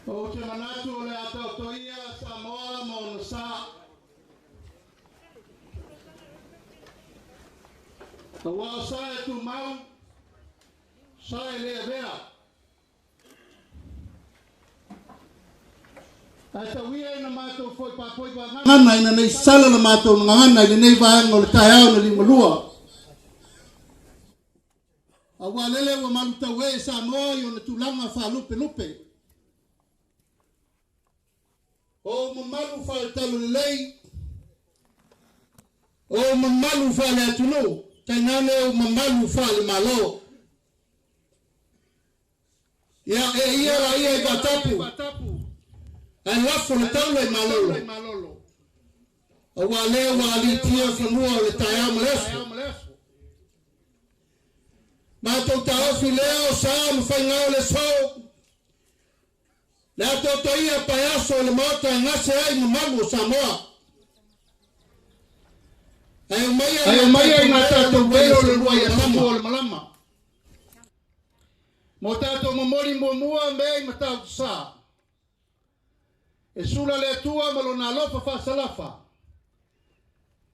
Ou te manatu o le a taotoia Samoa ma ona sa. Aua o sa e tumau, sa e le avea. Ae tauia ina matou foi paapoi vagana ina nei sala la matou gagana i lenei vaega o le taeao na liugalua. Aua lele ua malutau e Samoa i ona tulaga faalupelupe. O mamalu faale-talalelei, o mamalu faale-atunuu, tainane o mamalu faale-Malo. Ia e ia la ia i vaatapu, ae lafo le taula i malolo. Aua lea ua aliitia fanua o le taeao ma le aso. Matou taofi lea o sa ma faiga o le aso. Le a taotoia paeaso o le Maota e gase ai mamalu o Samoa. Ae omaia ina tatou velo le lua ia tama o le malama. Mo tatou momoli muamua mea i Matautu-sa. E sula le Atua ma lona alofa faasalafa.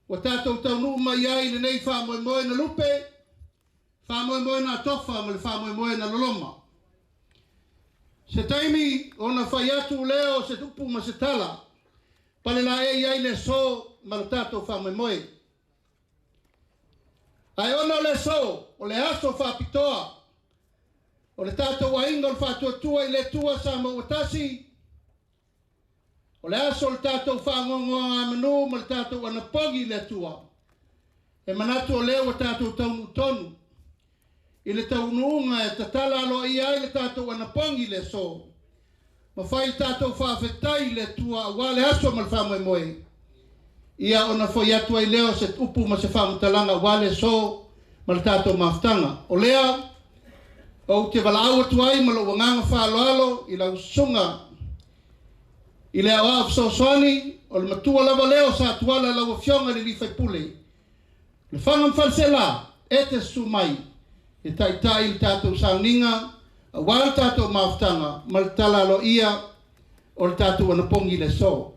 Ua tatou taunuu mai ai i lenei faamoemoe na lupe, faamoemoe na atofa ma le faamoemoe na loloma. Se taimi ona fai atu lea o se upu ma se tala, pale laei ai le aso ma le tatou faamoemoe. Ae ona o le aso, o le aso faapitoa, o le tatou aiga o le Faatuatua i le Atua Samoa ua tasi, o le aso o le tatou faanonogamanu ma le tatou anapogi i le Atua. E manatu o lea ua tatou taunuu tonu i le taunuuga e tatala aloaia ai le tatou anapogi i le aso. Ma fai le tatou faafetai i le Atua aua le aso ma le faamoemoe. Ia ona foi atu ai lea o se upu ma se faamatalaga aua le aso ma le tatou mafutaga. O lea ou te valaau atu ai ma lou agaga faaaloalo i lau susuga i le aoao fesoasoani o le matua lava lea o Satuala lau Afioga i le alii faipule. Lefaga ma Faleaseela e te susu mai e taitai i le tatou sauniga aua le tatou mafutaga ma le tala aloaia o le tatou anapogi i le aso.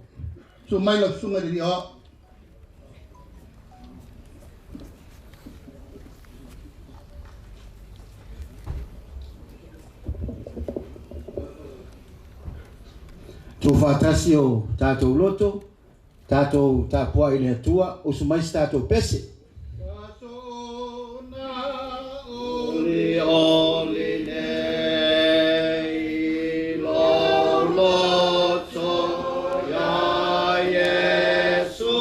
Susu mai lau susuga i le alii aoao. Tuufaatasi o tatou loto, tatou tapuai i le Atua, usu mai se tatou pese. Oli oli nei lo loto ia Iesu,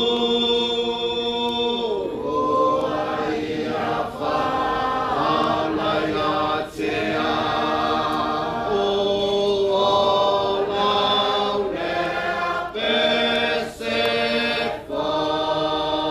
ua ia faala ia te au, o lau lea pese fou.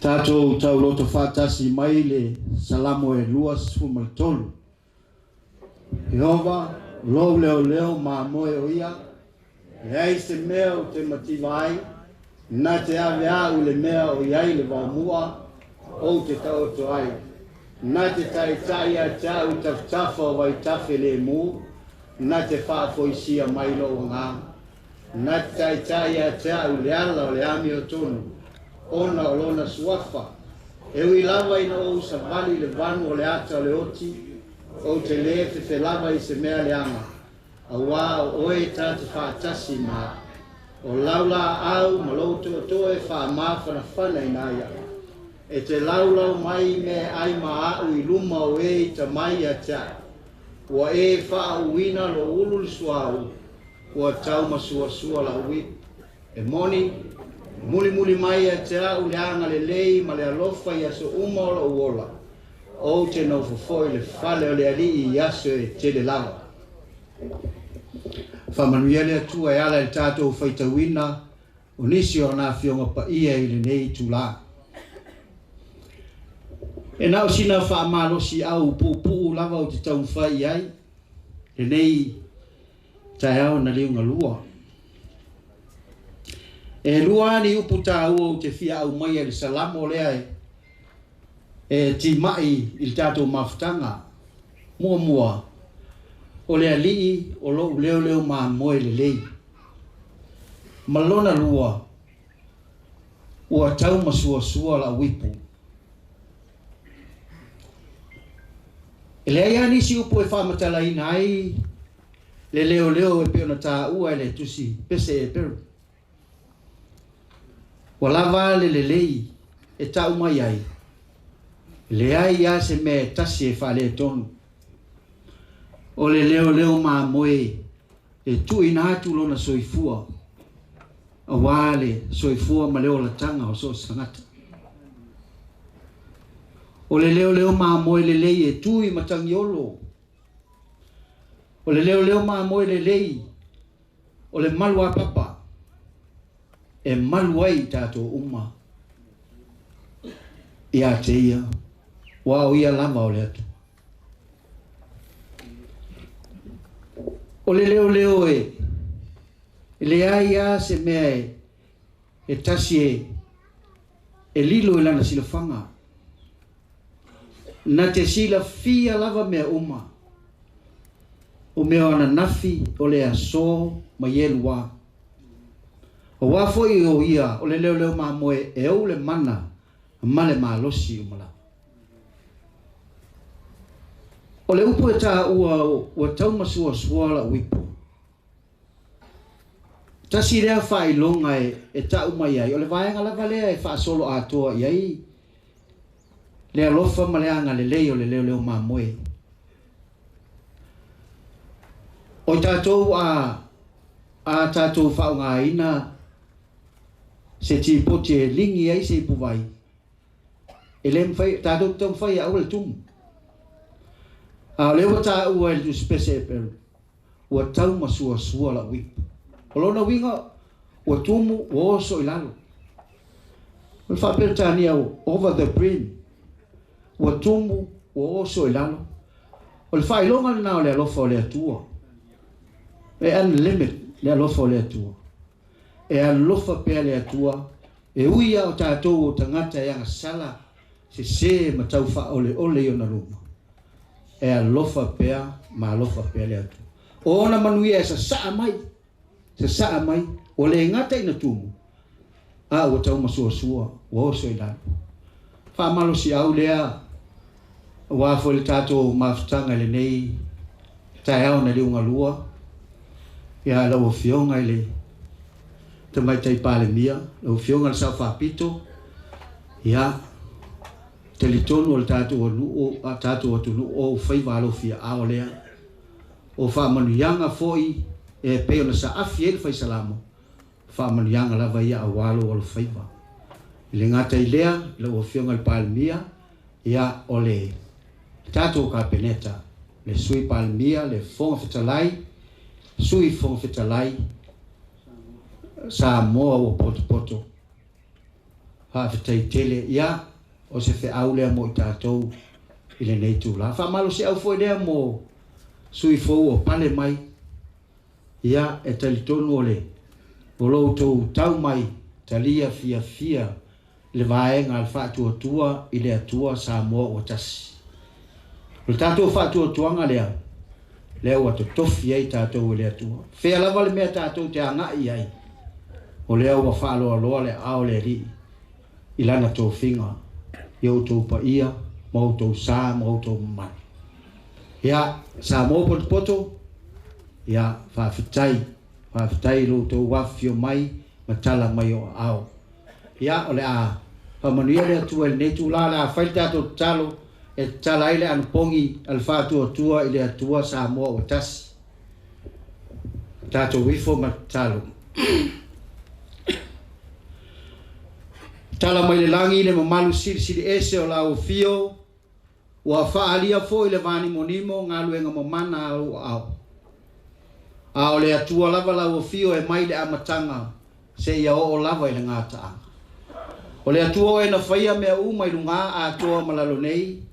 Tatou tauloto faatasi mai le Salamo e 23. Iehova, lou leoleo mamoe o ia, leai se mea ou te mativa ai, na te ave au i le mea o i ai le vaomua, ou te taoto ai. Na te taitai ia te au i tafatafa o vaitafe lemu, na te faafoisia mai lou agaga. Na te taitai ia te au i le ala o le amiotonu, ona o lona suafa. E ui lava ina ou savali i le vanu o le ata o le oti, ou te lē fefelava i se mea leaga, auā o oe ta te faatasi ma o lau laau ma lou toatoa e faamafanafana ina ia. E te laulau mai mea ai ma au i luma o e i tamai ia te au. Ua e faauuina lou ulu i le suauu, ua taumasuasua lau ipu. E moni, mulimuli mai ia te au le agalelei ma le alofa i aso uma o lou ola. Ou te nofo foi i le fale o le Alii i aso e tele lava. Faamanuia le Atua e ala i le tatou faitauina o nisi o ana afioga paia i lenei itulā. E na o sina faamalosiau puupuu lava ou te taumafai i ai lenei taeao na liugalua. E lua ni upu taua ou te fia aumaia i le Salamo lea e timai i le tatou mafutaga. Muamua, o le Alii o lou leoleo mamoe lelei. Ma lona lua, ua taumasuasua lau ipu. E leai lava nisi upu e faamatalaina ai le leoleo e pei ona taua e le tusi pese Eperu. Ua lava le lelei e tau mai ai, leai lava se mea e tasi e faaletonu. O le leoleo mamoe e tuuina atu lona soifua, auā le soifua ma le olataga o so o se tagata. O le leoleo mamoe lelei e tu i matagiolo. O le leoleo mamoe lelei o le malu apapa e malu ai i tatou uma ia te ia, ua o ia lava o le Atua. O le leoleo e leai lava se mea e tasi e lilo i lana silafaga. Na te silafia lava mea uma, o mea o ananafi, o le asō ma ie luā. Auā foi o ia o le leoleo mamoe e ou le mana ma le malosi uma lava. O le upu e taua ua taumasuasua lau ipu. Tasi lea faailoga e tau mai ai, o le vaega lava lea e faasolo atoa i ai le alofa ma le agalelei o le leoleo mamoe. O tatou a tatou faaaogaina se tipoti e ligi ai se ipuvai, e le mafai, tatou te taumafai e aua le tumu. A o lea ua taua e le tusi pese Eperu, ua taumasuasua lau ipu. O lona uiga, ua tumu, ua oso i lalo. O le faaperetania over the brim, ua tumu, ua oso i lalo. O le faailoga lena o le alofa o le Atua. E unlimited le alofa o le Atua. E alofa pea le Atua, e ui lava o tatou o tagata e agasala, sesē ma tau faaoleole i ona luma. E alofa pea ma alofa pea le Atua. O ona manuia e sasaa mai. Sasaa mai, ua le gata ina tumu, a ua taumasuasua, ua oso i lalo. Faamalosiau lea aua foi le tatou mafutaga i lenei taeao na liugalua, ia lau Afioga i le Tamaitai Palemia, lau Afioga i le Sao Faapito, ia talitonu o le tatou atunuu, a tatou atunuu o faiva alofiaao lea. O faamanuiaga foi e pei ona saafi ai le Faisalamo, faamanuiaga lava ia aua lou alofaiva. I le gata i lea, lau Afioga i le Palemia, ia o le tatou Kapeneta, le Sui Palemia, le Fofoga Fetalai, Sui Fofoga Fetalai, Samoa ua potopoto. Faafetai tele, ia o se feau lea mo i tatou i lenei tulaga. Faamalosiau foi lea mo sui fou o pale mai, ia e talitonu o le o lo outou tau mai talia fiafia le vaega a le Faatuatua i le Atua Samoa ua tasi. O le tatou faatuatuaga lea, lea ua totofi ai tatou e le Atua. Fea lava le mea tatou te agai i ai, o lea ua faaloaloa le aao o le Alii i lana tofiga i outou paia ma outou sa ma outou mamalu. Ia, Samoa potopoto, ia, faafetai, faafetai i lo outou afifio mai ma tala mai o aao. Ia, o le a faamanuia le Atua i lenei itula, o le a fai le tatou tatalo e tatala ai le anapogi a le Faatuatua i le Atua Samoa ua tasi. Tatou ifo ma tatalo. Tala mai le lagi le mamalu silisili ese o lau afio, ua faaalia foi le vanimonimo galuega mamana a lou aao. A o le Atua lava lau afio e mai le amataga seia oo lava i le gataaga. O le Atua oe na faia mea uma i luga atoa ma lalo nei,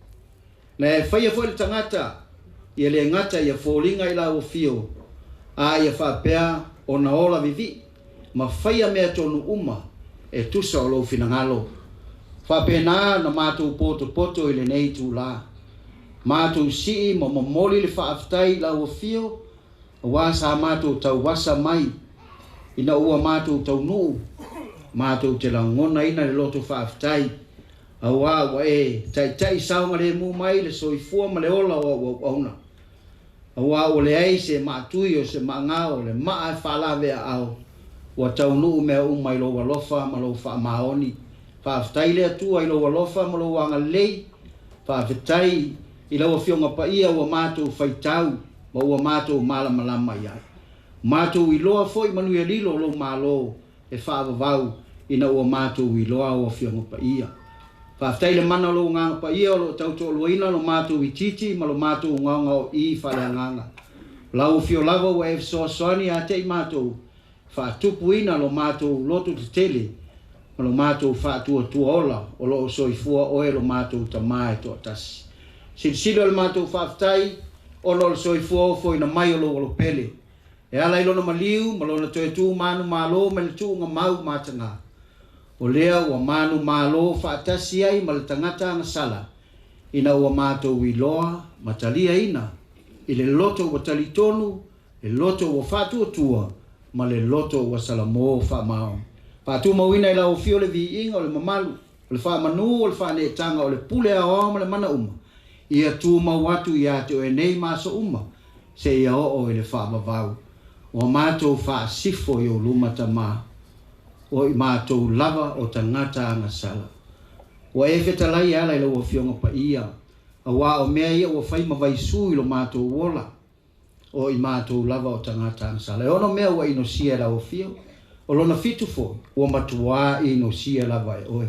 na e faia foi le tagata ia le gata ia foliga i lau afio, a ia faapea ona ola vivii ma faia mea tonu uma e tusa o lou finagalo. Faapena na matou potopoto i lenei itulā, matou sii ma momoli le faafetai i lau afio, aua sa matou tauasa mai ina ua matou taunuu, matou te lagonaina le loto faafetai, aua ua e taitai saogalemu mai le soifua ma le ola o au auauna. Aua ua leai se maatui o se maagao o le maa e faalaveaao, ua taunuu mea uma i lou alofa ma lou faamaoni. Faafetai le Atua i lou alofa ma lou agalelei. Faafetai i lau Afioga Paia ua matou faitau ma ua matou malamalama i ai. Matou iloa foi manuia lilo o lou Malo e faavavau ina ua matou iloa au Afioga Paia. Faafetai i le mana o lou Agaga Paia o lo o tautoaluaina lo matou itiiti ma lo matou gaogaoii faaleagaga. O lau afio lava ua e fesoasoani ia te i matou, faatupuina lo matou loto tetele ma lo matou faatuatua ola o lo o soifua oe lo matou Tama e toatasi. Silisili o le matou faafetai ona o le soifua ofoina mai o lou alopele, e ala i lona maliu ma lona toe tu manumalo mai le tuuga mau mataga. O lea ua manumalo faatasi ai ma le tagata agasala ina ua matou iloa ma taliaina i le loto ua talitonu, le loto ua faatuatua ma le loto ua salamo faamaoni. Faatumauina i lau afio le viiga o le mamalu, o le faamanu o le faaneetaga o le pule aoao ma le mana uma, ia tumau atu ia te oe nei ma aso uma, seia oo i le faavavau. Ua matou faasifo i ou luma Tama, o i matou lava o tagata agasala. Ua e fetalai e ala i lau Afioga Paia, aua o mea ia ua fai ma vaisu i lo matou ola, o i matou lava o tagata agasala. E 6 mea ua inosia e lau afio, o lona 7 foi, ua matuā inosia lava e oe.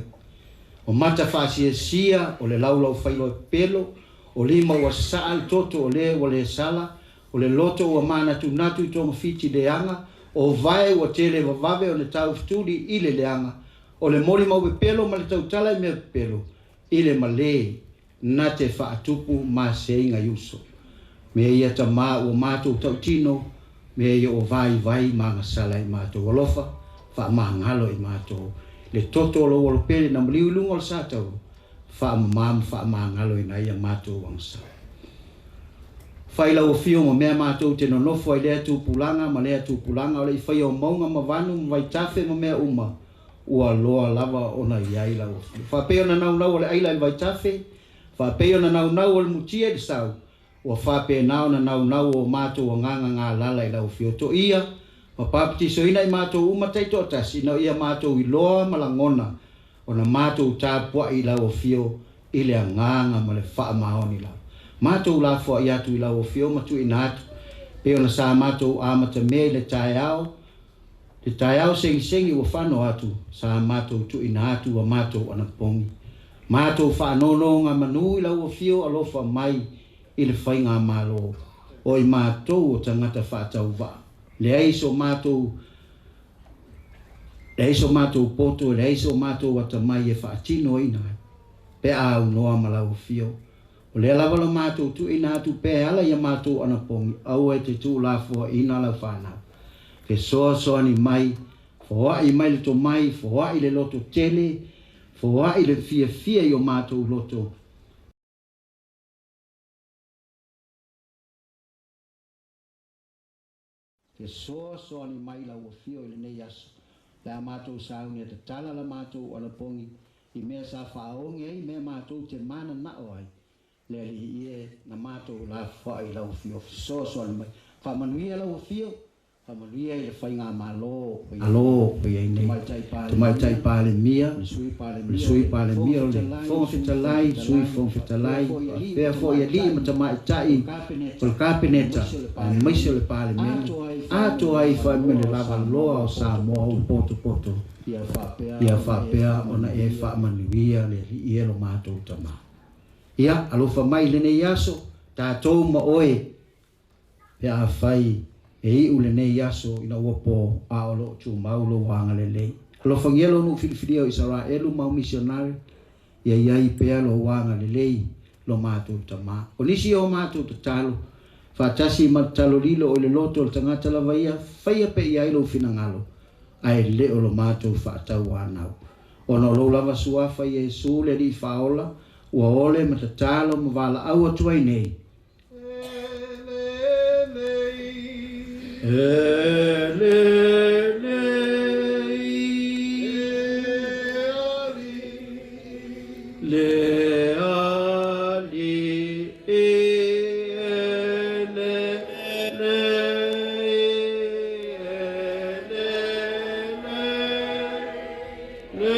O mata faasiasia, o le laulau failo e pelo, o lima ua sasaa le toto o le ua le sala, o le loto ua manatunatu i togafiti leaga, o vae ua tele vavave o le taufetuli i le leaga, o le molimau pepelo ma le tautala i mea pepelo, i le male na te faatupu maseiga i uso. Mea ia Tama ua matou tautino, mea ia o vaivai ma agasala i matou alofa, faamagalo i matou. Le toto o lou alopele na maliu i luga o le satauro, faamama ma faamagalo ina ia matou agasala. Fai lau afio ma mea matou te nonofo ai lea tupulaga ma lea tupulaga o le i faia o mauga ma vanu ma vaitafe ma mea uma ua loa lava ona i ai lau afio. Faapei ona naunau o le aila i le vaitafe, faapei ona naunau o le mutia i le sau, ua faapena ona naunau o matou agaga galala i lau afio. Toia ma papatisoina i matou uma taitoatasi ina ia matou iloa ma lagona ona matou tapuai i lau afio i le agaga ma le faamaoni lava. Matou lafoai atu i lau afio ma tuuina atu pei ona sa matou amatamea i le taeao, le taeao segisegi ua fano atu, sa matou tuuina atu ua matou anapogi. Matou faanonogamanu i lau afio alofa mai i le faigamalo o i matou o tagata faatauvaa. Leai so matou leai so matou poto, leai so matou atamai e faatinoina ai pe a aunoa ma lau afio. O lea lava lo matou tuuina atu pea e ala ia matou anapogi, aua e te tuulafoaina lau fanau. Fesoasoani mai, foai mai le tomai, foai le loto tele, foai le fiafia i o matou loto. Fesoasoani mai lau afio i lenei aso, pe a matou sauni e tatala la matou anapogi i mea sa faaogi ai mea matou te mananao ai, le Alii e, na matou lafoai i lau afio. Fesoasoani mai. Faamanuia lau afio, faamanuia i le faigamalo o i ai nei. Tamaitai Palemia, le Sui Palemia, o le Fofoga Fetalai, Sui Fofoga Fetalai, faapea foi alii ma tamaitai o le Kapeneta, aemaise o le Palemene, atoa ai foi ma le lavaloa o Samoa ua potopoto, ia faapea ona e faamanuia le Alii e lo matou Tama. Ia, alofa mai i lenei aso, tatou ma oe, pe afai e iu lenei aso ina ua po a o lo o tumau lou agalelei. Alofagia lou nuu filifilia o Isaraelu ma au misionare, ia i ai pea lou agalelei lo matou Tama. O nisi o matou tatalo, faatasi ma le tatalo lilo o i le loto o le tagata lava ia, faia pea i ai lou finagalo, ae le o lo matou faatauanau. Ona o lou lava suafa Iesu le Alii Faaola, ua ole ma tatalo ma valaau atu ai nei. E lelei. Le Alii e lelei, e lelei, le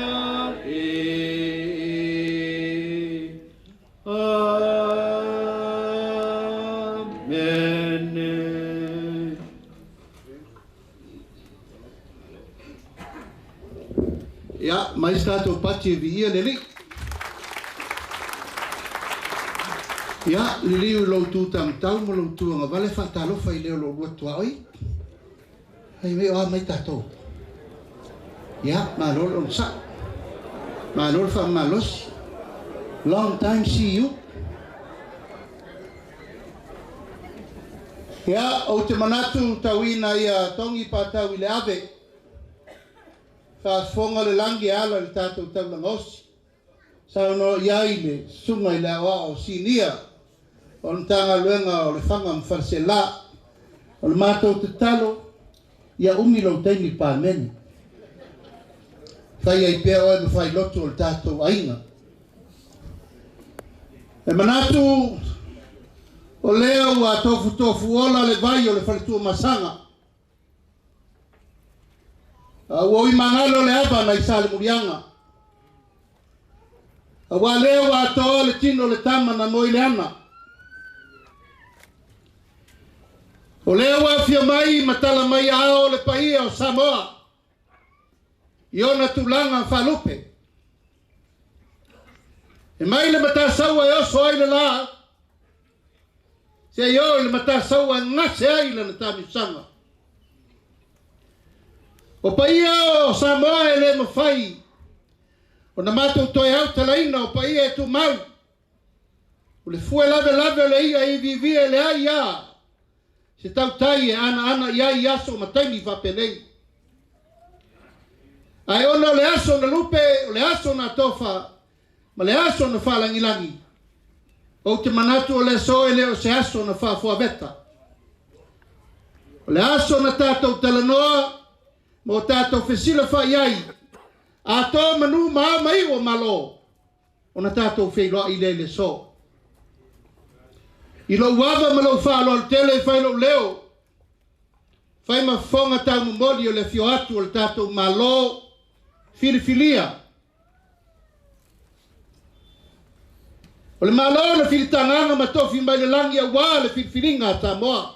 Alii. Amene. Ia, mai se tatou pati e viia le Alii. Ia, liliu i lou tu taumatau ma lou tu agavale, faatalofa i le o lo oulua tuaoi. Fai mai o a mai tatou. Ia, malo le onosai. Malo le faamalosi. Long time see you. Ia, ou te manatu tauina ia togi patau i le ave. Faafofoga le lagi e ala i le tatou taulaga osi. Saunoa i ai le susuga i le aoao sinia o le Matagaluega o Lefaga ma Faleaseela. O le matou tatalo, ia umi lou taimi i le Palemene. Fai ai pea oe ma failotu o le tatou aiga. E manatu o lea ua tofutofuola le vai o le faletuamasaga. A ua ui magalo le ava nai Salemuliaga. Aua lea ua atoa le tino o le tama na moe i le ana. O lea ua afio mai ma tala mai aao le paia o Samoa i ona tulaga faalupe. E mai le Matasaua e oso ai le la, seia oo i le Matasaua e gase ai lana taamilosaga. O paia o Samoa e le mafai ona matou toe autalaina, o paia e tumau, o le fue lavelave o le i'a e iviivia e leai a se tautai e anaana i ai i aso ma taimi faapenei. Ae ona o le aso na lupe, o le aso na tofa, ma le aso na faalagilagi, Ou te manatu o le aso e le o se aso na faafuaveta. O le aso na tatou talanoa ma o tatou fesilafai ai atoa manu ma ao ma iu o Malo ona tatou feiloai lea i le aso. I lou ava ma lou faaaloalo tele e fai lou leo, fai ma fofoga taumomoli o le afio atu o le tatou Malo filifilia. O le Malo na filitagaga ma tofi mai le lagi aua le filifiliga a Samoa.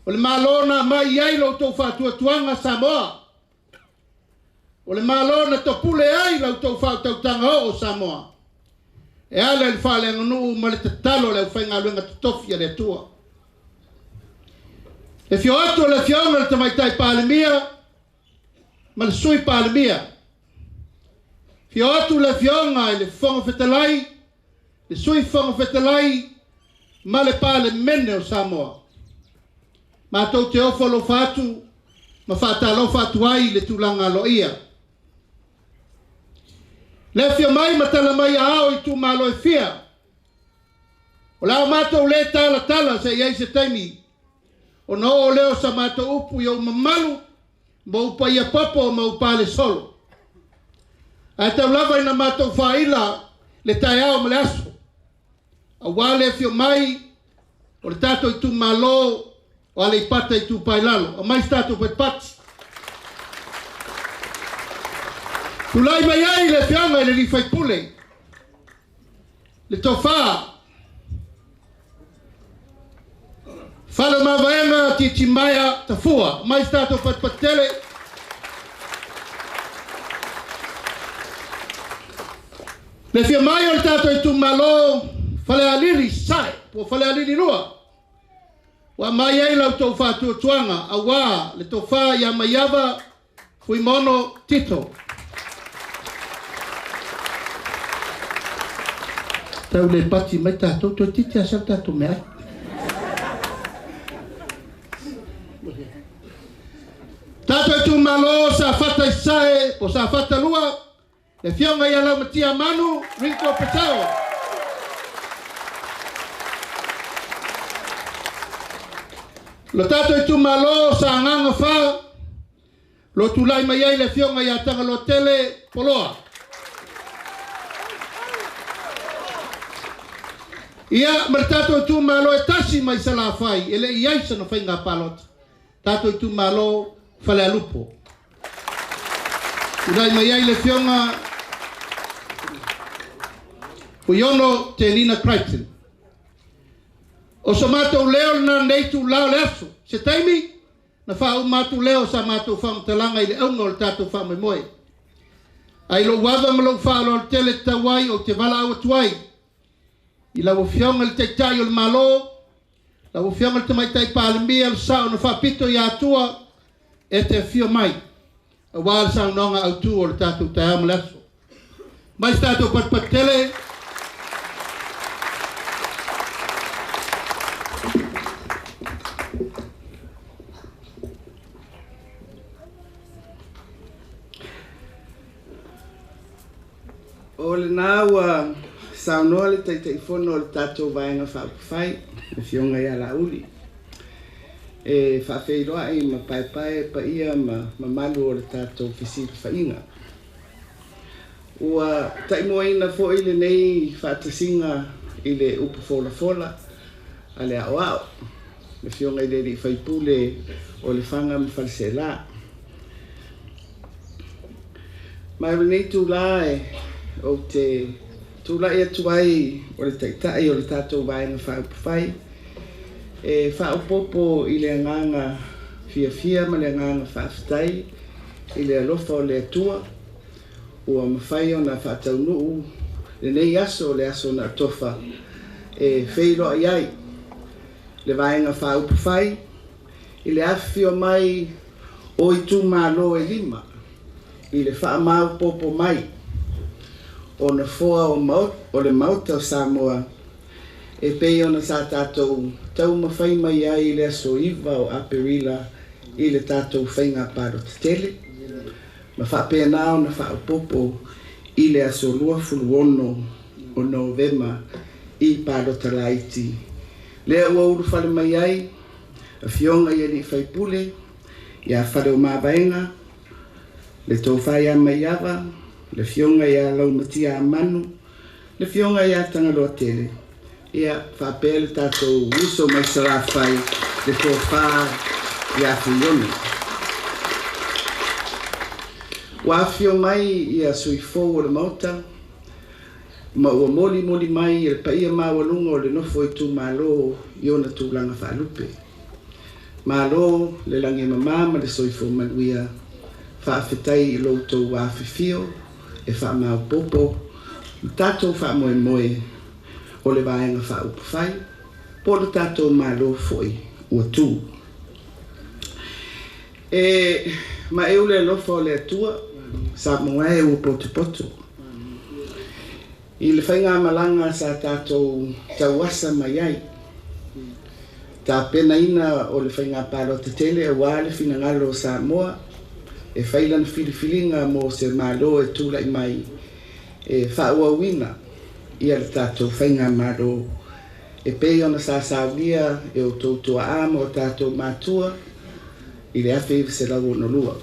O le Malo na aumai i ai lo outou faatuatuaga Samoa. O le Malo na topule ai la outou faautautaga oo Samoa. E ala i le faaleaganuu ma le tatalo a le aufaigaluega totofi a le Atua. Le afio atu o le Afioga i le Tamaitai Palemia ma le Sui Palemia. Afio atu le Afioga i le Fofoga Fetalai, le Sui Fofoga Fetalai ma le Palemene o Samoa. Matou te ofo alofa atu ma faatalofa atu ai i le tulaga aloaia. Le afio mai ma tala mai aao i itumalo e fia. O le a matou le talatala se i ai se taimi ona oo lea o sa matou upu i ou mamalu ma ou paia popo ma ou pale solo. Ae tau lava ina matou faaila le taeao ma le aso, aua le afio mai o le tatou itumalo o Aleipata Itupa i Lalo. Aumai se tatou patipati. Tulai mai ai le afioga i le sui usufono, le tofa Faleomavaega Titimaea Tafua. Aumai se tatou patipati tele. Le afio mai o le tatou itumalo Falealili Sasae po o Falealili 2. Ua aumai ai la outou faatuatuaga aua le tofa ia Maiava Fuimaono Tito. Tau le pati mai tatou, toeitiiti lava sau tatou meaai. Tatou itumalo Safata i Sasae po o Safata 2, le afioga ia Laumatia Manu Ringo Purcell. Lo tatou itumalo Sagaga 4, lo tulai mai ai le afioga ia Tagaloatele Poloa. Ia, ma le tatou itumalo e tasi mai Salafai, e le i ai sana faiga palota. Tatou itumalo Falealupo. Tulai mai ai le afioga Fuiono Tenina Crichton. O so matou leo lena nei itula o le aso. Se taimi, na faauma atu lea o sa matou faamatalaga i le auga o le tatou faamoemoe. Ae i lou ava ma lou faaaloalo tele tatau ai ou te valaau atu ai i lau Afioga i le Taitai o le Malo, lau Afioga i le Tamaitai Palemia, le sao na faapito ia Atua e te afio mai aua le saunoaga autu o le tatou taeao ma le aso. Mai se tatou patipati tele. O lena ua saunoa le Taitaifono o le tatou Vaega Faaupufai, le Afioga ia Laauli, e faafeiloai ma paepae paia ma mamalu o le tatou fesilafaiga. Ua taimuaina foi lenei faatasiga i le upu folafola a le aoao, le Afioga i le alii faipule o Lefaga ma Faleaseela. Ma o lenei itula e ou te tulai atu ai o le Taitai o le tatou Vaega Faaupufai e faaopoopo i le agaga fiafia ma le agaga faafetai i le alofa o le Atua ua mafai ona faataunuu lenei aso, le aso na atofa e feiloai ai le Vaega Faaupufai i le afifio mai o itumalo e 5 i le faamaopoopo mai o nofoa o le Maota o Samoa e pei ona sa tatou taumafai mai ai i le aso 9 o Aperila i le tatou faiga palota tele ma faapena ona faaopoopo i le aso 26 o Novema i palota laiti. Lea ua ulufale mai ai afioga i alii faipule ia Faleomavaega, le Tofa ia Maiava, le Afioga ia Laumatia Amanu, le Afioga ia Tagaloatele, ia faapea le tatou uso mai Salafai, le Tofa ia Fuiono. Ua afifio mai ia sui fou o le Maota, ma ua molimoli mai e le paia maualuga o le nofo itumalo i ona tulaga faalupe. Malo le lagi e mama ma le soifua manuia, faafetai i lo outou afifio e faamaopoopo le tatou faamoemoe o le Vaega Faaupufai po o le tatou Malo foi ua tu. E maeu le alofa o le Atua, Samoa e ua potopoto. I le faigamalaga sa tatou tauasa mai ai, tapenaina o le faiga palota tele aua le finagalo o Samoa e fai lana filifiliga mo se Malo e tulai mai e faaauauina ia le tatou faigamalo e pei ona sa saunia e outou tuaa ma o tatou matua i le 1962.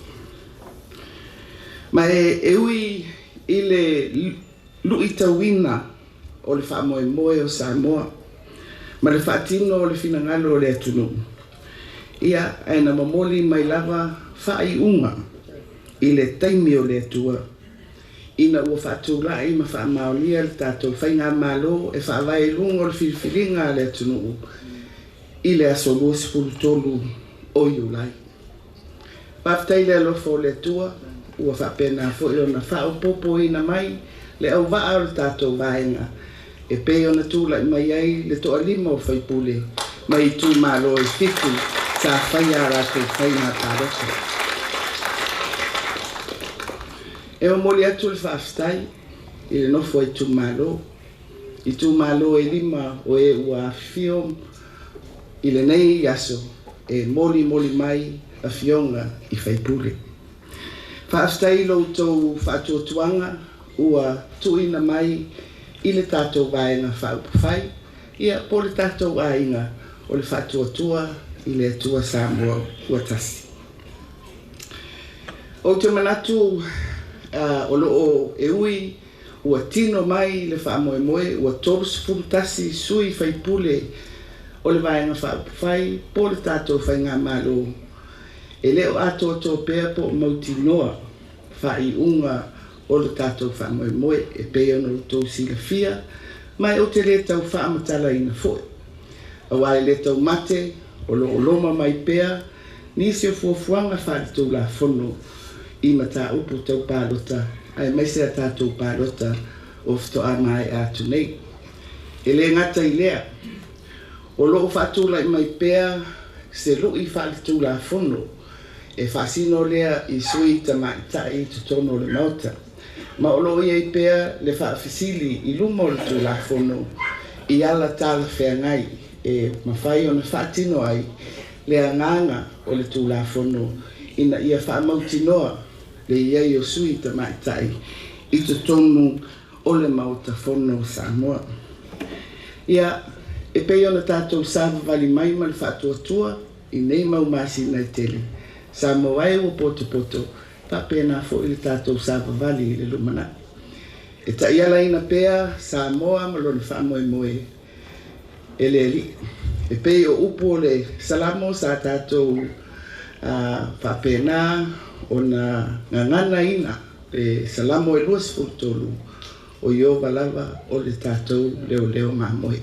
Ma e ui i le luitauina o le faamoemoe o Samoa ma le faatino o le finagalo o le atunuu, ia ae na momoli mai lava faaiuga i le taimi o le Atua ina ua faatulai ma faamaonia le tatou faigamalo e faavae i luga o le filifiliga a le atunuu i le aso 23 o Iulai. Faafetai le alofa o le Atua ua faapena foi ona faaopoopoina mai le auvaa o le tatou vaega e pei ona tulai mai ai le toalima o faipule mai itumalo e 7 sa faia a latou faiga palota. E momoli atu le faafetai i le nofo a itumalo, itumalo e 5 o e ua afifio i lenei aso e molimoli mai afioga i faipule. Faafetai i lo outou faatuatuaga ua tuuina mai i le tatou Vaega Faaupufai, ia po o le tatou aiga o le Faatuatua i le Atua Samoa ua tasi. Ou te manatu o loo e ui ua tino mai le faamoemoe ua 31 sui faipule o le Vaega Faaupufai po o le tatou faigamalo, e le o atoatoa pea po o mautinoa faaiuga o le tatou faamoemoe e pei ona outou silafia, ma e ou te le tau faamatalaina foi. Aua e le taumate o lo o loma mai pea nisi o fuafuaga faaletulafono i mataupu tau palota aemaise a tatou palota o faatoa maea atu nei. E le gata i lea, o lo o faatulai mai pea se lui faaletulafono e faasino lea i sui tamaitai i totonu o le Maota, ma o lo o i ai pea le faafesili i luma o le Tulafono i ala talafeagai e mafai ona faatino ai le agaga o le Tulafono ina ia faamautinoa le i ai o sui tamaitai i totonu o le Maota Fono o Samoa. Ia, e pei ona tatou savavali mai ma le faatuatua i nei mau masina e tele, Samoa e ua potopoto, faapena foi le tatou savavali i le lumanai. E taialaina pea Samoa ma lona faamoemoe e le Alii. E pei o upu o le Salamo sa tatou faapena ona gaganaina le Salamo e 23, o Ieova lava o le tatou leoleo mamoe.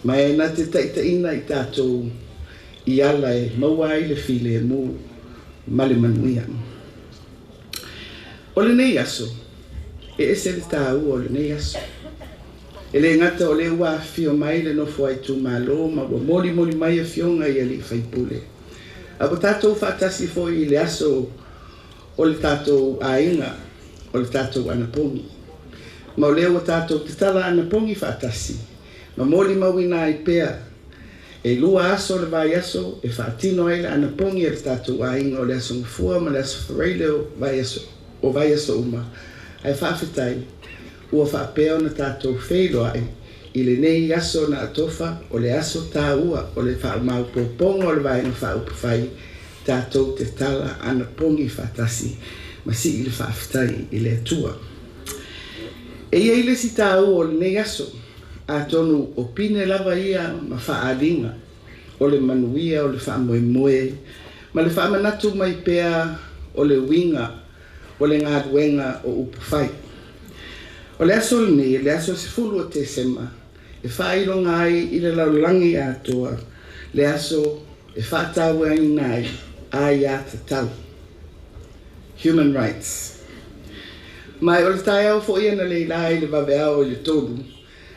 Ma e na te taitaiina i tatou i ala e maua ai le filemu ma le manuia. O lenei aso, e ese le tāua o lenei aso. E le gata o le ua afifio mai le nofo a itumalo ma ua molimoli mai afioga i alii faipule. A ua tatou faatasi foi i le aso o le tatou aiga, o le tatou anapogi. Ma o lea ua tatou tatala anapogi faatasi, ma molimauina ai pea e 2 aso le vaiaso e faatino ai le anapogi a le tatou aiga o le aso Gafua ma le aso Faraile o vaiaso uma. Ae faafetai, Ua faapea ona tatou feiloai i lenei aso na atofa o le aso tāua o le faamaopoopoga o le Vaega Faaupufai tatou te tala anapogi faatasi ma sii le faafetai i le Atua. E i ai le isi tāua o lenei aso, atonu o pine lava ia ma faaaliga o le manuia o le faamoemoe ma le faamanatu mai pea o le uiga o le galuega o upufai. O le aso lenei, le aso 10 o Tesema, e faailoga ai i le lalolagi atoa le aso e faatauaina ai aiatatau, human rights. Ma o le taeao foi analeila i le vaveao i le 3,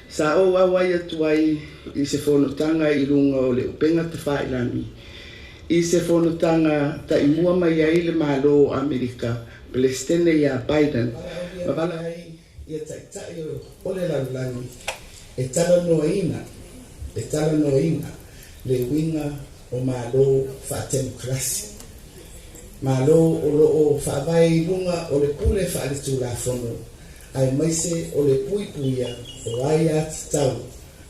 sa ou auai atu ai i se fonotaga i luga o le upega tafailagi, i se fonotaga taimua mai ai le Malo o Amerika, Pelesitene ia Biden, ma vala ai ia taitai o le lalolagi e talanoaina le uiga o Malo faatemokarasi. Malo o loo faavae i luga o le pule faaletulafono, aemaise o le puipuia o aiatatau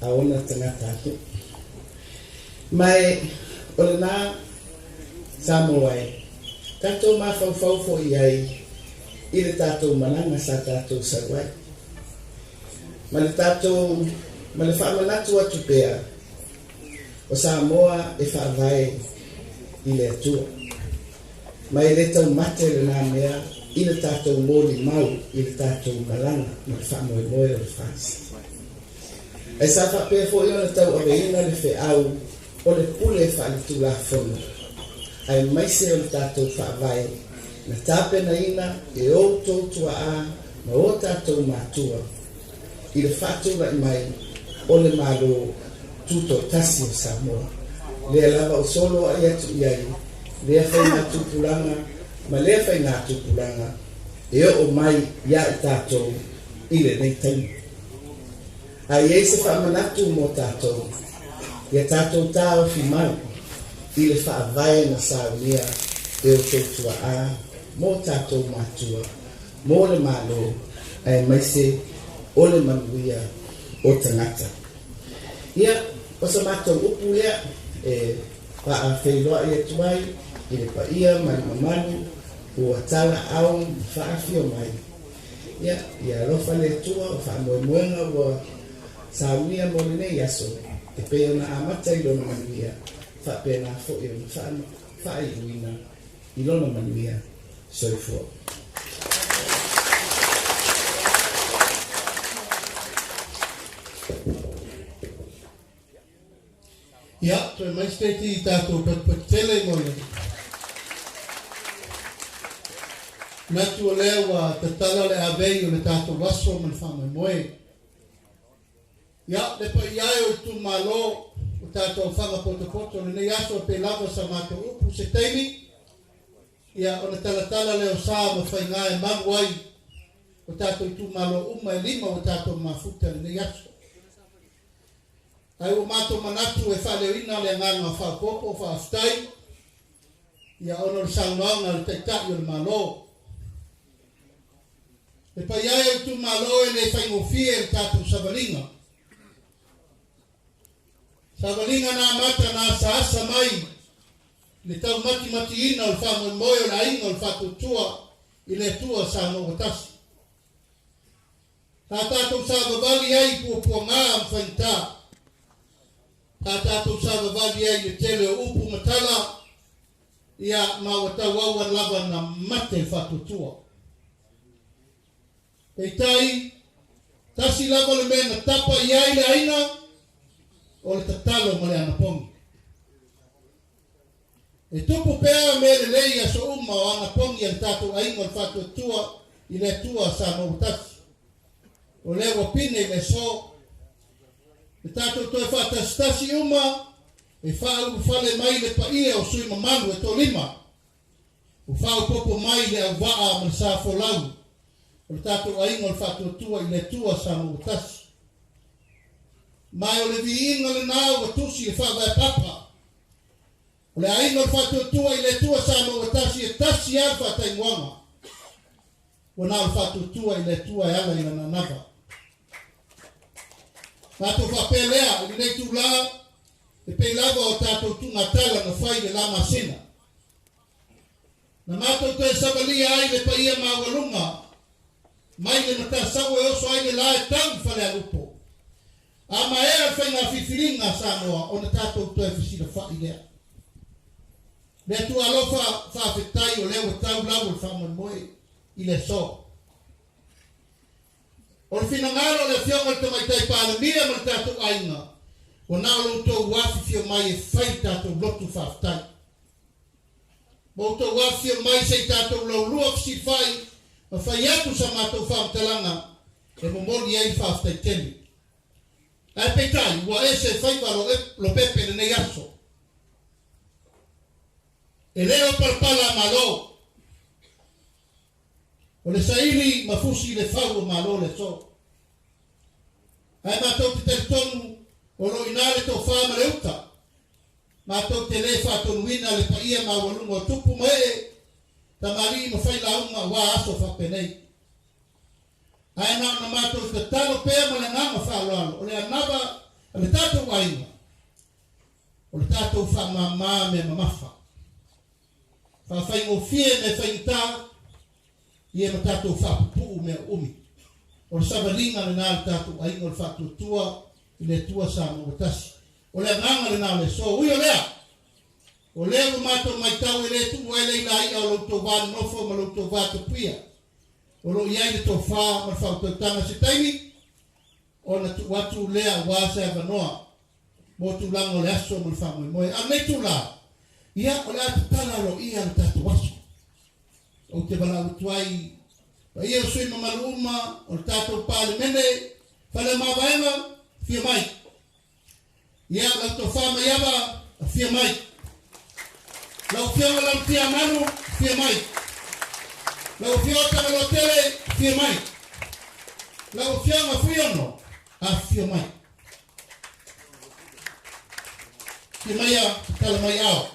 a ona tagatanuu. Ma o lena Samoa e, tatou mafaufau foi ai i le tatou malaga sa tatou sau ai. Ma le tatou, ma le faamanatu atu pea, o Samoa e faavae i le Atua. Ma e le taumate lena mea i le tatou molimau i le tatou malaga ma le faamoemoe o le FAST. Ae sa faapea foi ona tauaveina le feau o le pule faaletulafono, aemaise o le tatou faavae na tapenaina e outou tuaa ma o tatou matua i le faatulai mai o le Malo Tutoatasi o Samoa. Lea lava o solo ai atu i ai lea faigatupulaga ma lea faigatupulaga e oo mai ia i tatou i lenei taimi. Ae i ai se faamanatu mo tatou, ia tatou taofi mau i le faavae na saunia e outou tuaa mo tatou matua, mo le Malo, aemaise o le manuia o tagata. Ia, o sa matou upu lea e faafeiloai atu ai i le paia ma le mamalu ua tala au ma faafio mai. Ia, ia alofa le Atua o faamoemoega ua saunia mo lenei aso, e pei ona amata i lona manuia, faapena foi ona faaiuina i lona manuia. Soifua. Ia, toe mai se teiti i tatou patupatu tele mo le manatu o lea ua tatala le avei o le tatou aso ma le faamoemoe. Ia, le paia e o itumalo o tatou aofaga potopoto o lenei aso e pei lava sa matou upu se taimi, ia ona talatala lea o sa ma faiga e malu ai o tatou itumalo uma e 5 ua tatou mafuta lenei aso. Ae ua matou manatu e faaleoina le agaga faaopoopo faafetai ia ona o le saunoaga a le Taitai o le Malo. Le paia e o itumalo e le faigofie le tatou savaliga. Savaliga na amata na asaasa mai le taumatimatiina o le faamoemoe o le aiga o le Faatuatua i le Atua Samoa ua tasi. Sa tatou savavali ai i puapuaga ma faigata. Sa tatou savavali ai i le tele o upu ma tala, ia, ma ua tauauan lava na mate le faatuatua. Peitai, tasi lava le mea na tapa i ai le aiga, o le tatalo ma le anapogi. E tupu pea mea lelei i aso uma o anapogi a le tatou aiga o le Faatuatua i le Atua Samoa ua tasi. O lea ua pine i le aso. Le tatou toe faatasitasi uma e faaulufale mai le paia o sui mamalu e toalima ua faaopoopo mai le auvaa ma le sa folau o le tatou aiga o le Faatuatua i le Atua Samoa ua tasi. Ma o le viiga lena ua tusi le faavae papa. O le aiga o le Faatuatua i le Atua Samoa ua tasi e tasi lava le faataimuaga. Ua na o le Faatuatua i le Atua e ala i lana anava. Matou faapea lea i lenei itulā, e pei lava o tatou tuugatala na fai i le la masina. Na matou toe savalia ai le paia maualuga mai le Matasaua e oso ai le la e tau i Falealupo. A maea le faiga filifiliga a Samoa ona tatou toe fesilafai lea. Le Atua alofa, faafetai o lea ua tau lau o le faamoemoe i le aso. O le finagalo o le Afioga i le Tamaitai Palemia ma le tatou aiga, ua na o lo outou afifio mai e fai le tatou lotu faafetai. Ma outou afifio mai se i tatou laulua fesilafai ma fai atu sa matou faamatalaga e momoli ai le faafetai tele. Ae peitai, ua ese faiva Lopepe i lenei aso. E le o palapala a Malo. O le saili ma fusi le fau o Malo le aso. Ae matou te talitonu o lo o i ina le tofa ma le uta. Matou te le faatonuina le paia maualuga o tupu ma ee, tamalii ma failauga aua aso faapenei. Ae na ona matou tatalo pea ma le agaga faaaloalo, o le anava a le tatou aiga, o le tatou faamama mea mamafa. Faafaigofie mea faigata, ia ma tatou faapupuu mea uumi. O le savaliga lena a le tatou aiga o le faatuatua i le Atua Samoa ua tasi. O le agaga lena o le aso. Ui o lea, o lea ua matou matau e le tuu ai le ila i'a o lo outou va nonofo ma lo outou va tapuia. O lo o i ai le tofa ma le faautautaga se taimi ona tuu atu lea aua se avanoa mo tulaga o le aso ma le faamoemoe. A o lenei itulā, ia, o le a tatala aloaia le tatou aso. Ou te valaau atu ai i paia o sui mamalu uma o le tatou Palemene, Fale Mavaega, afio mai. Ia, lau Tofa Maiava, afio mai. Lau Afioga Lamatia Manu, afio mai. Lau Afioga Tagaloatele, afio mai. Lau Afioga Fuiono, afio mai. Afio mai a tatala mai ao.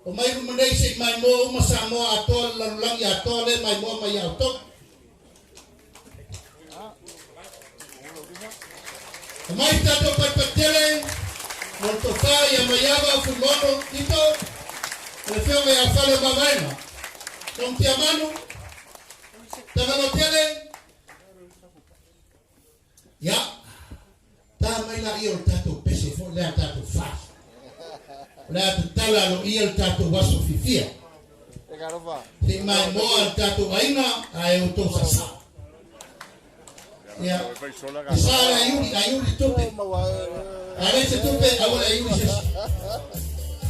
O mai luma nei se i maimoa uma Samoa atoa le lalolagi atoa lea e maimoa mai ia outou. Aumai tatou paipatele mo le tofa ia Maiava Fuimaono Tito ma le afioga ia Fale o Mavaega. Tom Tiamanu, Tagaloatele, ia, ta mai laia o le tatou pese foi lea a tatou fasi. O le a tatala aloaia le tatou aso fiafia. Se i maimoa le tatou aiga ae outou sasao. Ia, e sa le aiuli, aiuli tupe. A leai se tupe, aua le aiuli se isi.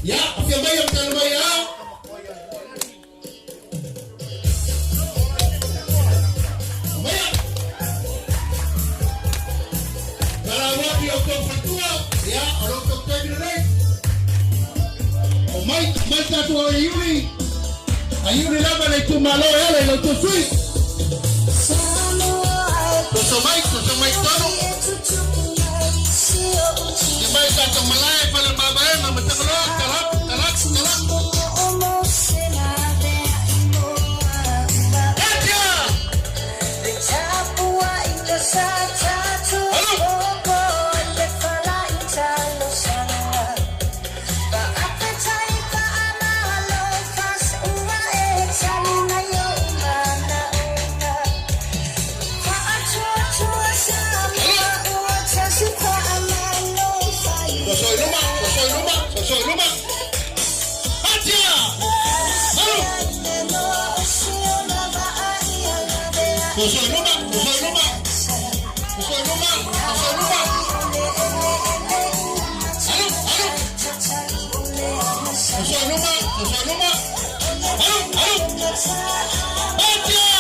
Ia, afio mai o le tala mai ao. Aumaia. Valaau atu i outou faletua, ia, o lo outou taimi lenei. Omai, mai tatou ao Iuli. Aiuli lava le itumalo e ala i la outou sui. Toso mai, toso mai tonu. Ia mai tatou malae fale mavaega ma Tagaloa, talap, talap, talap. Atia! Alu! Soso i luma, soso i luma, soso i luma. Atia! Alu! Soso i luma, soso i luma. Soso i luma, soso i luma. Alu, alu! Soso i luma, soso i luma. Alu, alu! Atia!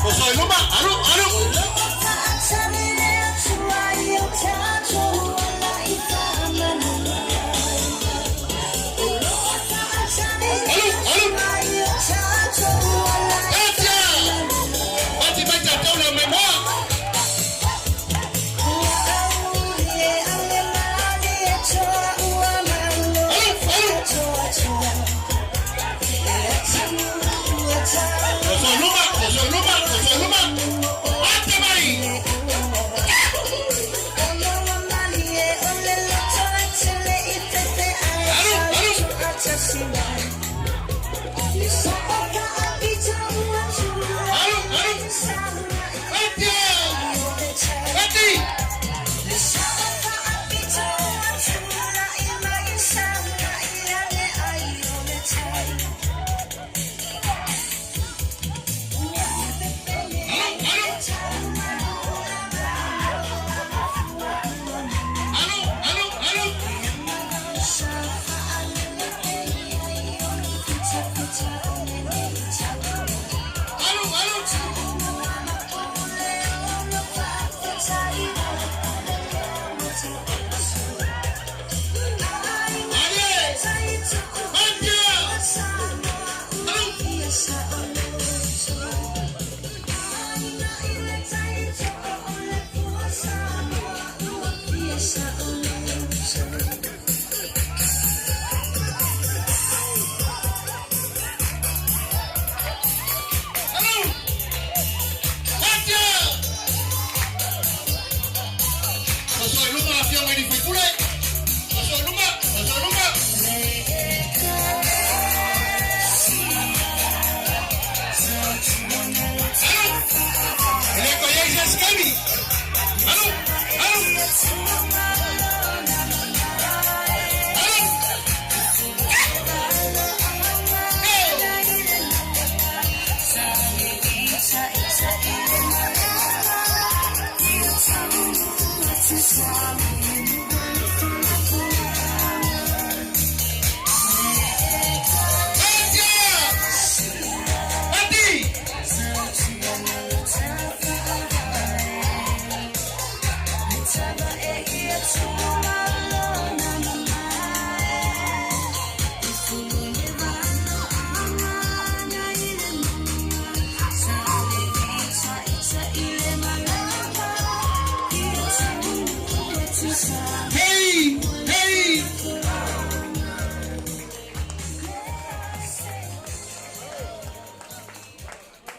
Soso i luma, alu, alu! Alu, alu! Atia! Pati mai tatou le mai moa.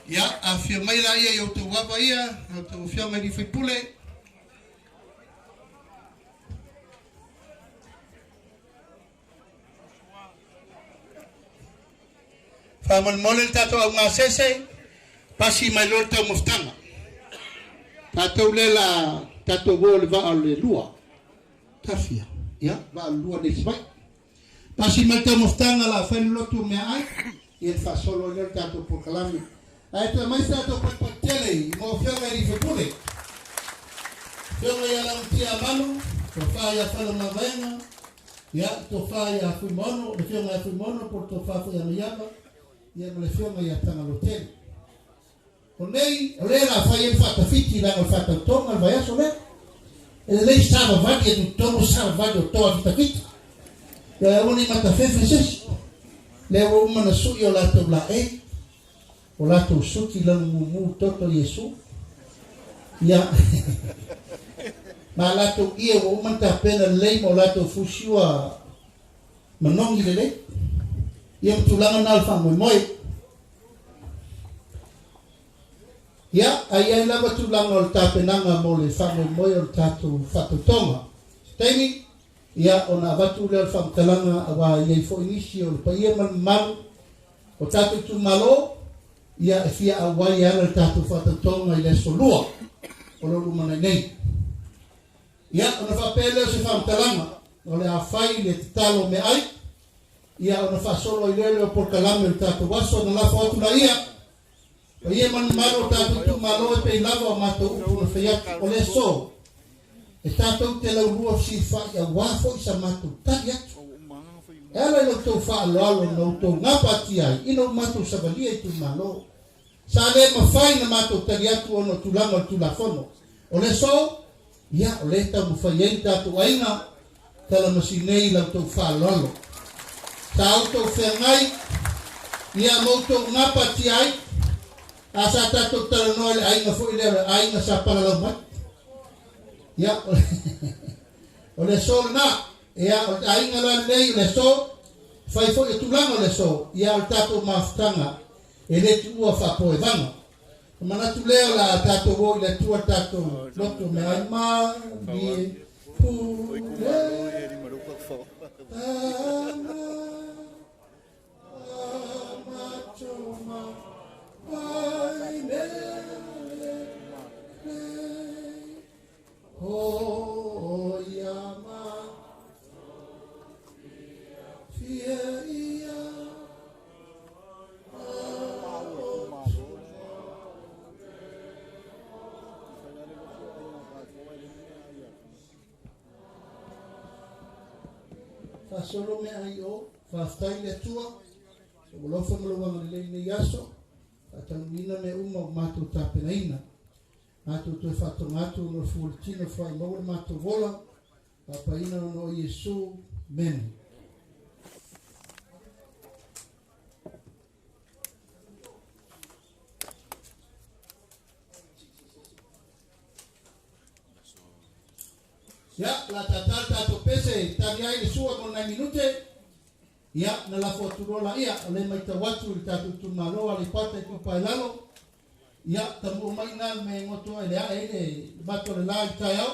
Ia, afifio mai laia i outou ava ia, a outou afioga i sui usufono. Faamolemole le tatou augasese, pasi mai loa le taumafataga. Tatou lea la tatou o le vaa o le lua. Tafia. Ia, vaa o le lua nei Savaii. Pasi mai le taumafataga la fai le lotu o meaai, ia le faasolo ai lea o le tatou polokalame. Ae toe aumai se tatou patipati tele i mo afioga i sui usufono. Afioga ia Laumatia Amalu, Tofa ia Faleomavaega, ia, Tofa ia Fuimaono, le afioga ia Fuimaono po o le Tofa foi ia Maiava, ia ma le afioga ia Tagalotele. O nei, o lea la fai ai le faatafiti leaga o le faatautoga le vaiaso lea. E lelei savavali atu i totonu savavali o toa fitafita. Ia aua ne i matafefe se isi. Lea ua uma ona sui o latou laei, o latou suti lanu mumu toto Iesu. Ia, ma latou ie ua uma ona tapena lelei ma o latou fusi ua manogi lelei. Ia ma tulaga na o le faamoemoe. Ia, a i ai lava tulaga o le tapenaga mo le faamoemoe o le tatou faatautoga. Se taimi, ia, ona avatu lea o le faamatalaga aua e i ai foi nisi o le paia ma le mamalu o tatou itumalo, ia, e fia auai e ala i le tatou faatautoga i le aso Lua o lo o lumanai nei. Ia, ona faapea lea o se faamatalaga, o le a fai le tatalo meaai, Ia ona faasolo ai lea o polokalame o le tatou aso na lafo atu laia. Paia ma le mamalu o tatou itumalo e pei lava o matou upu na fai atu, o le aso e tatou te laulua fesilafai auā foi sa matou tali atu. E ala i lo outou faaaloalo na outou gapatia ai ina ua matou savalia itumalo. Sa le mafai na matou tali atu ona o tulaga o le Tulafono. O le aso, ia, o lea e taumafai ai le tatou aiga talamasi nei i la outou faaaloalo. Sa outou feagai, ia, ma outou gapatia ai, a sa tatou talanoa i le aiga foi lea o le aiga sa palalau mai. Ia, o le aso lena. Ia, o le aiga la lenei o le aso, fai foi o tulaga o le aso, ia, o le tatou mafutaga e le tuua faapoevaga. Ona manatu lea o le a tatou o i le Atua le tatou loto meaai malie pule tama amatoma ai mele lelei ho ia ma fia ia. Faasolo mea ai o, faafetai le Atua, lou alofa ma lou agalelei i lenei aso, faataunuuina mea uma ua matou tapenaina. Matou toe faatoga atu ona o le fua o le tino e foai maua le matou ola, faapaina ona o Iesu. Mene. Ia, la tata le tatou pese e tali ai le sua mo nai minute. Ia, na lafo atu loa laia, o lea e matau atu i le tatou itumalo Aleipata Itupa i Lalo. Ia, tamuo mai i ina le mea e goto ai le ae ai le mato o le la i le taeao.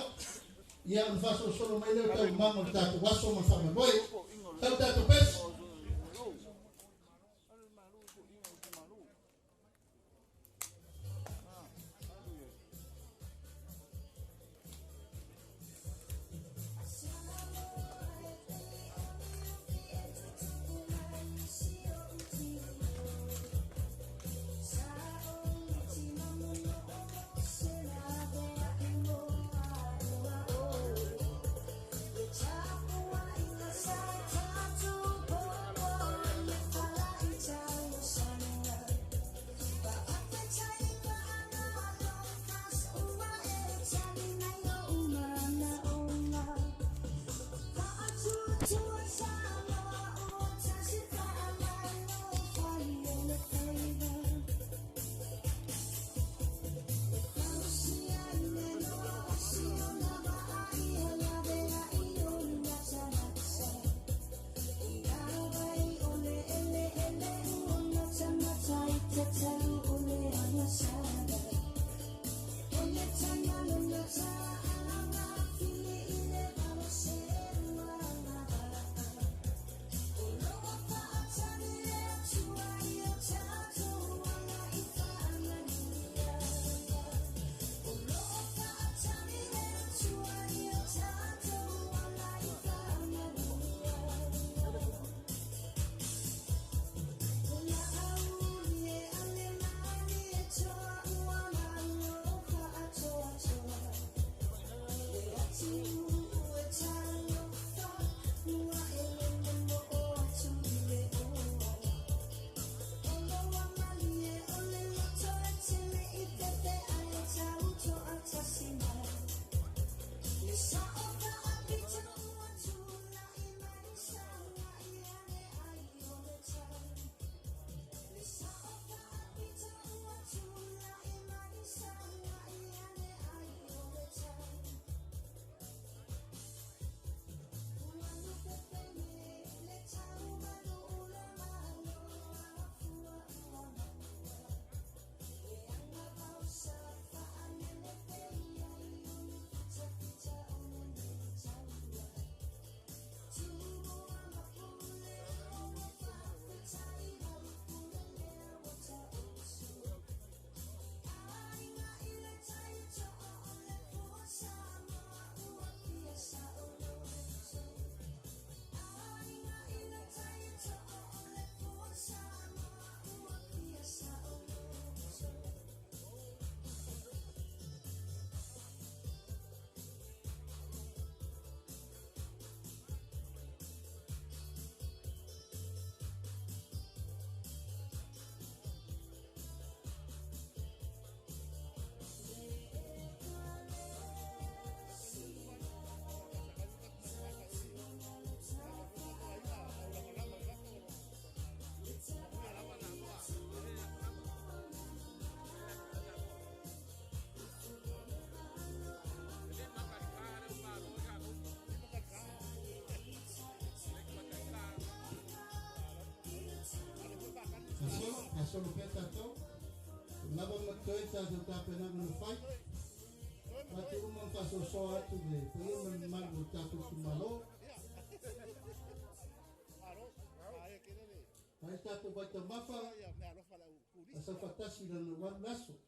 Ia, ona faasolosolo mai lea o taualumaga o le tatou aso ma le faamoemoe. Sau le tatou pese. Gasolo pea tātou. Lava ma toe tātou tāpenaga na fai. Tātou uma whaasoasoa atu le paia ma le mamalu o tātou itumalo. Ai tātou vaitaumafa, a saufatasi i lana 8 le aso.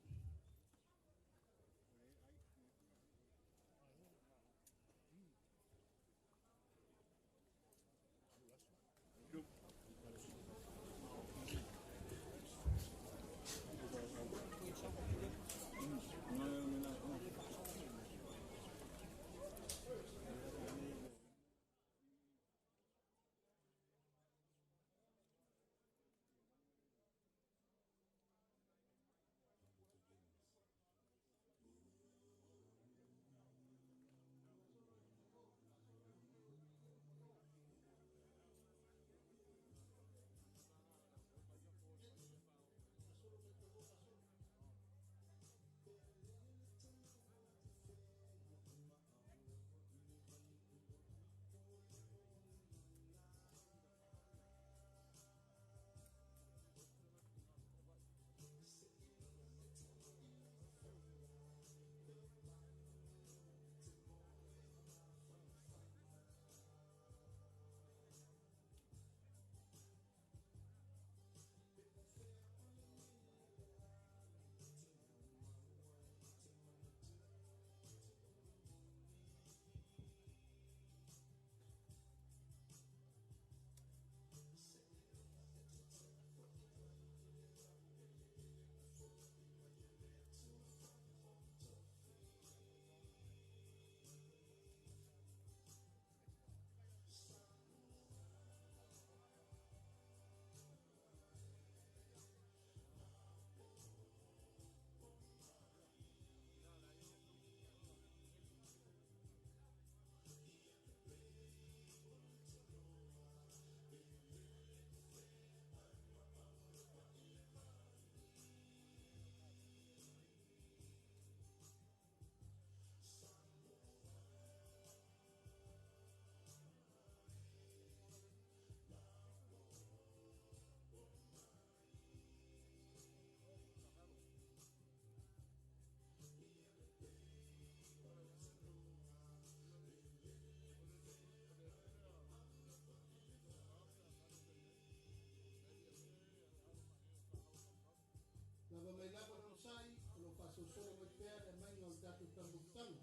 Lava mai lava le onosai, o lo faasoasoa mai pea le aumaiga o le tatou tamafutaga.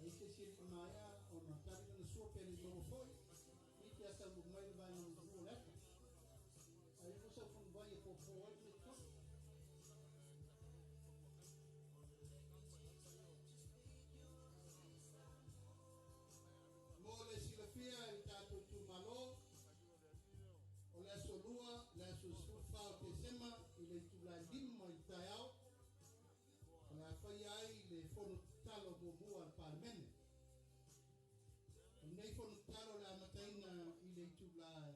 Ai se isi e maea ona tali lana sua pe le maua foi, i te ata mo mai le vaega lona lua o le ata. Ai foi sau fonuvai e pōpō ai le metotonu. Mo le silafia e le tatou itumalo, o le aso 2, le aso 14 o Tesema i le itula e 5 i le taeao, o le a faia ai le fono tatalo muamua a le Palemene. O lenei fono tatalo o le amataina i le itula e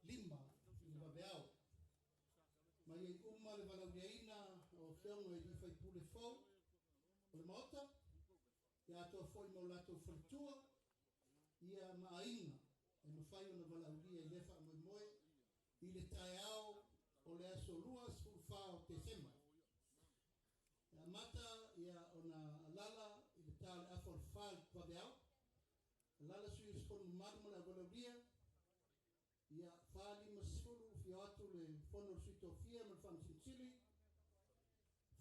5 i le vaveao. Mai ai uma le valauliaina o afioga i alii faipule fou o le Maota, ia atoa foi ma o latou faletua, ia ma aiga e mafai ona valaulia i lea faamoemoe i le taeao o le aso 24 o Tesema. E amata ia ona alala i le ta o le afa o le 4 i le vaveao, alala sui usufono mamalu ma le auvalaulia, ia 4:50 fia atu le fono o le sui tofia ma le faamasino 40,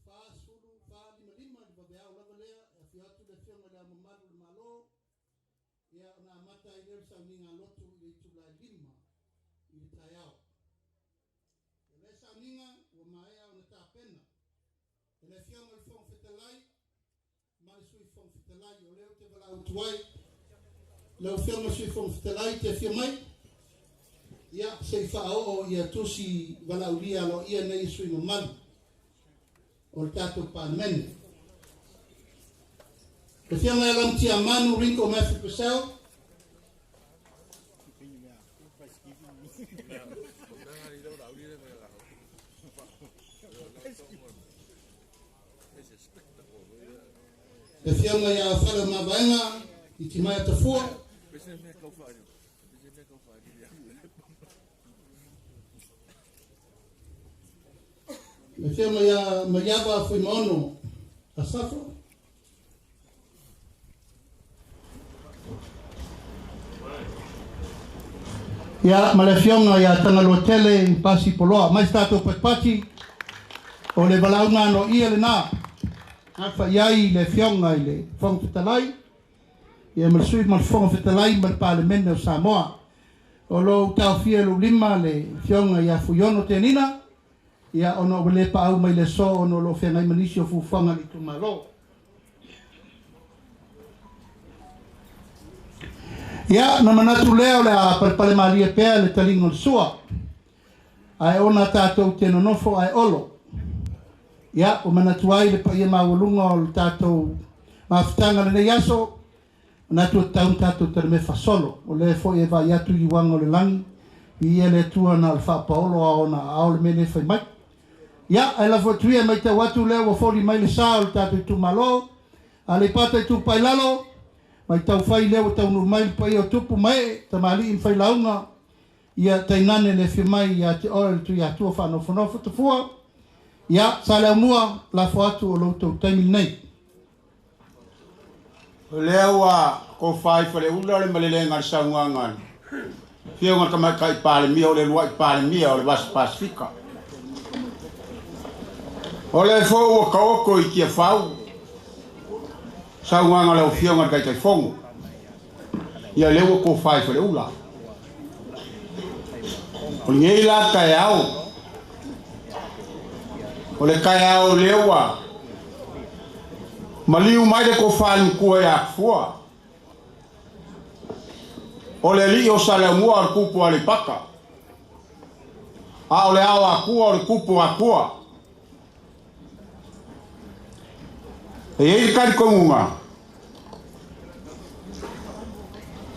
4:55 i le vaveao lava lea, e afio atu le afioga i le Ao Mamalu o le Malo, ia ona amata ai lea o le sauniga a lotu i le itula e 5 i le taeao. O lea sauniga ua maea ona tapena e le afioga i le Fofoga Fetalai ma le Sui Fofoga Fetalai. O lea ou te valaau atu ai lau afioga i le Sui Fofoga Fetalai te afio mai, ia se i faaoo ia tusi valaaulia aloaia nei sui mamalu o le tatou Palemene. Le afioga ia Lamutiamanu Ringo Matthew Purcell, le afioga ia Faleomavaega i Timaea Tafua, Le Afioga ia Maiava Fuimaono Asafo. Ia, ma le Afioga ia Tagaloatele Pasi Poloa. Mai se tatou patipati, o le valaauga aloaia lena. Gafa i ai le Afioga i le Fofoga Fetalai, ia ma le Sui ma le Fofoga Fetalai ma le Palemene o Samoa. O lo o ou taofia i lou lima le Afioga ia Fuiono Tenina, ia ona ua le paau mai le aso ona o lo o feagai ma nisi o fuafuaga a le itumalo. Ia, ona manatu lea o le a palepale malie pea le taliga o le sua, ae ona tatou te nonofo ae olo. Ia, ua manatu ai le paia maualuga o le tatou mafutaga lenei aso, manatu e tatau ona tatou talimea fasolo. O lea foi e vaai atu i uaga o le lagi, viia le Atua na o le faapaolo a ona aao le mea lea e fai mai. Ia, ae lafo atu ia, e matau atu lea ua foli mai le sa o le tatou itumalo, Aleipata Itupa i Lalo, matau fai lea ua taunuu mai le paia o tupu ma ee, tamalii ma failauga, ia tainane le afio mai ia te oe le Tuiatua faanofonofo tafua. Ia, Saleaaumua, lafo atu o lo outou taimi lenei. O lea ua tofa i Faleula le malelega a le saunoaga a le Afioga i le Tamaitai Palemia o le uluai Palemia o le Vasa Pasefika. O lea foi ua taoto i Tiafau saunoaga a lau Afioga i le Taitaifono. Ia lea ua tofa i Faleula. O lenei la taeao, o le taeao lea ua maliu mai le tofa i le matua ia Tafua, o le alii o Saleaaumua o le tupu o Aleipata, a o le ao Atua o le tupu o Atua. E i ai le talitonuga,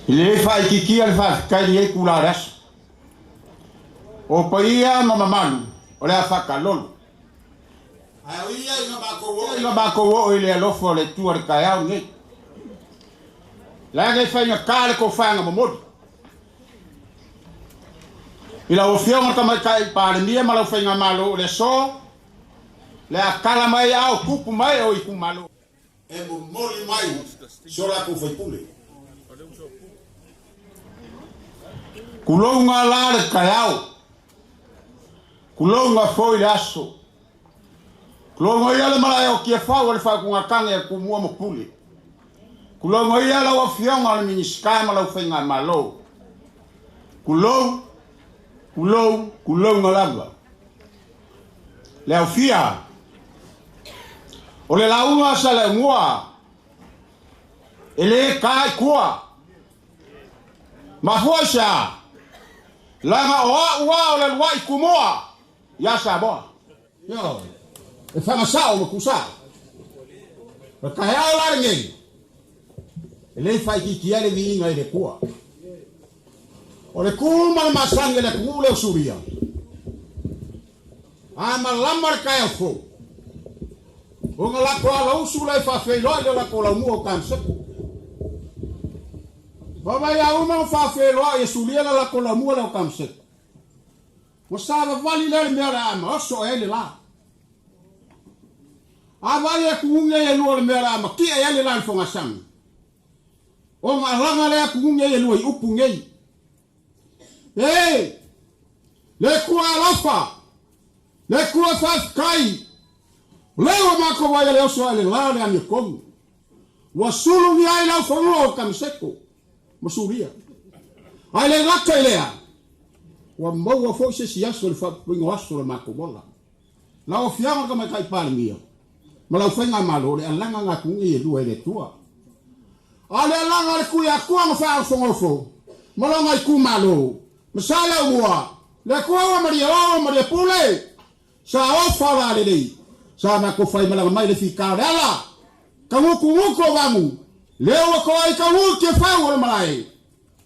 e le faaitiitia le faafetai i lenei itula o le aso. O paia ma mamalu o le a faakalolo. Ae o ia ina matou oo, ina matou oo i le alofa o le Atua i le taeao lenei. Leaga e faigata le tofaga momoli. I lau Afioga i le Tamaitai Palemia ma lau Faigamalo o le aso, le a tala mai ao tupu mai o itumalo. E momoli mai si o latou faipule. Tulouna la le taeao, tulouna foi le aso. Tulouna ia le malae o Tiafau o le faautugatagi a Tumua ma Pule. Tulouna ia lau Afioga i le Minisita ma lau Faigamalo. Tulou, tulou, tulouna lava. Le aofia o le lauga a Saleaaumua e le ta i tua. Mafua i se a? Leaga o au lava o le uluai Tumua ia Samoa. Ioe, e fagasao ma tusa. O le taeao la lenei, e le faaitiitia ai le viiga i le Atua. O le tu ma le masani a le atunuu lea o Suria, a malama le taeao fou, ona latou alausu lea e faafeiloai le latou laumua o Tamaseko. Vaavaai a uma ona faafeiloai e Suria le latou laumua lea o Tamaseko. Ua savavali lea le mea o le a maoso ai le la. A vaai atu nei e lua le mea o le a matie ai le la i le fogasami. Ona alaga lea atu nei e lua i upu nei. E! Le Atua alofa! Le Atua faafetai! O lea ua matou ai a le oso ae le la o le amiotonu. Ua sulugia ai le aufanua o Tamaseko ma Suria. Ae le gata i lea, ua maua foi se isi aso i le faapupuiga o aso o le matou ola. Lau Afioga i le Tamaitai Palemia ma lau Faigamalo, o le alaga gatugi e lua e le Atua. A o le alaga a le Tuiatua ma faaofogofo ma lona itumalo, ma Saleaaumua, le Atua ua malie oo malie pule, Sa ofa la lelei, sa matou faimalaga mai le fita o le ala, ka gutugutu o vamu, lea ua toa i ka uti e fau o le malae.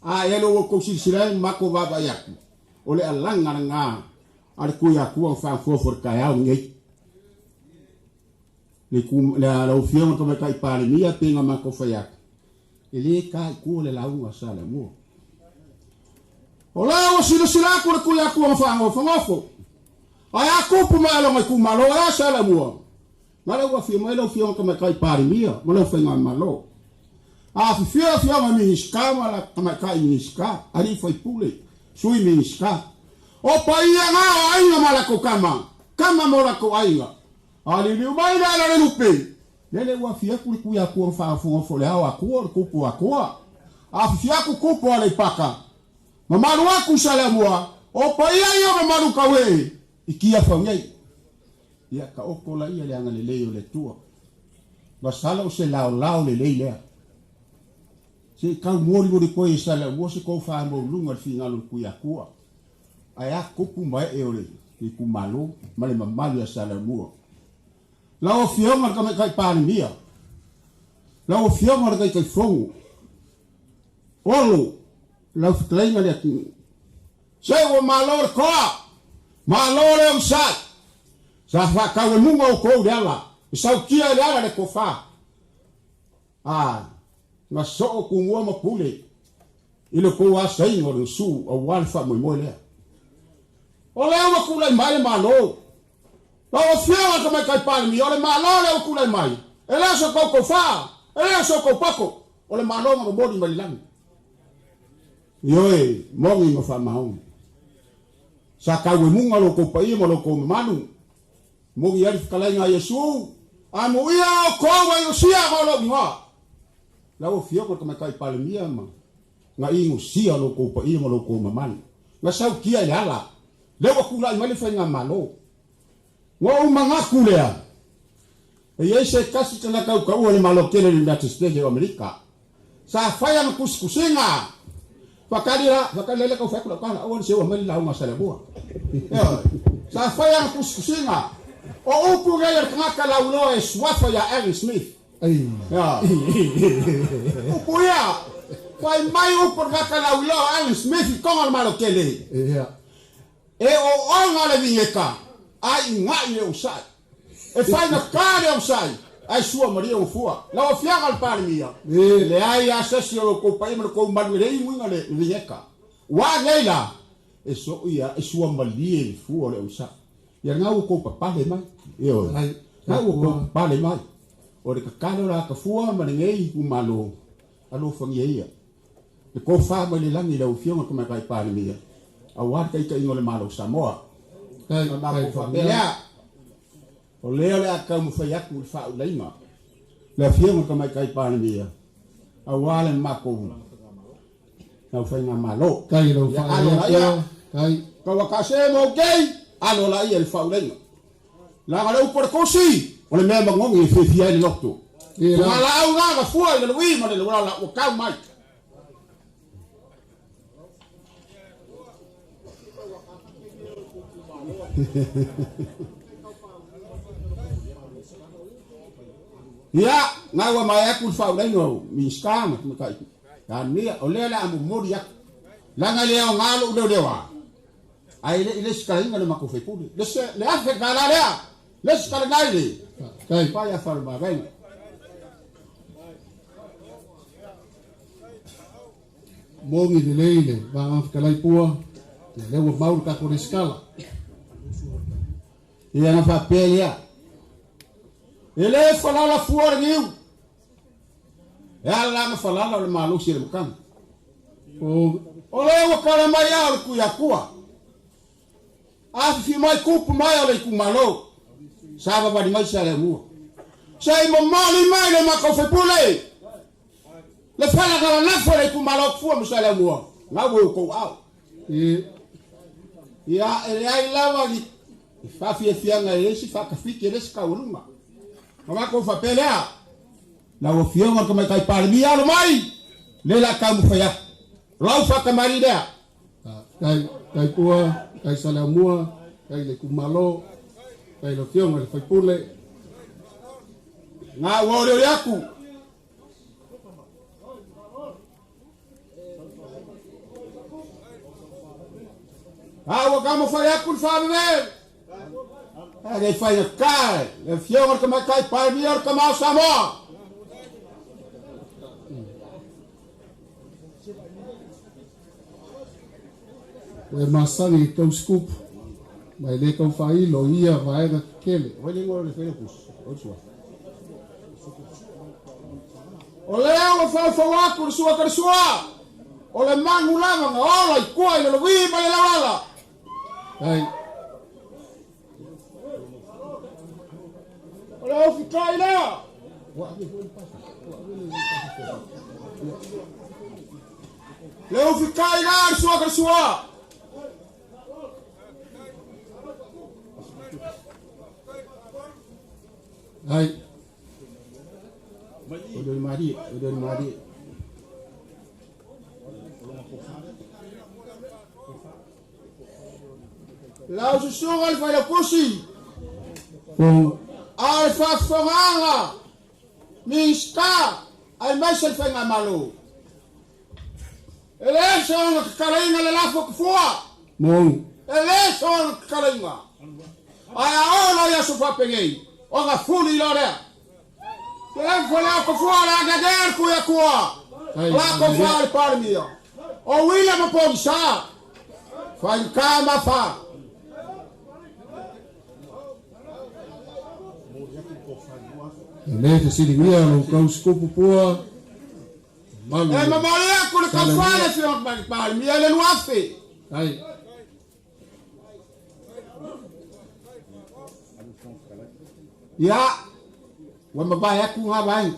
A e lo ua tou silasila ai ma matou vaavaai atu, o le alaga lena a le Tuiatua na faafofoa i le taeao lenei. Le tu, le lau Afioga i le Tamaitai Palemia pei ona matou fai atu, e le ta i tua le lauga a Saleaaumua. O lea ua silasila atu le Tuiatua na faanofonofo. Ae a kupu mai alo mai kumalo e a sa la mua. Ngala ua fia mai lau fioga tamaitai Palemia ma lau faigamalo. A fifio afioga Minisita ma la tamaitai Minisita, alii faipule, sui Minisita. O paia na o aiga ma latou tama, tama ma o latou aiga. A liuliu mai le ala o le lupe, lele ua afi atu le Tuiatua na faagofogofa o le ao Atua o le tupu o Atua. A afifi atu tupu o Aleipata, mamalu atu Saleaumua, o paia ia o mamalu tauee i Tiafau nei. Ia taoto laia le agalelei o le Atua. Masalo o se laolao lelei lea. Se i tau molimoli koe i Saleaumua se tou faamaualuluga i le finagalo o le Tuiatua. Ae a tupu ma ee o le itumalo ma le mamalu ia Saleaumua. Lau Afioga i le Tamaitai Palemia, lau Afioga i le Taitaifono, Olo, lau fetalaiga le atunuu. Se ua malo le toa, malo le onosai. Sa faatauemuga outou i le ala, e sautia i le ala le tofa. A, na soo tumua ma pule i le tou asaina o le gasu aua le faamoemoe lea. O lea ua tulai mai le Malo. Lau Afioga i le Tamaitai Palemia, o le Malo lea ua tulai mai, e le o so tou tofa, e le o so tou poto, o le Malo na momoli mai le lagi. Ioe, moni ma faamaoni. Sa tauemuga lo outou paia ma lo outou mamalu. Moni ai le fetalaiga a Iesu, Amuia outou e inosia ma o lou igoa. Lau Afioga i le Tamaitai Palemia ma na inosia lo outou paia ma lo outou mamalu. Na sautia i le ala, lea ua tulai mai le faigamalo. Na ou manatu lea, e i ai se tasi tagata utaua i le Malo tele o le United States o Amerika, sa fai ana tusitusiga, Faatali la, faatali la, tau fai atu lau tala, aua ne seua mai le lauga a Saleaumua. Ioe. Sa fai ana tusitusiga, o upu nei a le tagata lauiloa e suafa ia Aaron Smith. Ioe. Upu ia, fai mai upu a le tagata lauiloa Aaron Smith i Toga o le Malo Tele. E oona le vineta, a i ga'i le onosai. E faigata le onosai, ae sua malie ona fua. Lau Afioga i le Palemia, e leai lava se isi o lo outou paia ma lo outou malu e le inuina le vineta. Ua nei la, e soi lava, e sua malie le fua o le onosai. Ia lena ua outou papale mai. Ioe. Lena ua outou papale mai. O le tatalo la a Tafua ma lenei itumalo, alofagia ia. Le tofa mai le lagi i lau Afioga i le Tamaitai Palemia, aua le taitaiga o le Malo o Samoa. Ona matou faapea lea, o lea o le a taumafai atu i le faaulaiga le Afioga i le Tamaitai Palemia, aua le matou lau faigamalo. Ia alo laia, tauatase ma outei, alo laia i le faaulaiga. Leaga o le upu a le Tusi, o le mea manogi e fiafia ai le loto. O laau na na fua i le lui ma le luala ua tau mai. Ia, na ua mai atu le faaulaiga o Minista ma Tamatai. Ia, o lea le a momoli atu. Leaga e le aoga lou leoleoa. Ae le i lesitalaina le matou faipule. Le se le afe tala lea. Lesitala nai le. Kai pai a fale mavaenga. Mogi lelei le vaega fetalai pua, ia lea ua mau le tatou resitala. Ia na faapea lea. E le falala fua le niu. E ala la na falala o le malosi e le matagi. O lea ua tala mai a o le Tuiatua. Afifi mai kupu mai o le itumalo. Sa vavali mai Saleaumua. Se i momoli mai le matou faipule. Le fala galalafo le itumalo o Tafua ma Saleaumua. Gau e outou ao. Ia, e leai lava ni faafiafiaga e le isi faatafiti e le isi taualuga. Ma matou faapea lea. Lau Afioga i le Tamaitai Palemia, alo mai! Lea o le a taumafai atu. O lau faakamali lea. Tai, tai pua, tai Saleaumua, tai le itumalo, tai le Afioga i le Faipule. Nga ua olioli atu. A ua taumafai atu le faaveve. E le faigata le Afioga i le Tamaitai Palemia o le Tama o Samoa. Ua e masani i tou scoop. Ma e le taufailo ia vaega tetele. O le igoa o le Failautusi, o le suafa. O lea ua faufau atu le sua kalisua, o le magu lava na ola i tua i le lovi ma le laulala. Ai. O le ofikai lea. Le ofikai lea le sua kalisua. Ai. O le mari, o le mari. Lau susuga le Failautusi, a o le faafofogaaga Minisita aemaise le Faigamalo. E le soona tatalaina le lafo tafua. Mou. E le soona tatalaina. Ae a oo loa i aso faapenei, ona fuli loa lea. Te le fua lea tafua le ageagea le Tuiatua. Ai, O la tofa le Palemia. O William Pogisa. Faigata ma fa. E le fesiligia lou tausikupu pua. Malu. E momoli atu le tofa le Afioga i le Palemia i le 2000. Ai. Ia, ua mavae atu ngā vaega.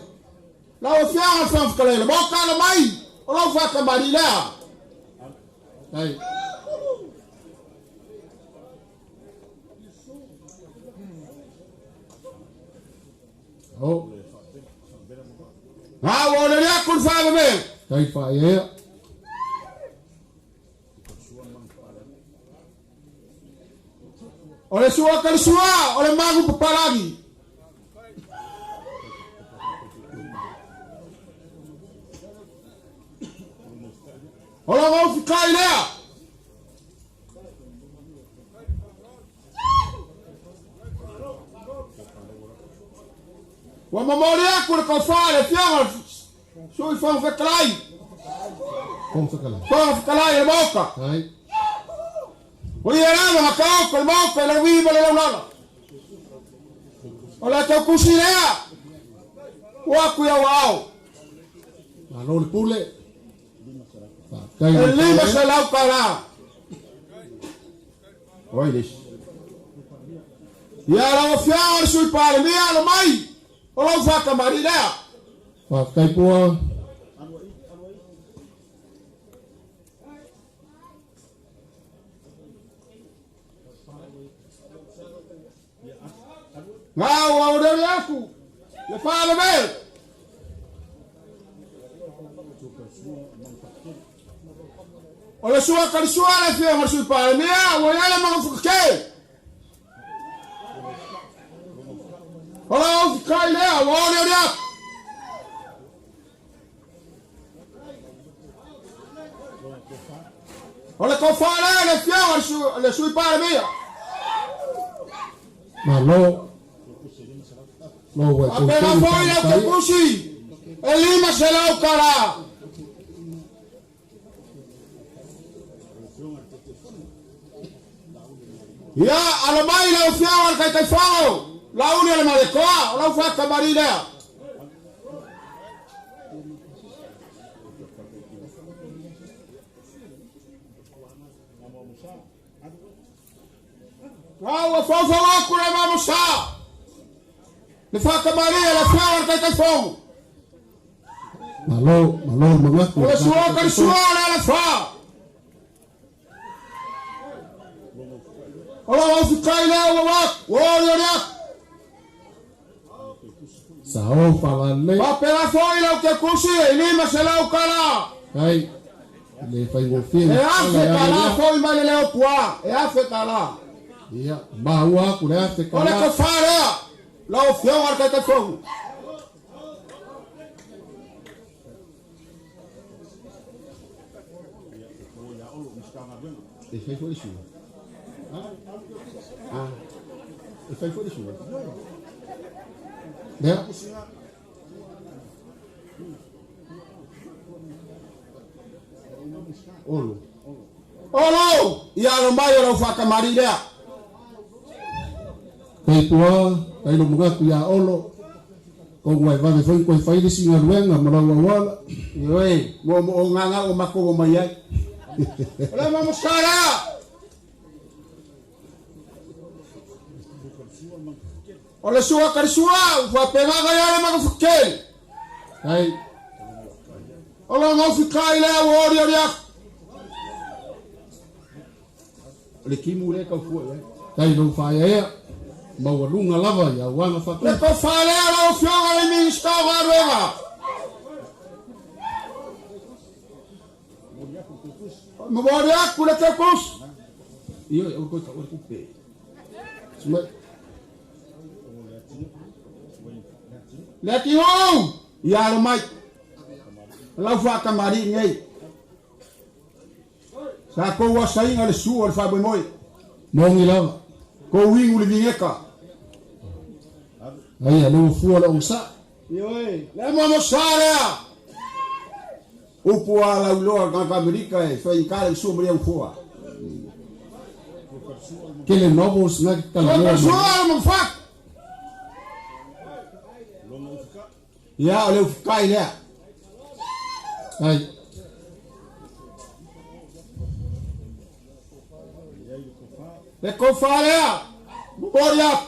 Lau Afioga i le Fofoga Fetalai, le Maota ala mai, o lau faakamali lea. Ai. O. Ngā ua olele atu le faavavea. Tai faaea. O le sua kalisua, o le magu papalagi. O la ofikai lea. Ua momoli atu le tofa le Afioga Sui Fofoga Fetalai. Fofoga Fetalai. Fofoga Fetalai le Maota. Ai. O ia lava na kaoka le Maota i le ui ma le laulala. O le taukusi lea. Ua atu i au ao. Malo le pule. Faafetai E le 500 tala. Oi le. Ia lau Afioga le Sui Palemia alo mai. O lau faakamali lea. Faafetai pua. Ngā ua orere atu. Le whaalame. O le sua kalisua le Afioga le Sui Palemia, ua i ai le magafukake. O lau ofikai lea, ua ore atu. O le tofa lea le Afioga le Sui Palemia. Malo. Lo ua A pena foi lau taukusi. E 500 tala. Ia, alo mai lau Afioga le Taitaifono. Lauli o le Malekoa, o lau faakamali lea. Ngā ua faufau atu le mamosa. Le faakamali e le Afioga le Taitaifono. Malo, malo le magaku. O le sua kalisua le alafa. O lau ofikai lea ua wak, ua ori ori atu. Sao falalei. Papela foi lau te kusi, e 500 tala. Ai. Le faigofie. E 1000 tala foi mai le leo pua. E 1000 tala. Ia, maua aku le 1000 O le tala. tofa lea. Lau Afioga le Taitaifono. E fai foi le sua. Ah. E fai foi le sua. Lea. Olo. Olo, ia alo mai o lau faakamali lea. Tai pua, tai lo manatu ia Olo, kou ua e vave foi ona toe fai le isi galuega ma lau auala. Ioe, moomoogaga ua matou omai ai. O le mamosa lea! O le sua kalisua, ua faapegaga ia le magafakeli. Tai. O lo gaufikai lea ua olioli aku. O le timu lea e tau fua i ai. Tai lou faaeaea, maualuga lava i auaga Le faatupu. tofa lea lau Afioga i le Minisita o Galuega. Momoli atu le teukusi. Ioe, aua toe taua le tupe. Sumai. Le atunuu, ia alo mai. Lau faatamalii nei. Sa kou asaina le sua o le faamoemoe. Moni lava. Kou igu le vineta. Aia, lea ua fua le ogasai. Ioe, le momosa lea. Upu a lauiloa le tagata Amerika e faigata le sua ma le aufoa. Tele novels na ke talanoa mai. Sua le mafak. Ia, o le ufikai lea. Ai. Le kofa lea. Momoli atu.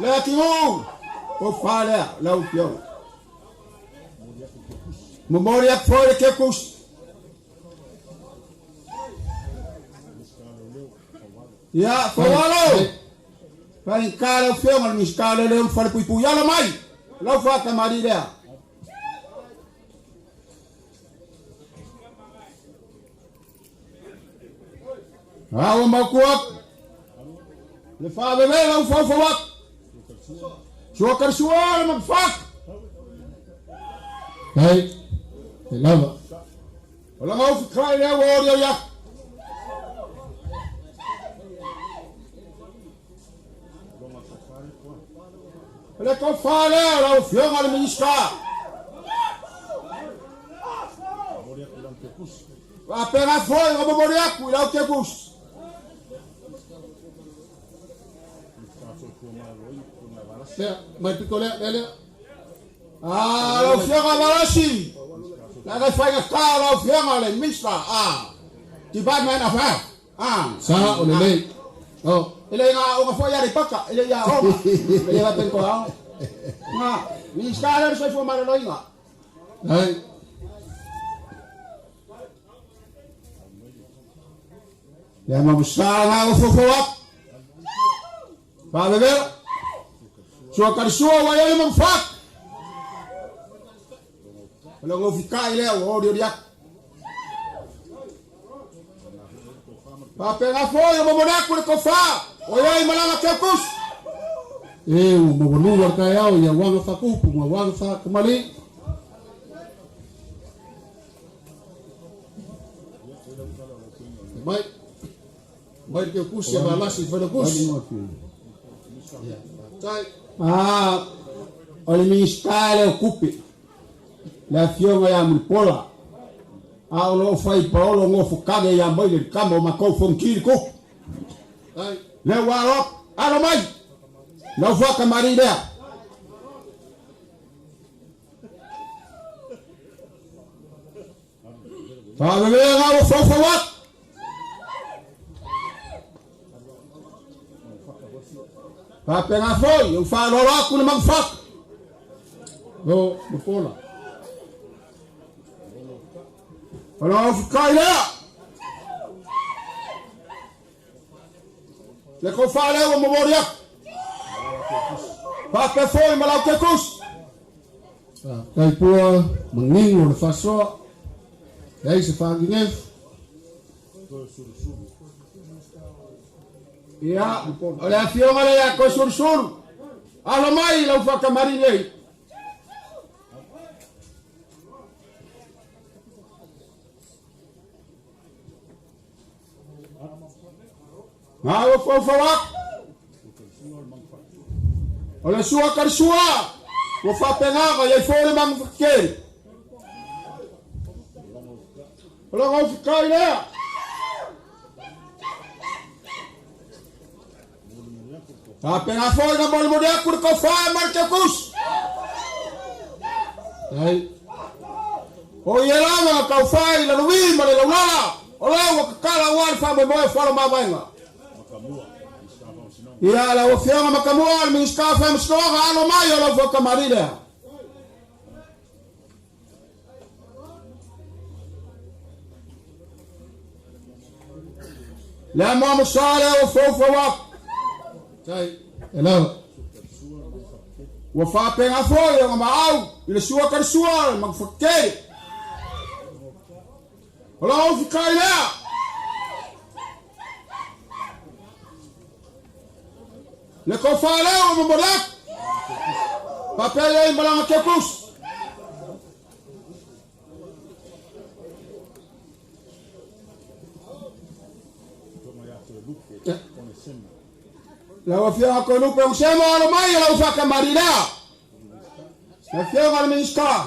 Le atunuu. Kofa lea, lau Afioga. Momoli atu foi le kekusi. Ia, Faualo. Faigata lau Afioga i le Minisita o Leoleo ma Falepuipui. Alo mai, lau faatamalii lea. A ua mautu atu le faaveve lau faufau atu. Sua kalisua le mafatu. Tai, e lava. O laga ufikai lea ua oli au atu. O le tofa lea o lau Afioga i le Minisita. Faapena foi ona momoli atu i lau Tekusi. Lea, mai pito lea, lea, lea. Ah, lau Afioga Valasi. Leaga e faigata lau Afioga le Minista. Ah, Department of Health. Ah. Sa o lelei. Oh. E le ga aoga foi Aleipata, e le i aoga. E le faapea toe aoga. Nga, Minista lea o le Soifua Maloloina. Ai. Lea ma sa nga o fofo atu. Faavevela. Sua kalisua ua i ai ma mafatu. O le gofikai lea ua olioli atu. Faapena foi o momoli atu le tofa o i ai malaga teukusi. E ua maualuga le taeao i auaga faatupu ma auaga faatamalii. Mai, mai le teukusi a Valasi i Failautusi. Ia, faafetai. Ah, o le Minisita lea o Tupe, le Afioga ia Mulipola, a o lo o fai paolo nofo kage ia mai le kama o matou fonoti le tupu. Lea ua alo atu, alo mai, lau faatamalii lea. Faavevega ua faufau atu. Faapena foi, ua faaaloalo atu le manufatu. O, Mulipola. O lau ofikai lea. Le tofa lea ua momoli atu. Faapea foi ma lau tekusi. Tai pua manino o le faasoa. Leai se faagigefu. Ia, o le afioga lea ia Toesulusulu. Alo mai lau faakamali nei. Nga ua faufau atu. O le sua kalisua, ua faapegaga i ai foi le magafakeli. O le gaufikai lea. Faapena foi na molimoli atu le tofa ma le teukusi. Ai. O ia lava na taufai i le luvi ma le laulala, o lea ua tatala aua le faamoemoe o Fala Mavaega. Ia, lau Afioga Matamua, le Minisita o Faamasinoga, alo mai o lau faatamalii lea. Le amoamosa lea ua foufou atu. Tai. E lava. Ua faapena foi ona maau i le sua talisua le magufatetele. O lau aufikai lea. Le tofa lea ua momoli atu. Faapea i ai malaga Teukusi. Lau Afioga Toelupe Usemo, alo mai e lau faatamalii lea. Le Afioga i le Minisita.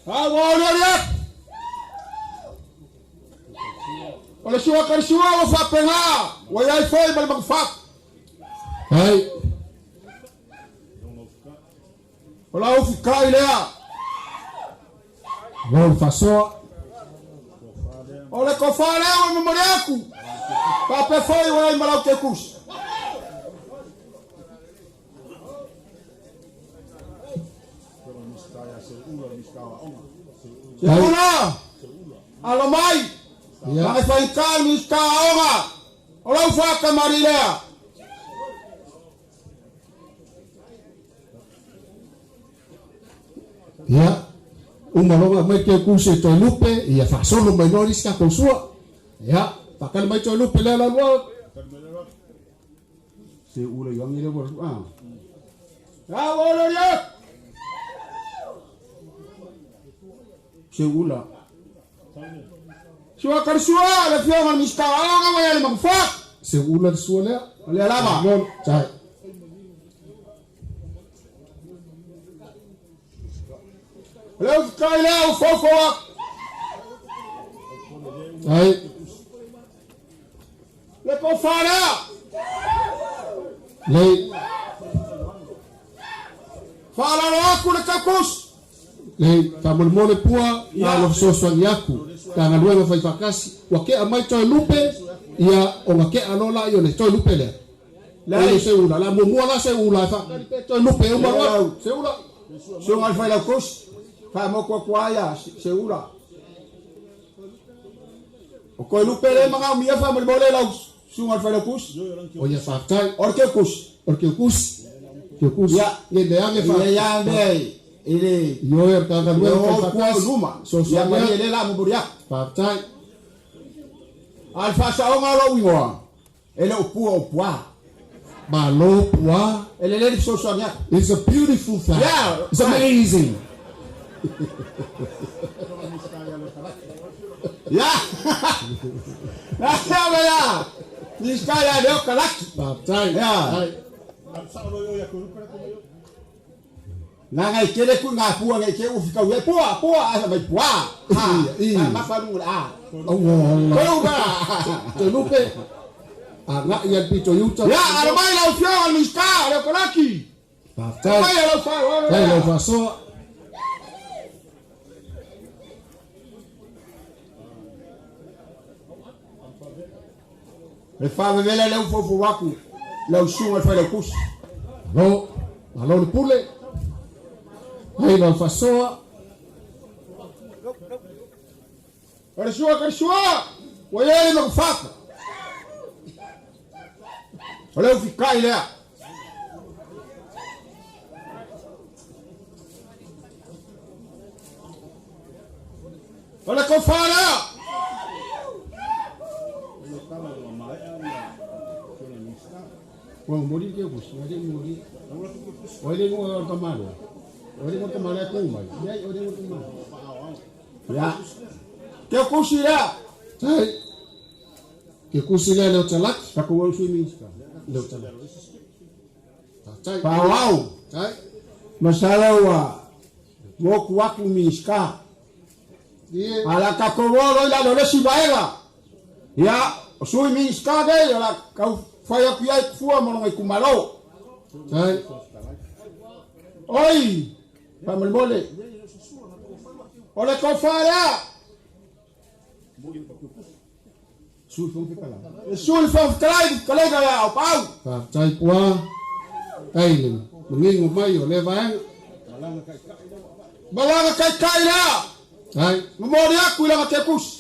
A ua olioli atu. O le sua kalisua ua faapena, ua i ai foi ma le magafatu. Ai. O lau fikai lea. Lau faasoa. O le tofa lea ua momoli atu. Faapea foi ua i ai ma lau teukusi. Seula, alo mai, Ia. Mai faigata le Minisita o Aoga, o lau faatamalii lea. Ia. Uma loa mai ke kuse toe lupe, ia faasolo mai loa le isi tatou sua. Ia, faatali mai toe lupe lea la lua. Seula i angi le ua ah. A ua olioli atu. Seula. Sua kalisua, le Afioga i le Minisita o Aoga ua i ai le magafatu. Seula le sua lea. O lea lava. Lolo, tai. O le ufikai lea ua foufou atu. Ai. Le tofa lea. Lei. Faalalo atu le taukusi. Lei, faamolemole pua, na o lo fesoasoani atu. Ta galuega faifaatasi, ua ke'a mai toe lupe, ia ona ke'a loa laia o le toe lupe lea. Lei se ula, la muamua la se ula e faatali pe toe lupe e uma loa atu, se ula. Susuga i le Failautusi, faamotu atu ai a se ula. O toe lupe lea e manaomia faamolemole lau Susuga i le Failautusi. O ia faafetai. O le teukusi. O le teukusi. Teukusi. Ia. Ne leaga e Ia ia mea i le Ioe o le tagaluega o pua o faifaatasi. luma. Ia Sosoani malie atu. le la momoli atu. Faafetai. A o le faasaoga o lou igoa, e le o pua o puā. Malo puā. E lelei le fesoasoani atu. It's a beautiful flower. Yeah, It's right. amazing. Ia! Ia! Minisita ia leo kalaki. Faafetai. Ia. Ai. Leaga e tele kui ngā pua nei te ua whikau e pua, pua, a mai pua. Ha, Ia, ia. ma whanungu le a. Auala. Koe uka. Te lupe. A nga ia le pito i uta. Ia, alo mai lau fioga le Minisita, leo kalaki. Faafetai. Mai lau whanau. Faafetai lau faasoa. Le whawewele leu fofo aku, lau sunga le whailaukusi. Malo, malo le pule. Ai lau faasoa. O le sua ka le sua, ua i ai le makufaka. O le ufikai lea. O le kofa lea. Ua moli ke kusi, ua le moli. Ua le ngoa o tamalo. Ua le ngoa tamalo e kau mai. Ia, ua le ngoa tamalo. Ia. Ke kusi lea. Tai. Ke kusi lea leo talaki. Taku wau sui minista. Leo talaki. Tai. Paoau. Tai. Masala ua moku aku minista. A le a tatou o loa i lalo o le isi vaega. Ia, o sui Minisita nei o le a tau fai atu i ai fua mo lona itumalo. Oi, faamolemole, o le tofa lea. Le Sui Fofoga Fetalai, le fetalaiga ia Aupaau. Faafetai pua, tai le manino mai o lea vaega. Malaga taitai lea. Tai. Momoli atu i lana tekusi.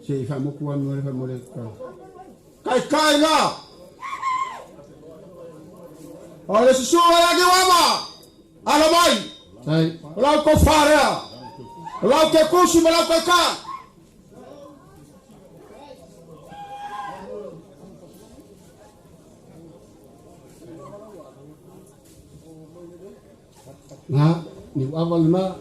Se i faamotu anu le faamole Taitai la. O le susuga ia Niuava. Alo mai. Tai. O lau tofa lea. O lau tekusi ma lau taitai. Na, Niuava lena.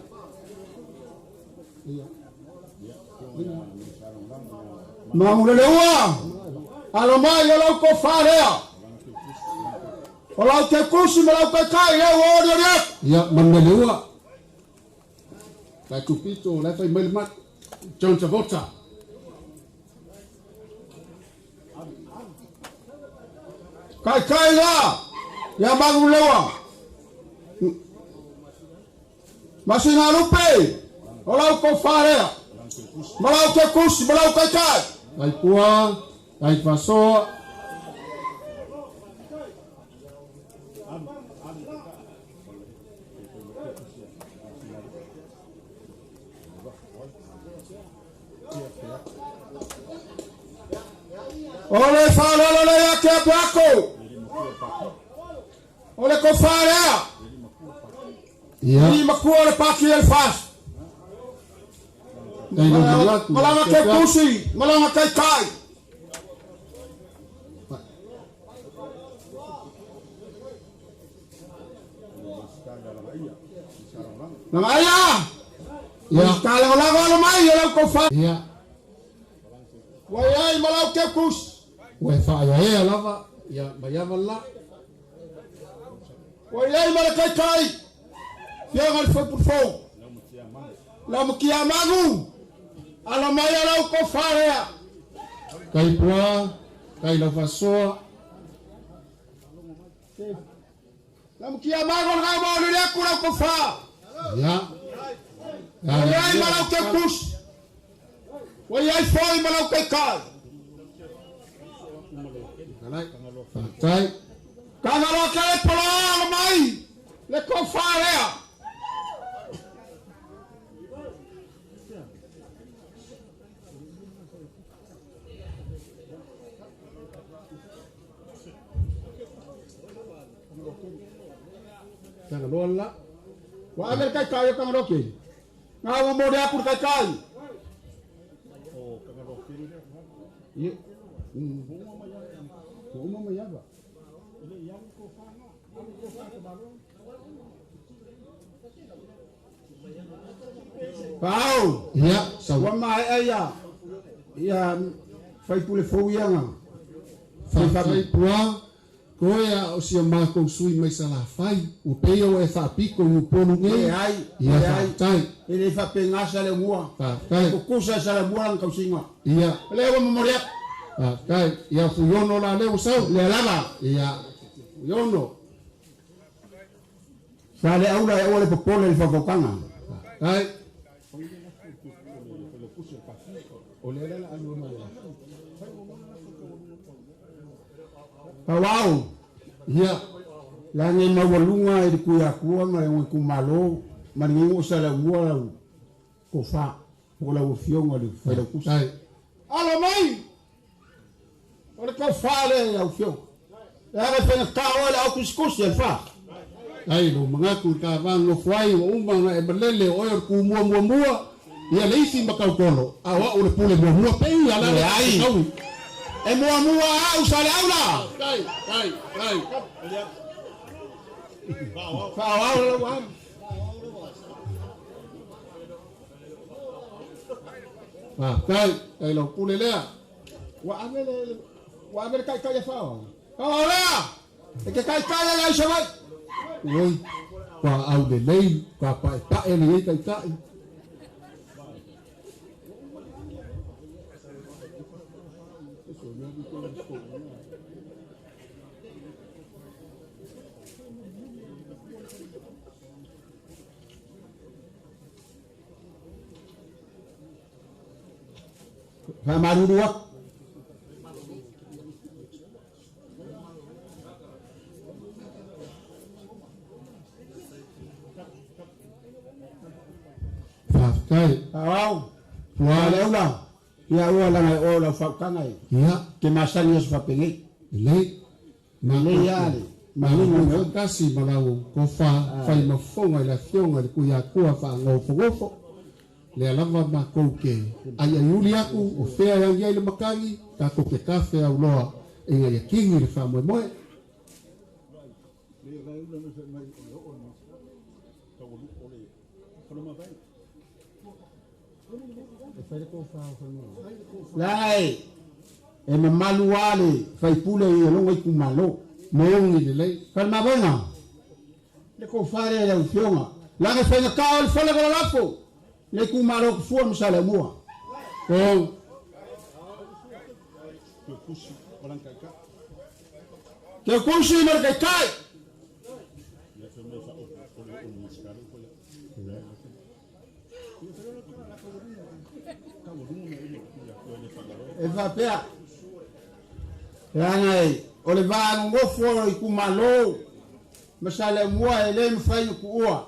Maguleleua, alo mai o lau tofa lea. O lau tekusi ma lau taitai lea ua olioli atu. Ia, Manuleleua. Lai tupito, lai fai mai le mat. John Travolta. Taitai la, ia Maguleleua. Masinalupe, o lau tofa lea. Ma lau tekusi ma lau taitai. Tai pua, tai fasoa. O le faaaloalo lea ia te Apeako. O le tofa lea. Ia. I matua o le pati e le FAST. Tai lau manatu. Malaga tekusi, malaga taitai. Lagaia. Ia. Talagolago alo mai o lau tofa. Ia. Ua i ai ma lau tekusi. Ua e faaeaea lava, ia maiava la. Ua i ai ma le taitai. Fioga le faipule fou. Laumatia Magu. Alo mai o lau tofa lea. Tai pua, tai lau fasoa. Laumatia Magu o le gau maoli le aku lau tofa. Ia. Ua i ai ma lau tekusi. Ua i ai foi ma lau taitai. Faafetai. Tagaloa kele poloa alo mai le tofa lea. Tagaloa la. Ua ave le taitai o Tagaloa kele. Ngā ua moli aku le taitai. Ia. Ua uma mai ava. Pau. Ia, sau. Ua maea ia. Ia faipule fou ia nga. Faafetai pua, koe a o si a matou sui mai Salafai, ua pei ua e faapito i Upolu nei. Leai, Ia, leai. faafetai. E le faapegasa le mua. Faafetai. Kukusa sa le mua lana tausiga. Ia. Lea ua momoli atu. Faafetai. Ia, Fuiono la lea ua sau. Lea lava. Ia, Fuiono. Sa le aula e aua le popole i le faufaukaga. Faafetai. O lea la alua mai ai. Auau. Ia. Lagi e maualuga i le Tuiatua ma le itumalo ma lenei oo sa le aumua lau tofa po o lau afioga i le Failautusi. Tai. Alo mai! O le tofa lea i lau afioga. Leaga e faigata oe le au tusitusi e le fa. Tai lou manatu i le kava nofo ai ua uma ona e malele o oe o le kumua muamua ia le isi makautolo a o au le pule muamua pei a la le Leai. taui. E muamua au sa le aula. Tai, tai, tai. Faaauau lau au. Faafetai, tai lau pule lea. Ua ave le ua ave le taitai e faaauau. Faaauau lea. E te taitai ala i Savaii. Oi, ua aulelei, ua pa'epa'e lenei taitai. Faamalulu atu. Faafetai. Aau. Ua Le ula. Ia ua langa e o lau faautaga e. Ia. Te masani aso faapenei. Lelei. Lelei lava le manino o mea uma. Tasi ma lau tofa faimafofoga i le Afioga i le Tuiatua faagofogofo. Lea lava matou te aiaiuli atu o fea e agi ai le matagi, tatou te tafe auloa ina ia kini le faamoemoe. Leaga e mamalu lava le faipule i lona itumalo. Moni lelei. Falemavaega, le tofa lea i lau Afioga, leaga e faigata o le fale galalafo le itumalo o Tafua ma Saleaaumua. O. Teukusi ma le Taitai. E faapea, leaga e o le va nonofo o le itumalo ma Saleaaumua e le mafai ona tuua.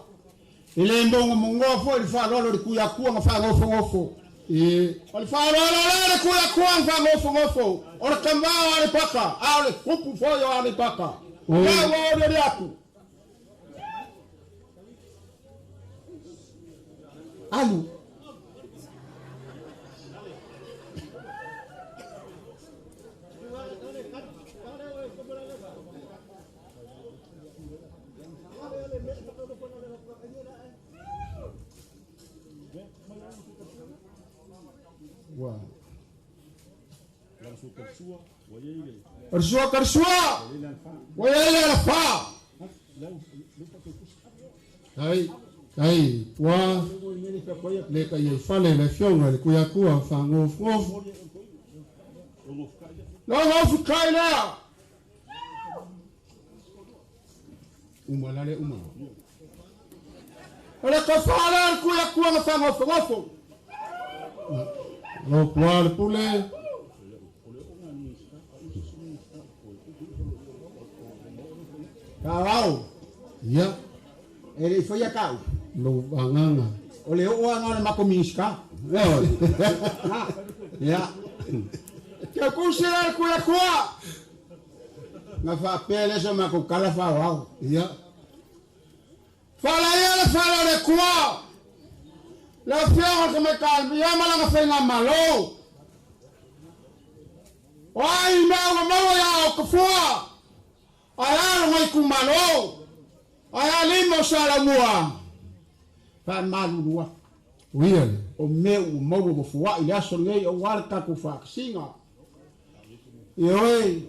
E le mogomogoa foi le faaaloalo i le Tuiatua na faanofonofo. E. O le faaaloalo lea i le Tuiatua na faanofonofo, o le tama o Aleipata, a o le tupu foi o Aleipata. Lea ua olioli atu. Alu. Ua. O le sua karsua, ua i ai le alafa. Ai, ai, ua le ka iai fale le afioga i le Tuiatua faagofogofo. Logo kai lea. Uma lale uma. O le tofa lea o le Tuiatua na faagofogofo. Lo pua le pule. Taau. Ia. E le i faia kau. Lo agaga. O le oo aga o le mako Minista. Ia. Te kusi le Tuiatua. Na faapea lea sa makou tala faaauau. Ia. Faalaia le fale o le Atua. Le afioga o le Tamaitai ia ma lana faigamalo. O ai mea ua maua ia o Tafua. Ae a lona itumalo. Ae a lima o Saleaaumua. Faamalulu atu. Uia le. O mea ua maua ua foai i le aso lenei aua le tatou faatasiga. Ioe,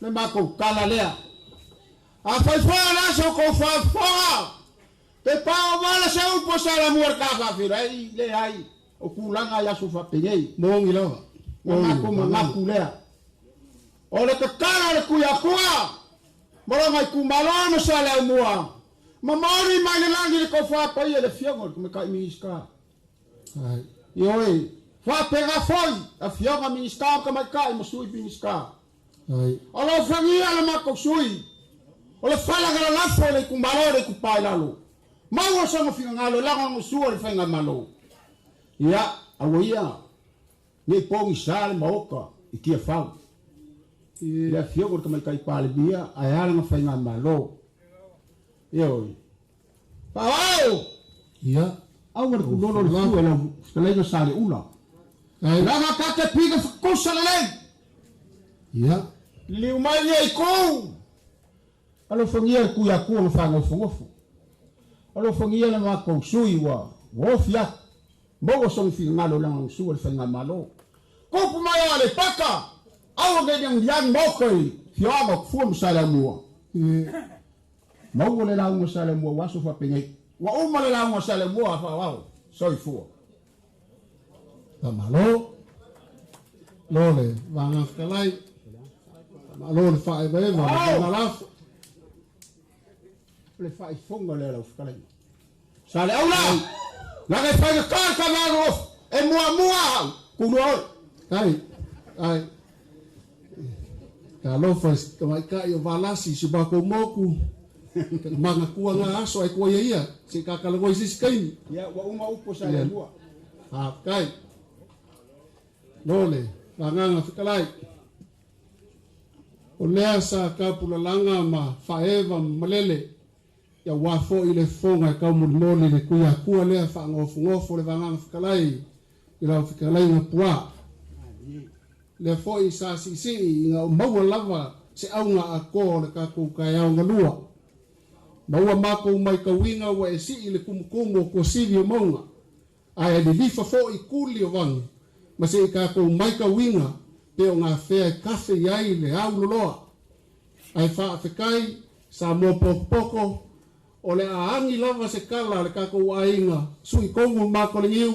le matou tala lea. Afai foi o le aso o tou faafofoga, pe pao vala se upu a Saleaaumua i le ta faafeiloai, leai, o tulaga i aso faapenei. Moni lava. Na matou manatu lea. O le tatalo a le Tuiatua ma lona itumalo ma Saleaaumua, momoli mai le lagi le tofa paia i le Afioga i le Tamaitai Minisita. Ai. Ioe, faapena foi Afioga Minisita o Tamaitai ma Sui Minisita. Ai. O lo o fagia le matou sui, o le fala galalafo i le itumalo le itupa i lalo. Maua sona finagalo e lagolagosua i le faigamalo. Ia, aua ia, nei pogisa le maota i Tiafau. I le Afioga i le Tamaitai Palemia ae a lana faigamalo. Ioe. Faaauau! Ia. Aua le tulolo le fua i lau fetalaiga Saleula. Ai. Leaga ta te pine fetusa lelei. Ia. Liliu mai ia i kou. Alofagia le Tuiatua na faanofonofo. Alofagia le matou sui ua ofi atu. Maua sona finagalo lagolagosua i le faigamalo. Tupu mai o Aleipata, aua ne i agiagi maota i Fioaga o Kafua ma Saleaaumua. Maua le lauga a Saleaaumua ua aso faapenei. Ua uma le lauga a Saleaaumua faaauau. Soifua. Faamalo lo le Vaega Fetalai, faamalo le faaevaeva o le vaega lafo. O le faaifoga lea lau fetalaiga. Saleaula! Laga e faigata le tama nonofo e muamua au kulua oe. Ai, ai. Talofa i si tamaitai o Valasi i si o matou motu. Manatua na aso ai kua ia ia, se i kakalagoi i se isi taimi. Ia, ua uma upu o Saleaumua. Faafetai. Lo le Agaga Fetalai. O lea sa taupulalaga ma faaeva ma malele ia ua fo'i le fofoga e taumolimoli le Tuiatua lea faanofonofo le Vagaga Fetalai i lau fetalaiga puā. Lea foi sa siisii ina o maua lava se auga atoa o le tatou taeao galua. Ma ua matou matauina ua e sii le tumutumu o tuasivi o mauga, ae lilifa foi tuli o vanu, ma se i tatou matauina pe o gafea e kafe i ai le au loloa. Ae faafetai Samoa potopoto, o le a agi lava se tala a le tatou aiga sui tonu Makolegiu,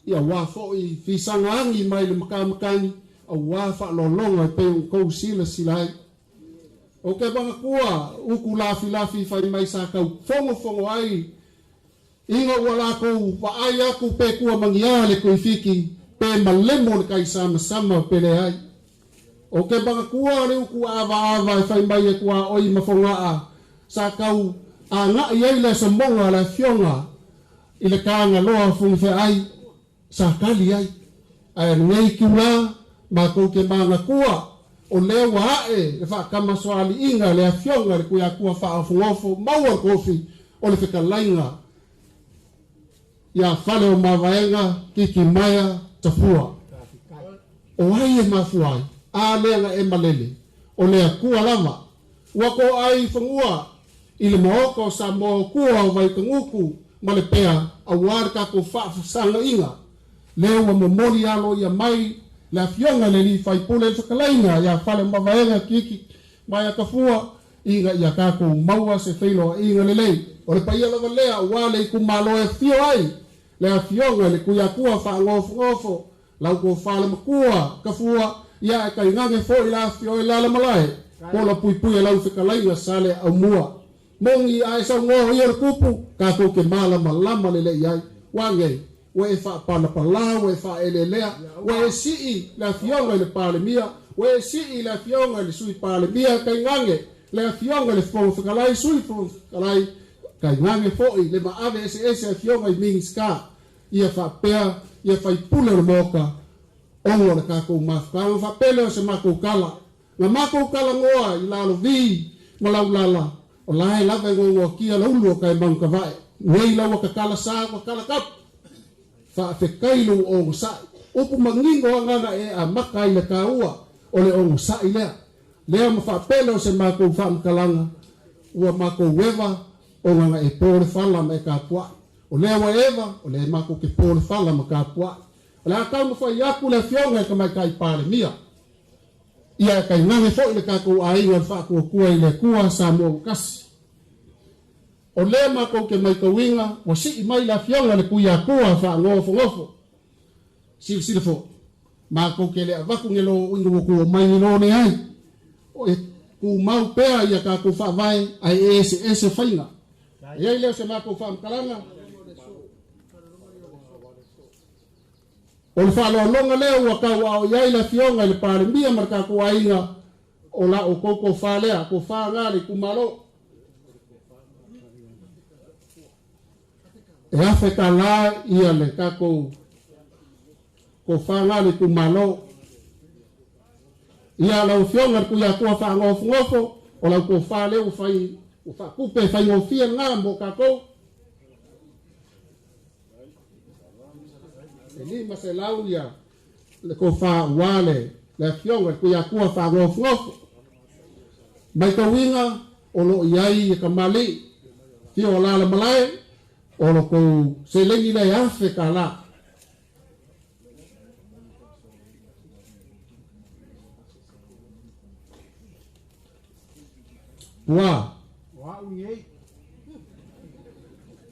ia aua foi fisaga agi mai le matamatagi, aua faaaloaloga e pei ona tou silasila ai. Ou te manatua utu lafilafi fai mai sa tau fogofogo ai ina ua latou vaai atu pe tuamagiā le Tuifiki pe malemo le taisamasama pe leai. Ou te manatua le utu avaava e fai mai e tuaoi ma Fogaa sa tau agai ai le asomoga a le afioga i le Tagaloa Fofoga sa tali ai. Ae lenei itulā matou te manatua o lea ua ae le faatamasoaliiga le afioga i le Tuiatua faaofogofo maua le tofi o le fetalaiga ia Faleomavaega Titimaea Tafua. O ai e mafua ai? A lea na e malele, o le Atua lava. Ua toai i fanua i le Maota o Samoa o tua o Vaitagutu ma Lepea aua le tatou faafesagaiga. Lea ua momoli aloaia mai le afioga i le alii faipule le fetalaiga ia Faleomavaega Titimaea Tafua ina ia tatou maua se feiloaiga lelei. O le paia lava lea aua le itumalo e afio ai le afioga i le Tuiatua faanofonofo, lau tofa le matua Tafua, ia e tainane foi le afio i le alamalae, pola puipui e lau fetalaiga Saleaaumua. Moni a e saunoa o ia o le tupu, tatou te malamalama lelei ai. Ua nei, ua e faapalapala, ua e faaeleelea, ua e sii le afioga i le Palemia, ua e sii le afioga i le Sui Palemia, tainane le afioga i le Fofoga Fetalai, Sui Fofoga Fetalai, tainane foi le maave eseese afioga i Minisita, ia faapea ia faipule o le Maota ona o le tatou mafutaga. Faapea lea o se matou tala. Na matou talanoa i Lalovi ma Laulala, o la e lava e gogoakia la ulu o ka e maugakavae. Nei laua tatala sa tatala tapu. Faafetai lou ogasai. Upu manino agaga e amata ai le taua o le ogasai lea. Lea ma faapea o se matou faamatalaga, ua matou eva o gaga e po le fala ma e tapuai. O lea ua eva, o lea e matou te po le fala ma tapuai. O le a taumafai atu le afioga i tamaitai Palemia. Ia e tainane foi le tatou aiga o le Faatuatua i le Atua Samoa ua tasi. O lea matou te matauina ua sii mai le afioga i le Tuiatua faanofonofo. Silasila foi, matou te le avatu ni lo ina ua tua mai ni lo leai. O e tumau pea ia tatou faavae ae e eseese faiga. E ai lea o se matou faamatalaga. O le faaaloaloga lea ua tauaao i ai le afioga i le Palemia ma le tatou aiga o la outou tofa lea, tofa na le itumalo. E $1,000 ia le tatou tofa na le itumalo. Ia lau afioga i le Tuiatua faanofonofo, o lau tofa lea ua fai, ua faatupe faigofie lena mo tatou. E 500 ia le tofa aua le afioga i le Tuiatua faanofonofo. Matauina o loo i ai e kamali'i fio o alalamalae o lo tou seleni lea e $1,000. Pua.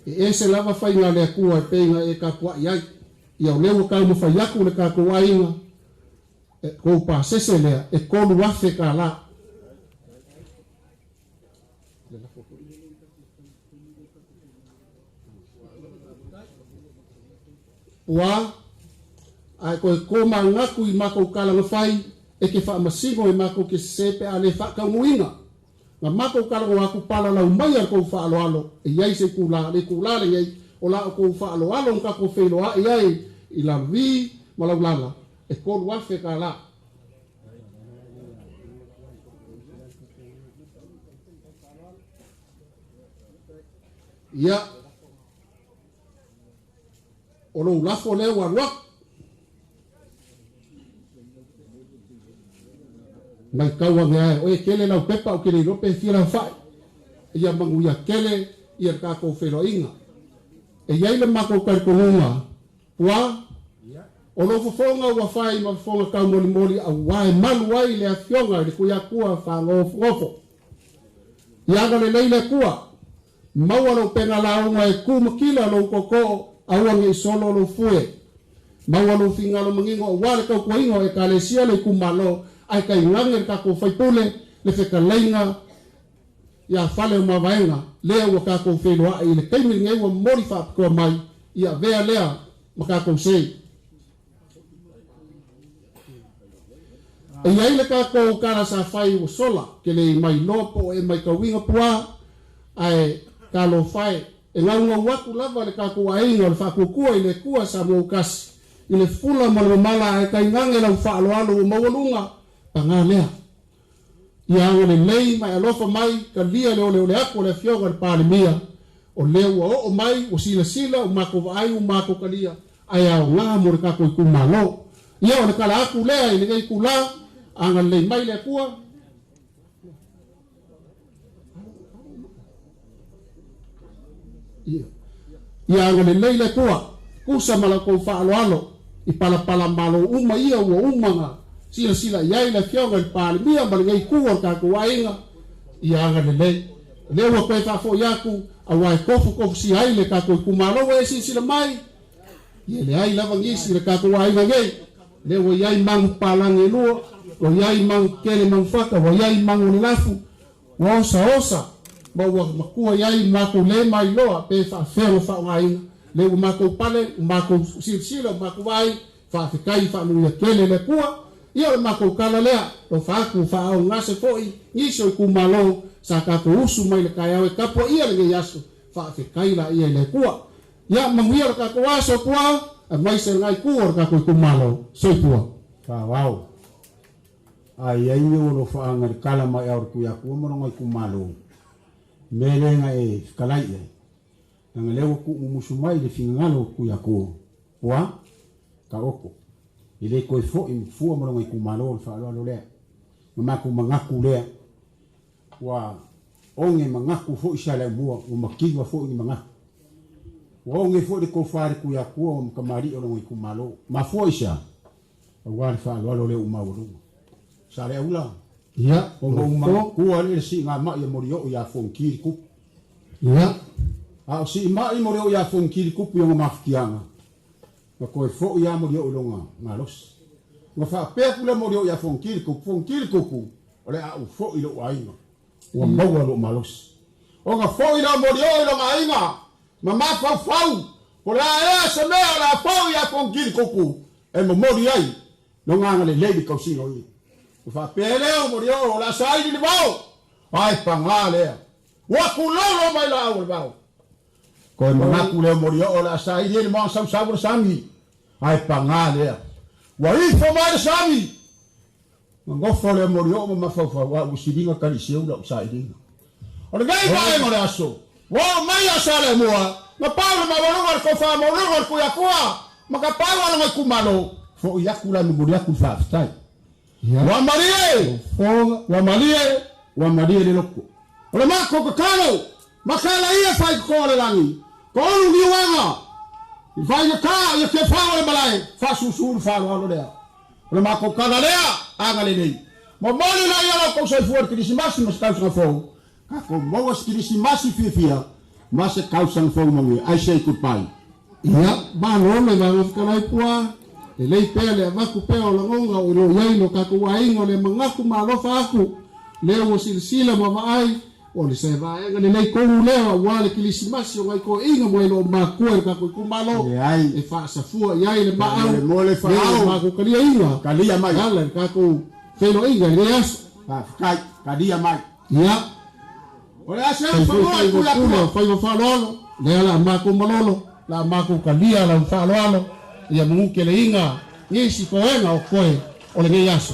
E ese lava faiga a le Atua e pei ona e tapuai ai. Ia o lea ua taumafai atu le tatou aiga, e kou pasese lea e 3000 tala. Pua, ae toe tomanatu i matou tala na fai, e te faamasino e matou te sese pe a le faataunuuina. Na matou talanoa atu palalau mai a le tou faaaloalo e i ai se itula, le itula lenei o la outou faaaloalo na tatou feiloai ai i Lalovi ma Laulala e 3000 tala. Ia, o lou lafo lea ua alu atu. Maitau ane ae oe tele lau pepa ou te le iloa pe fia lau fai. Ia manuia tele ia le tatou feiloaiga. E i ai le matou talitonuga, Pua, o lou fofoga ua fai ma fofoga taumolimoli aua e malu ai le Afioga i le Tuiatua Faagofogofogo. Ia agalelei le Atua, Maua lou pega lauga e ku makila lou tootoo, aua ne i solo lou fue. Maua lou fingalo manino aua le tautuaina o Ekalesia le itumalo ae tainane le tatou faipule le fetalaiga ia Fale o Mavaega lea ua tatou feiloai i le taimi lenei ua momoli faapitoa mai ia avea lea ma tatou sei. E i ai le tatou tala sa fai ua sola, ke le i mai loa po o e maitauina puā, ae talofa e, e gaugau atu lava le tatou aiga o le Faatuatua i le Atua Samoa Utasi, i le fula ma le mamala ae tainane lau faaaloalo ua maualuga, pagā lea. Ia agalelei ma e alofa mai, talia le oleole atu o le Afioga i le Palemia, o lea ua oo mai, ua silasila, ua matou vaai, ua matou talia, ae aoga mo le tatou itumalo. Ia, o le tala atu lea i lenei itula, agalelei mai le Atua. Ia agalelei le Atua, tusa ma la outou faaaloalo i palapala malo uma ia ua uma ona silasila i ai le Afioga i le Palemia ma lenei itu o le tatou aiga. Ia agalelei. O lea ua toe faafoi atu, aua e tofutofusia ai le tatou itumalo ua e silasila mai, ia leai lava nisi i le tatou aiga nei. Lea ua i ai magu papalagi e lua, ua i ai magu tetele magu fata, ua i ai magu o le lafu, ua osaosa, ma ua matua i ai matou le mailoa pe faafefea ona faaaogaina. Lea ua matou pale, ua matou silasila, ua matou vaai, faafetai faanuia tele le Atua. Ia o le matou tala lea, alofa atu ua faaaaogase foi nisi o itumalo sa tatou usu mai le taeao e tapuaia lenei aso, faafetai laia i le Atua. Ia manuia lo tatou aso tua, aemaise lena itu o le tatou itumalo. Soifua. Faaauau. A i ai me ua lofaaga i le kala mai ao le Tuiatua ma lona itumalo, me le na e fetalai i ai, leaga lea ua tuumumusu mai le finagalo o Tuiatua, ua taoto, e le toe foi fua ma lona itumalo o le faaaloalo lea, ma matou manatu lea, Ua oge manatu foi Saleaumua, ua mativa foi ni manatu. Ua oge foi le tofa i le Tuiatua ma tamalii o lona itumalo. Mafua i se a? Aua le faaaloalo lea ua maualuga. Saleaula, Ia, ona ua ou fo. manatua lea le siigamai a Molioo ia Fonoti le tupu. Ia. A o siimai Molioo ia Fonoti le tupu i ona mafutiaga, na toe foi lava Molioo i lona malosi. Na faapea atu lea Molioo ia Fonoti le tupu, Fonoti le tupu, O le a ou foi i lou aiga, ua maua lou malosi. Ona foi lea o Molioo i lona aiga, ma mafaufau, po o le a ea se mea o le a foi ia Fonoti-le-Kupu e momoli ai lona agalelei i le tausiga o ia. Ona faapea lea o Molioo, o le a saili le vao, ae paga lea, ua tulolo mai laau o le vao. Toe manatu lea o Molioo o le a saili ai le moana sausau o le sami, ae paga lea, ua ifo mai le sami. Nonofo lea molioo ma mafaufau, a ua siliga taliseu lau sailiga. O lenei vaega o le aso, ua oo mai ia Saleaumua, na pau le maualuga o le tofa maualuga o le Tuiatua ma ka pau a lona itumalo, foi atu la e momoli atu le faafetai. Ua malie! Ua malie! Ua malie le loto. O le matou tatalo, makala ia faitotoa o le lagi, toulu niuaga i faigata ia tiafau o le malae, faasusu le faaaloalo lea. O le matou tala lea, agalelei. Momoli laia lo outou soifua i le Kerisimasi ma se tausaga fou. Tatou maua se kilisimasi fiafia ma se tausaga fou manuia. I say goodbye. Ia, malo le vaega fetalai pua, lelei pea le avatu pea o lagona o lo o i ai lo tatou aiga o le manatu ma alofa atu, lea ua silasila ma vaai, o le se vaega lelei tonu lea aua le kilisimasi o nai toeaiina ma e lo o matua i le tatou itumalo Leai. e faasafua i ai le maau Faamolemole lea ua faaao. matou taliaina Talia mai. e ala i le tatou feiloaiga i lenei aso. Faafetai, talia mai. Ia, O le a seu fai foi fanua i faiva pule Tuiatua. o faiva faaaloalo, lea la a matou malolo, la a matou talia lau faaaloalo, ia manu keleiga nisi toega o koe o lenei aso.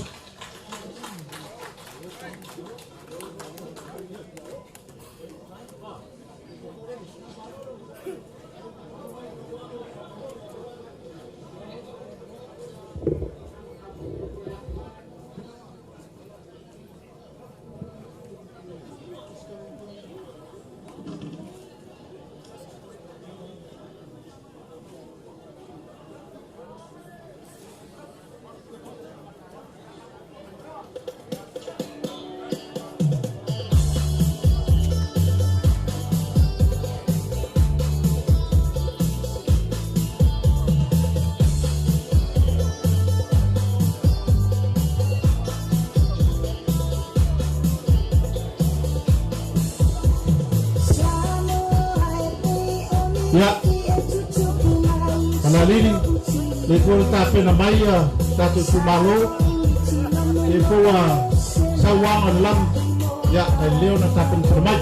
Ia, Falalili, le fua le tapena mai ia tatou itumalo, le fua sauaga le lagi, ia, tai leo na tapenapena mai.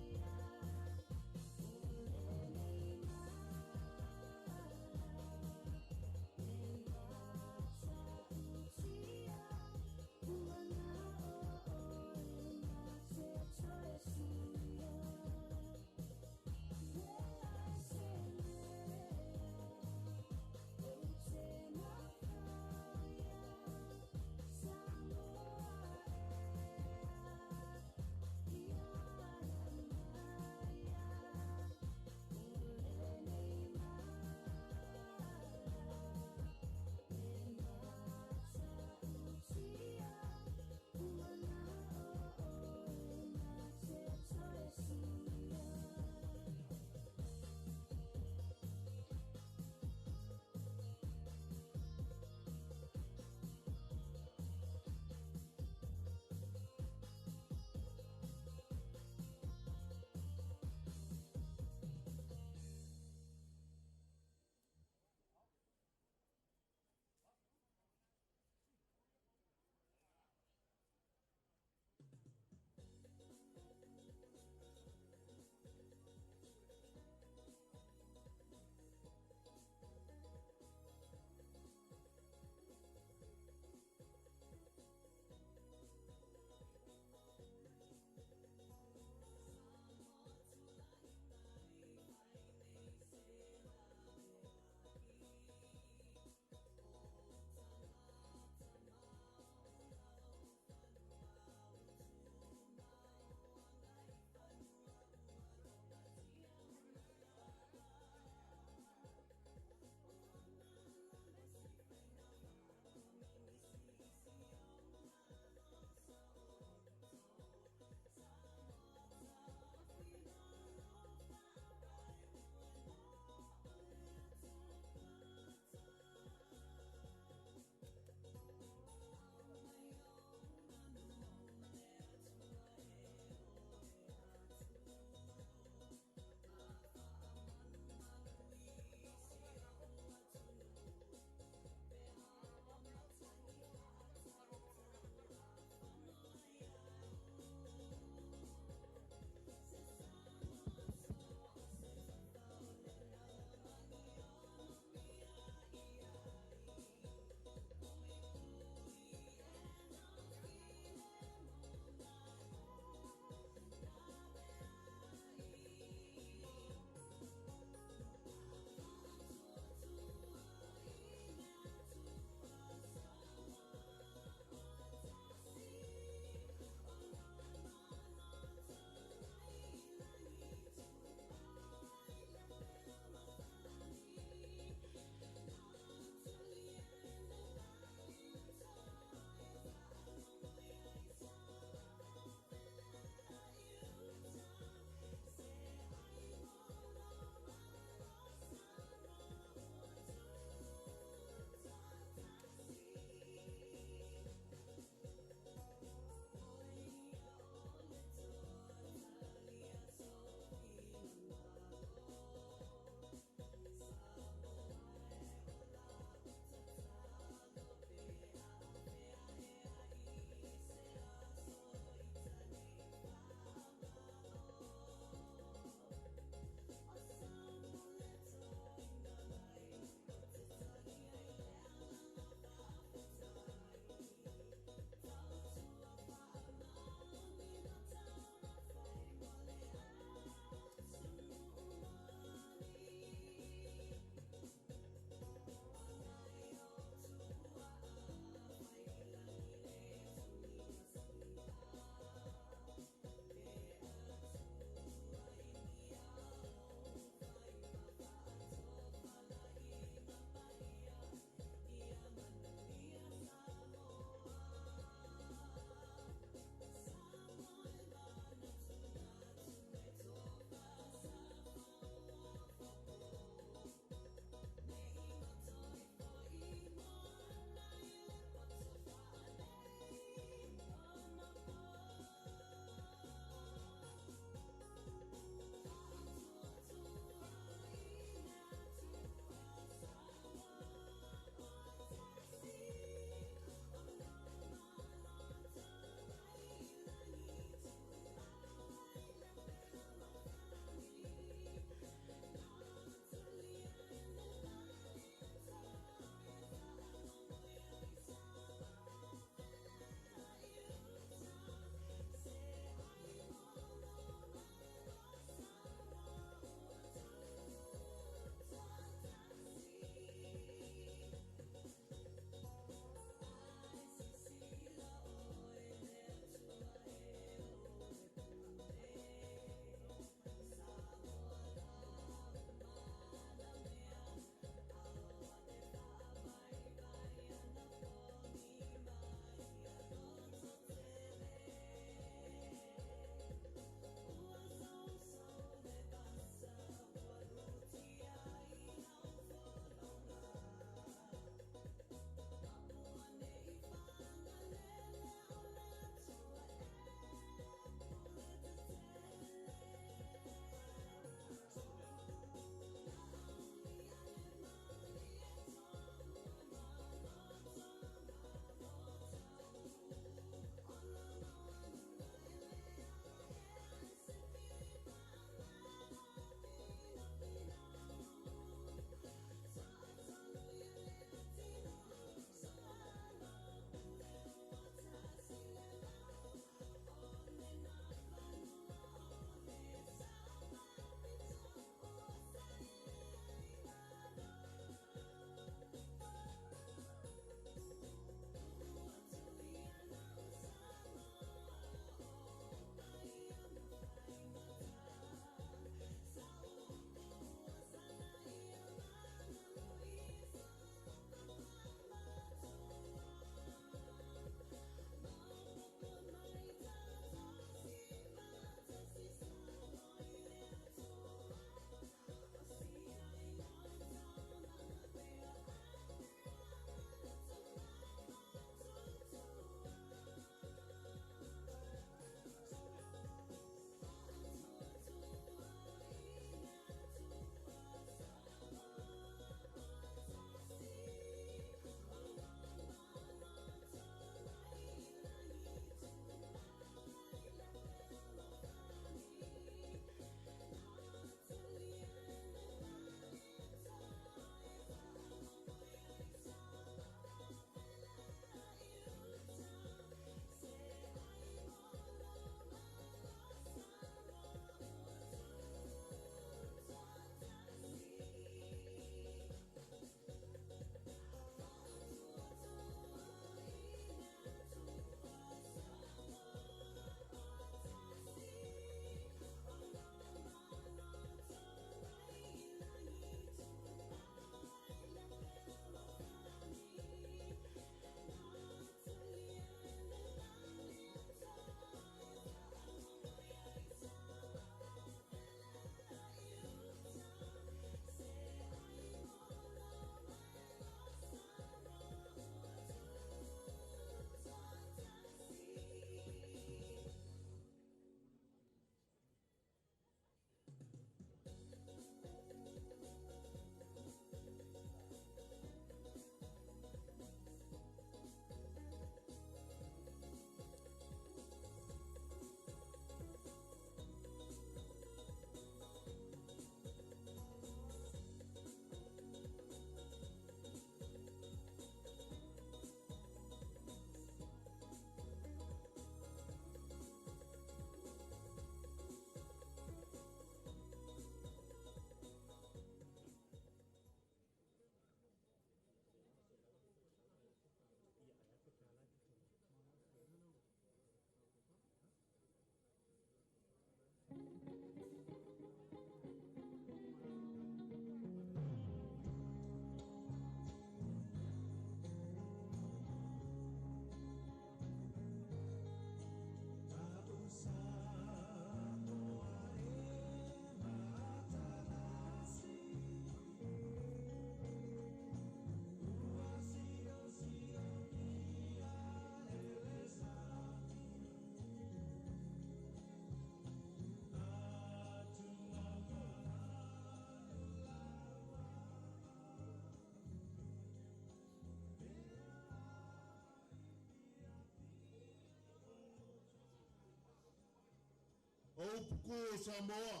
O upu kū o Samoa.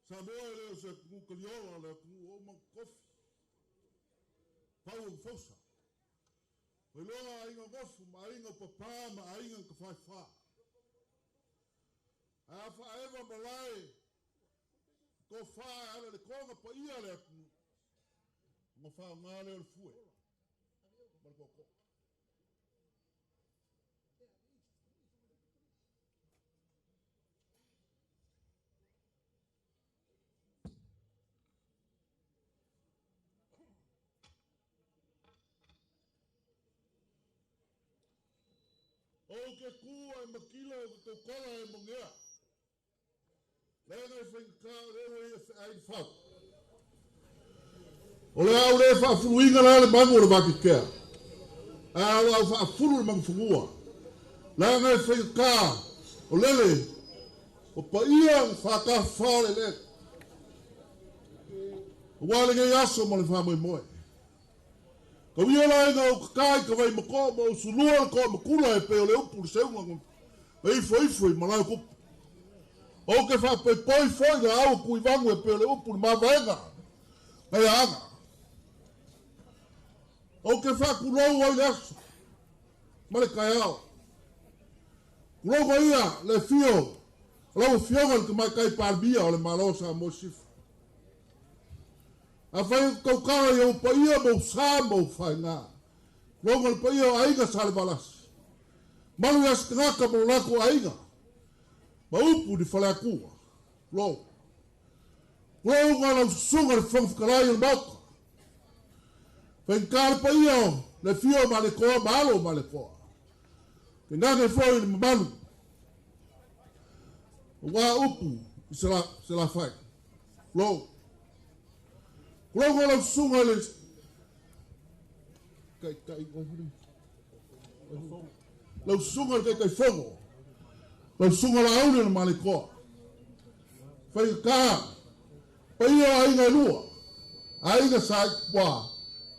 Samoa e le o se atunuu kaliola o le atunuu o uma kofi. Pau o fausa. Failoga aiga gofu ma aiga papā ma aiga tafaifā. Ae a faaeva malae tofa e ala le toga paia le atunuu. Ona faaaoga lea o le fue ma le tootoo. O ke ku ai makila o ke kaukola e mongea. Lega i whaingata o leo i e ai fau. O le au le faafuluina la le magu o le vakekea. A au au faafulu le magafugua. Laga e faigata o lele o paia o whakawha le le. Ua le ngei aso ma le whamoemoe. Ka wia la inga o kakai ka vai mako ma o sulua le ko makula e pe o le upu le seunga ma ifo ifo i malae kupu. O ke whapeipoi foi la au kui vangu e pe o le upu le mavaenga. Ngai anga. O ke whakulou ai le aso. Ma le kaiao. Kulou ia le fio. Lau fioga le tamaitai Palemia o le Malo o Samoa Sisifo. Afai o kaukala i ou paia ma ou sa ma ou faigā. Kulou le paia o aiga Salevalasi. Malu ia se tagata ma lo latou aiga. Ma upu ni faleatua. Kulou. Kulou nga lau susuga le Fofoga Fetalai o le Maota. Faigata le paia o le fio o Malekoa ma alo o Malekoa. Tainane foi i le mamalu aua upu i Salafai. Kulou. Kulou nga lau susuga le taitai lau susuga le Taitaifono. Lau susuga Laauli o le Malekoa. Faigata paia o aiga e lua. Aiga sa Ipua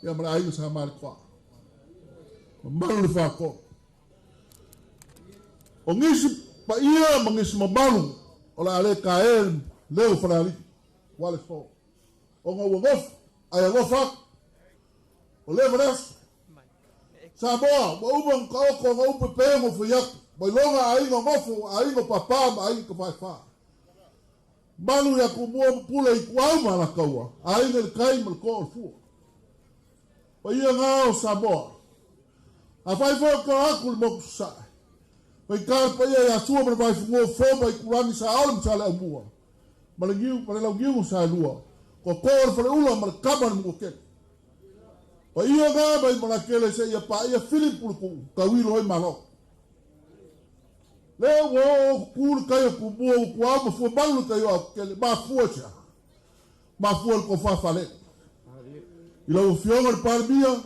ia ma le aiga sa Malekoa. Mamalu le faatolu. O nisi paia ma nisi mamalu o le a le tae leo Falealili ua le fo. Ona ua nofo ae alofa atu. O leva le aso. Samoa, ua uma ona taoto ona upu e pei ona ou fai atu. Mai loga aiga nofo, aiga papa ma aiga tafaefa. Malu ia Tumua ma Pule i Tuau ma Alataua, aiga i le tai ma le toa o le fua. Paia ngā o Samoa. Afai foi o tala atu le motu sasae. Faigata le paia ia Sua ma le Vaifanua o Fo ma Itulagi sa Aole ma Saleaaumua ma le niu ma le Launiu sa Saelua. Ko o le Faleula ma le Kama le Manuatele. Paia ngā mai Malakele seia paia Philip Puletuu, tauilo ai Malo. Lea ua oo kuku le tai o Tumua ua tuau ma fua malu le tai o Aukele, mafua i se aha? Mafua i le tofa faalele. I lau Afioga i le Palemia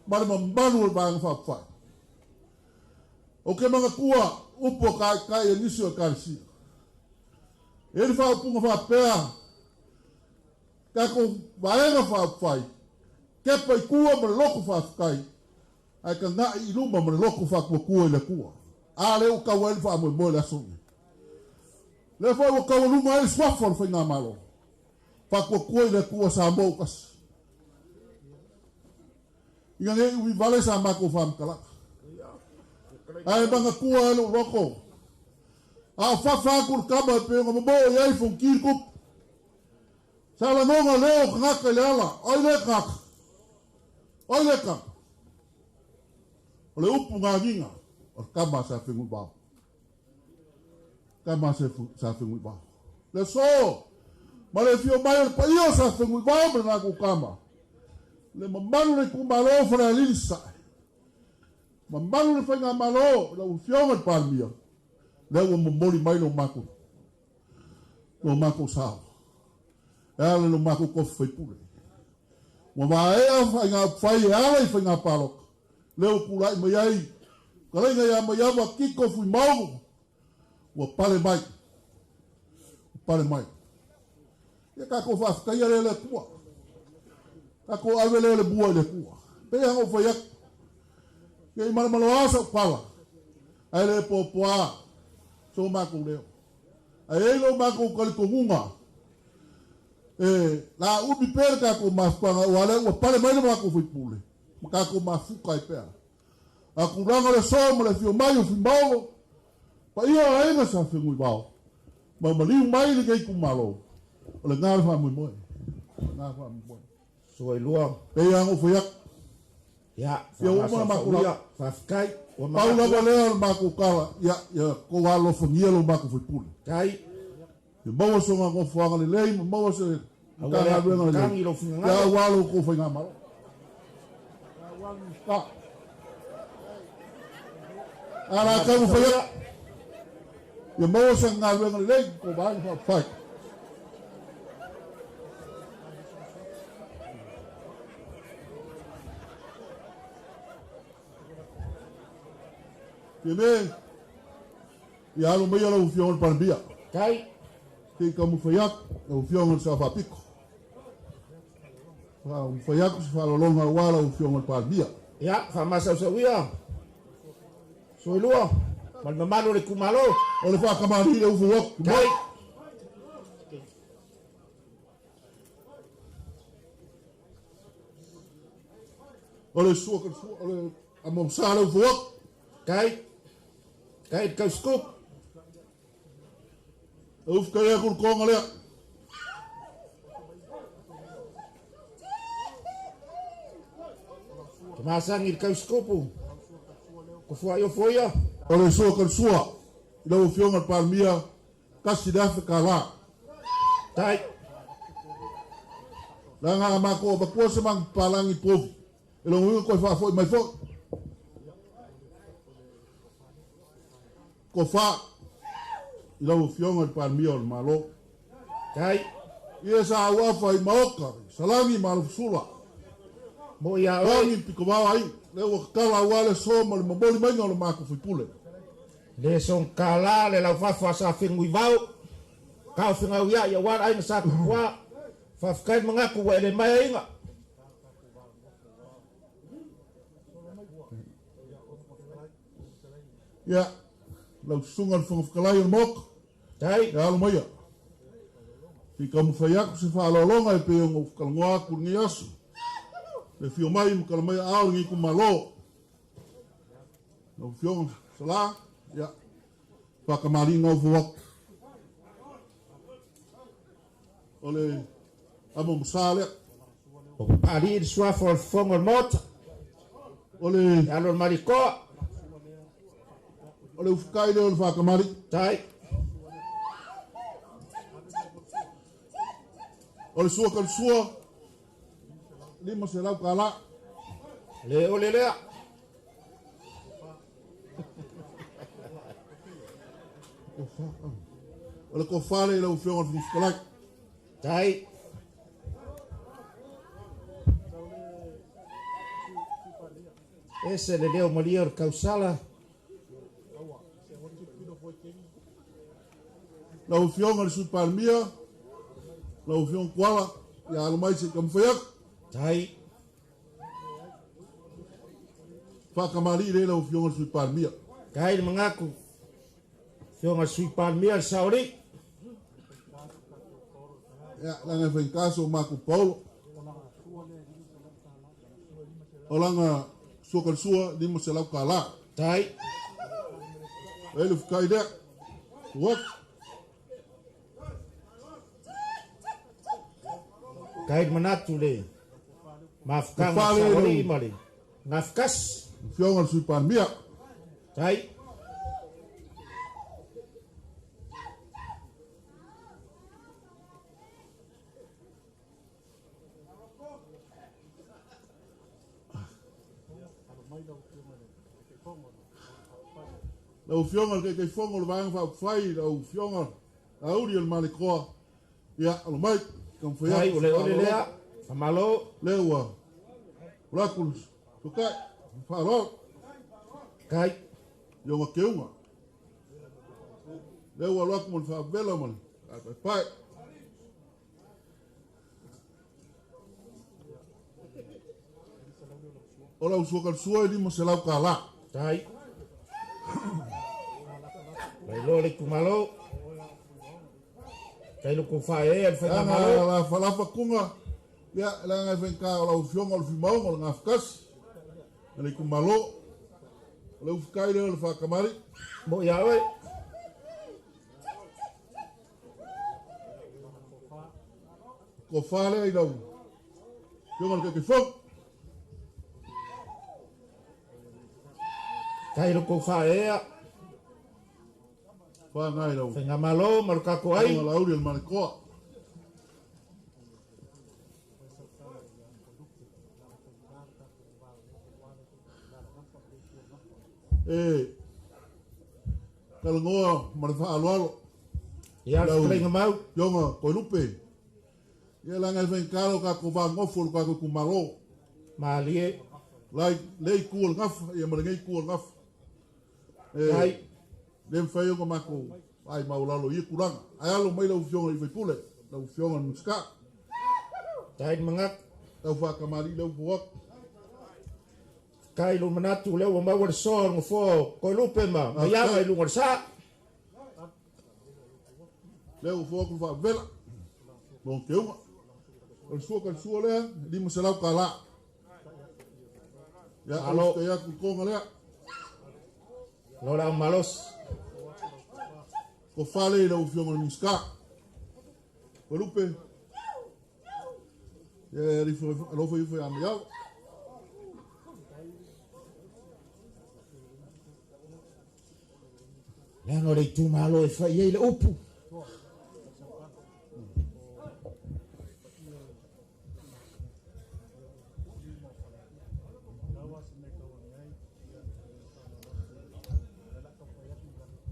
ma le mamalu o le Vaega Faaupufai. Ou te manatua upu a taitai a nisi o Ekalesia. E i ai le faaupuga faapea, tatou Vaega Faaupufai, kepa i tua ma le loto faafetai, ae tagai i luma ma le loto faatuatua i le Atua. A lea ua tau ai le faamoemoe i le aso lenei. Lea foi ua taualuga ai le suafa o le Faigamalo. Faatuatua i le Atua Samoa ua tasi. Ina ne i umi vale sa matou faamatalaga. Ae manatua ai lou loto. A o fafa atu le tama e pei ona momoo i ai Fonoti le tupu. Sa lagona leo o tagata i le ala, ai lea tagata, ai lea tama. O le upu gagiga o le tama a sa Feguivao. Tama a sa Feguivao. Le aso, ma le afio mai o le paia o sa Feguivao ma le latou tama. Le mamalu le itumalo o Falealili Sasae. Mamalu le Faigamalo, lau Afioga i le Palemia, lea ua momoli mai lo matou lo matou sao. E ala i lo matou tofi faipule. Ua vaea faiga upufai e ala i faiga palota. Lea ua tulai mai ai fetalaiga ia Maiava Tito Fuimaono ua pale mai. Ua pale mai. Ia tatou faafetaia lea le Atua. Tatou ave lea le mua i le Atua. Pei lava ona ou fai atu. Ne i malomaloa sau pala, ae le poapoa. So makou leo. Ae ai lo makou talitonuga, e la umi pea le tatou mafutaga aua lea ua pale mai le matou faipule ma tatou mafuta ai pea. A tulaga o le aso ma le afio mai o Fuimaono, paia o aiga sa Fenuivao, ma maliu mai lenei itumalo, o lena le faamoemoe. O lena le faamoemoe. Sua i lua. Pei lava ona ou fai atu. Ia, Ia ua uma le matou faamasaosaoia, faafetai. Ua Pau manatu. lava lea o le matou tala, ia, ia tou alofagia lo matou faipule. Tai. Ia maua so nofoaga lelei ma maua se Aua le Matagaluega lelei. atu tagi lou Ia finagalo. aua lo outou faigamalo. Ia aua le Minisita. A la tau fai Faamasaosaoia. atu, ia maua se galuega lelei ma tou vaega faaupufai. Fiamē, ia alo maia lau Afioga i le Palemia. Tai. Se i taumafai atu lau Afioga i le Sao Faapito. Taumafai atu se faaaloaloga aua lau Afioga i le Palemia. Ia, faamasaosaoia. Sua i lua. Ma le mamalu o le itumalo. O le faatamalii le ufou atu. Tai. O le sua, o le amomsa le ufou atu. Tai. Tai le tausikupu. E ufu kai aku le toga lea. Tamasagi le tausikupu. Kofua i ofo ia. O le sua ka le sua. I lau Afioga i le Palemia, $1,000 tala. Tai. Leaga a matou avatua se manupapalagi povi, e lona uiga toe faafoi mai foi. Tofa i lau Afioga i le Palemia o le Malo. Tai. Ia sa auafa i Maoka, Salani ma Alofusula. Mo ia oi. Lagi pikovao ai, le ua tatala aua le aso ma le momoli maiga o le matou faipule. Le sogatala le laufafa a sa Fenuivao. Kao fegau ia ia ua le aiga sa Tupua. Faafetai le manatu ua e le mai aiga. Ia, lau susuga i le Fofoga Fetalai o le Maota, Tai. ia alo maia. Se i taumafai atu se faaaloaloga e pei ona ou talanoa atu i lenei aso. Le afio mai ma tala mai aao lenei itumalo. Lau Afioga Sala, ia, faatamalii ufou atu. O le amo masa lea. O papaalii le suafa o le fofoga o le Maota. O le E alo le Malikoa. O le ufukai lea o le faatamalii. Tai. O le sua ka le sua, $500 tala. Le ole lea. O le tofa lea i lau Afioga i le Fofoga Fetalai. Tai. Ese le leo malia o le tausala. Lau Afioga i le Sui Palemia, lau Afioga Kuala, ia alo mai se i taumafai atu. Tai. Faatamalii lea lau Afioga i le Sui Palemia. Tai le manatu. Afioga i le Sui Palemia le Saoli. Ia, leaga e faigata so matou paolo. O laga sua ka le sua, $500 tala. Tai. E le fukai lea. Ua. Tai le manatu le mafutaga Tofa le Saoli lau- ma le Nafekasi. Afioga i le Sui Palemia. Tai. Lau Afioga i le Taitaifono o le Vaega Faaupufai, lau Afioga Auli o le Malekoa, ia, alo mai, taumafai Tai, atu o le se ole lea. faaaloalo. Faamalo. Lea ua o atu le tokai, faaaloalo. Tai. I ona keuga. Lea ua alu atu ma le faavela ma le paepaepae. O lau sua ka le sua e $500 tala. Tai. Mai Malo le itumalo. Tai lo kou faaeaea i le faigamalo. Leaga lafalafa kuga, ia, leaga e faigata o lau Afioga o le Fimaoga o le Gafatasi ma le itumalo. O le ufukai lea o le faakamali. Mo'i ia oe. Tofa lea i lau Afioga i le Taitaifono. Tai lo kou faaeaea. Whangai lau. Faigamalo ma lo tatou ai. Tonga lauli o le Malekoa. E talanoa ma le faaaloalo. Ia le fetalaiga mau. Afioga Toelupe. Ia leaga e faigata lo tatou va nofo i lo tatou itumalo. Malie. Lai, lea itu o le gafa, ia ma lenei itu o le gafa. E Ai. le mafai ona matou vaai maualalo i ia tulaga. Ae alo mai lau Afioga i le sui usufono, lau Afioga i le Minisita. Tai le manatu. Tau faatamalii lea ua fou atu. Faafetai i lou manatu, o lea ua maua le soa o le nofoa o Toelupe ma Maiava i luga o le sa. Lea ua fou atu le faavela. Lona teuga. O le sua talisua lea, $500. Ia, Malo. o le atu i toga lea. Lo le au malosi. Ko fale i lau Afioga i le Minisita. Toelupe. Ia, e alofa ifo ia Maiava. Leaga o le itumalo e fai ai le upu.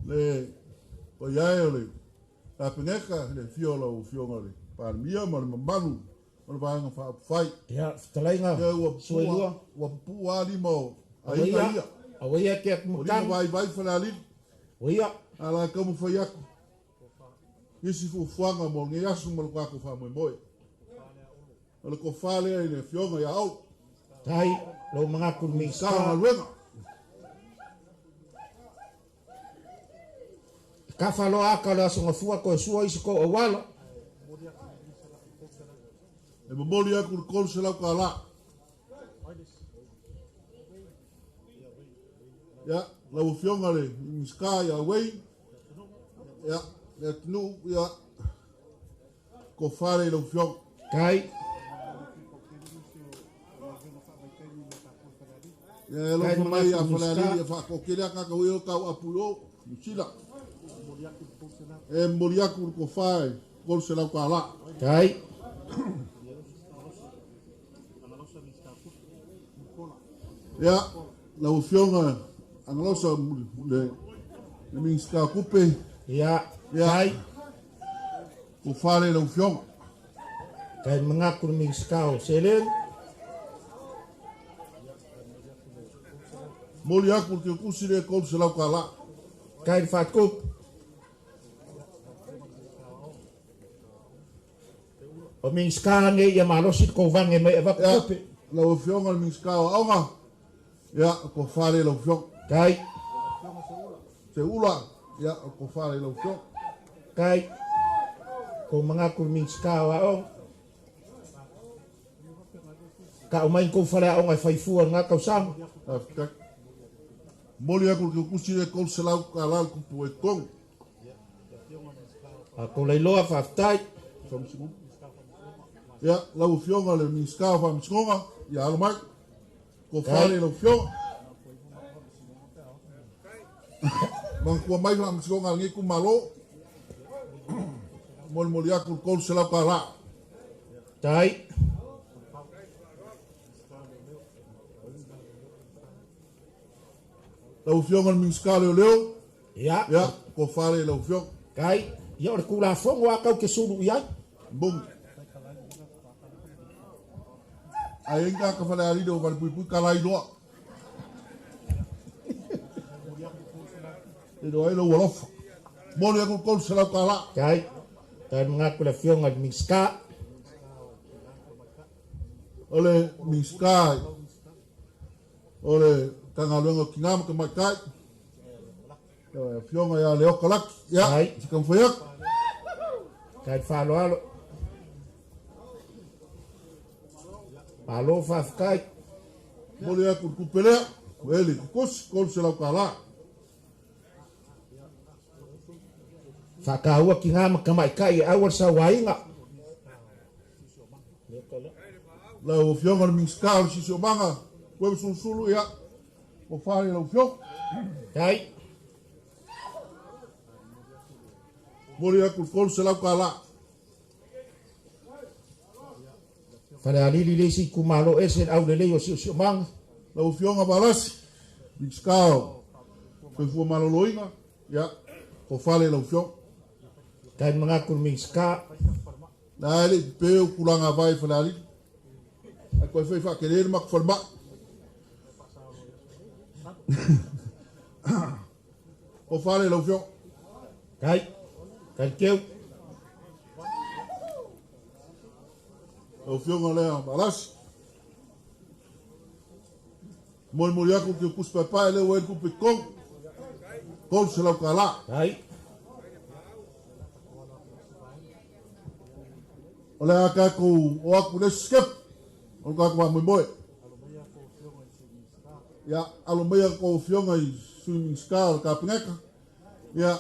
Le paia e o le Kapeneta, le afio o lau Afioga i le Palemia ma le mamalu o le Vaega Faaupufai. Ia, fetalaiga, Ia, ua Suailua. Ua pupuu lava lima o aiga ia. Auaia te atu O lima matagi. vaivai Falealili. Auaia. A la e taumafai atu isi fuafuaga mo lenei aso ma lo tatou faamoemoe. O le tofa lea i le Afioga ia Olo. Tai, lou manatu i le Minisita Minisita. o Galuega. E kafa loa aka o le aso gafua toe sua isi kou auala. E momoli atu le $300. Ia, lau Afioga i le Minisita ia Wayne, ia, le atunuu, ia, tofa lea i lau Afioga. Tai. Ia, e alofa mai ia Falealili, ia faatoatele aka aka hui o tau apu i o, Niu Sila. E momoli atu le tofa e $300. Tai. Ia, lau Afioga Agalosa le Minisita o Tupe. Ia, Ia, tai. tofa lea i lau Afioga. Tai manatu le Minisita o Seleni. Momoli atu le keukusi lea $300. Tai le faatupu. O Minisita nei ia malosi le kovane mai avatu Ia, tupe. lau Afioga i le Minisita o Aoga, ia, tofa lea i lau Afioga. Tai. Seula, ia, tofa lea i lau Afioga. Tai. Kou manatu le Minisita o Aoga. Ka o mai kou fale aoga e faifua ngā tausaga. Faafetai. Momoli atu le keukusi lea $300 le kupu e tonu. A kou lailoa faafetai. Faamasinoga. Ia, lau Afioga i le Minisita o Faamasinoga, ia alo mai. Tofa lea i lau Afioga. Manatua mai Faamasinoga a lenei itumalo. Molimoli atu le $300. Tai. Lau Afioga i le Minisita o Leoleo. Ia. Ia, tofa lea i lau Afioga. Tai. Ia o le Tulafono a kau te sulu i ai. Moni. Ai ai ka Falealili o Valepuipui ka lailoa. E iloa ai lou alofa. Momoli atu le $300. Tai. Tai manatu le Afioga i le Minisita. O le Minisita o le Matagaluega o Tina ma Tamaitai. Afioga ia Leoka Laki. Ia, se taumafai atu. Kai le faaaloalo. Malo faafetai. Momoli atu le tupe lea, o Eli Kukusi, $300. Faataua tina ma tamaitai e aua le sauaina. Lau Afioga i le Minisita o le Siosiomaga, Toeolesulusulu, ia, ua fale lau Afioga. Tai. Momoli atu le $300. Falealili le isi itumalo ese le aulelei o siosiomaga. Lau Afioga Valasi, Minisita o Soifua Maloloina, ia, ua fale lau Afioga. Tai manatu le Minisita. La e le i pepe o tulaga vai Falealili. Ae toe fai faatele le matou falemai. Ua fale lau Afioga. Tai, tai teu. Lau Afioga lea Valasi. Molimoli atu ke kusi paepae lea ua i le tupe i totonu. $300. Tai. O le a tatou o atu i le isi sitepu o le tatou faamoemoe. Ia, alo maia a outou afioga i Sui Minisita o le Kapeneta. Ia,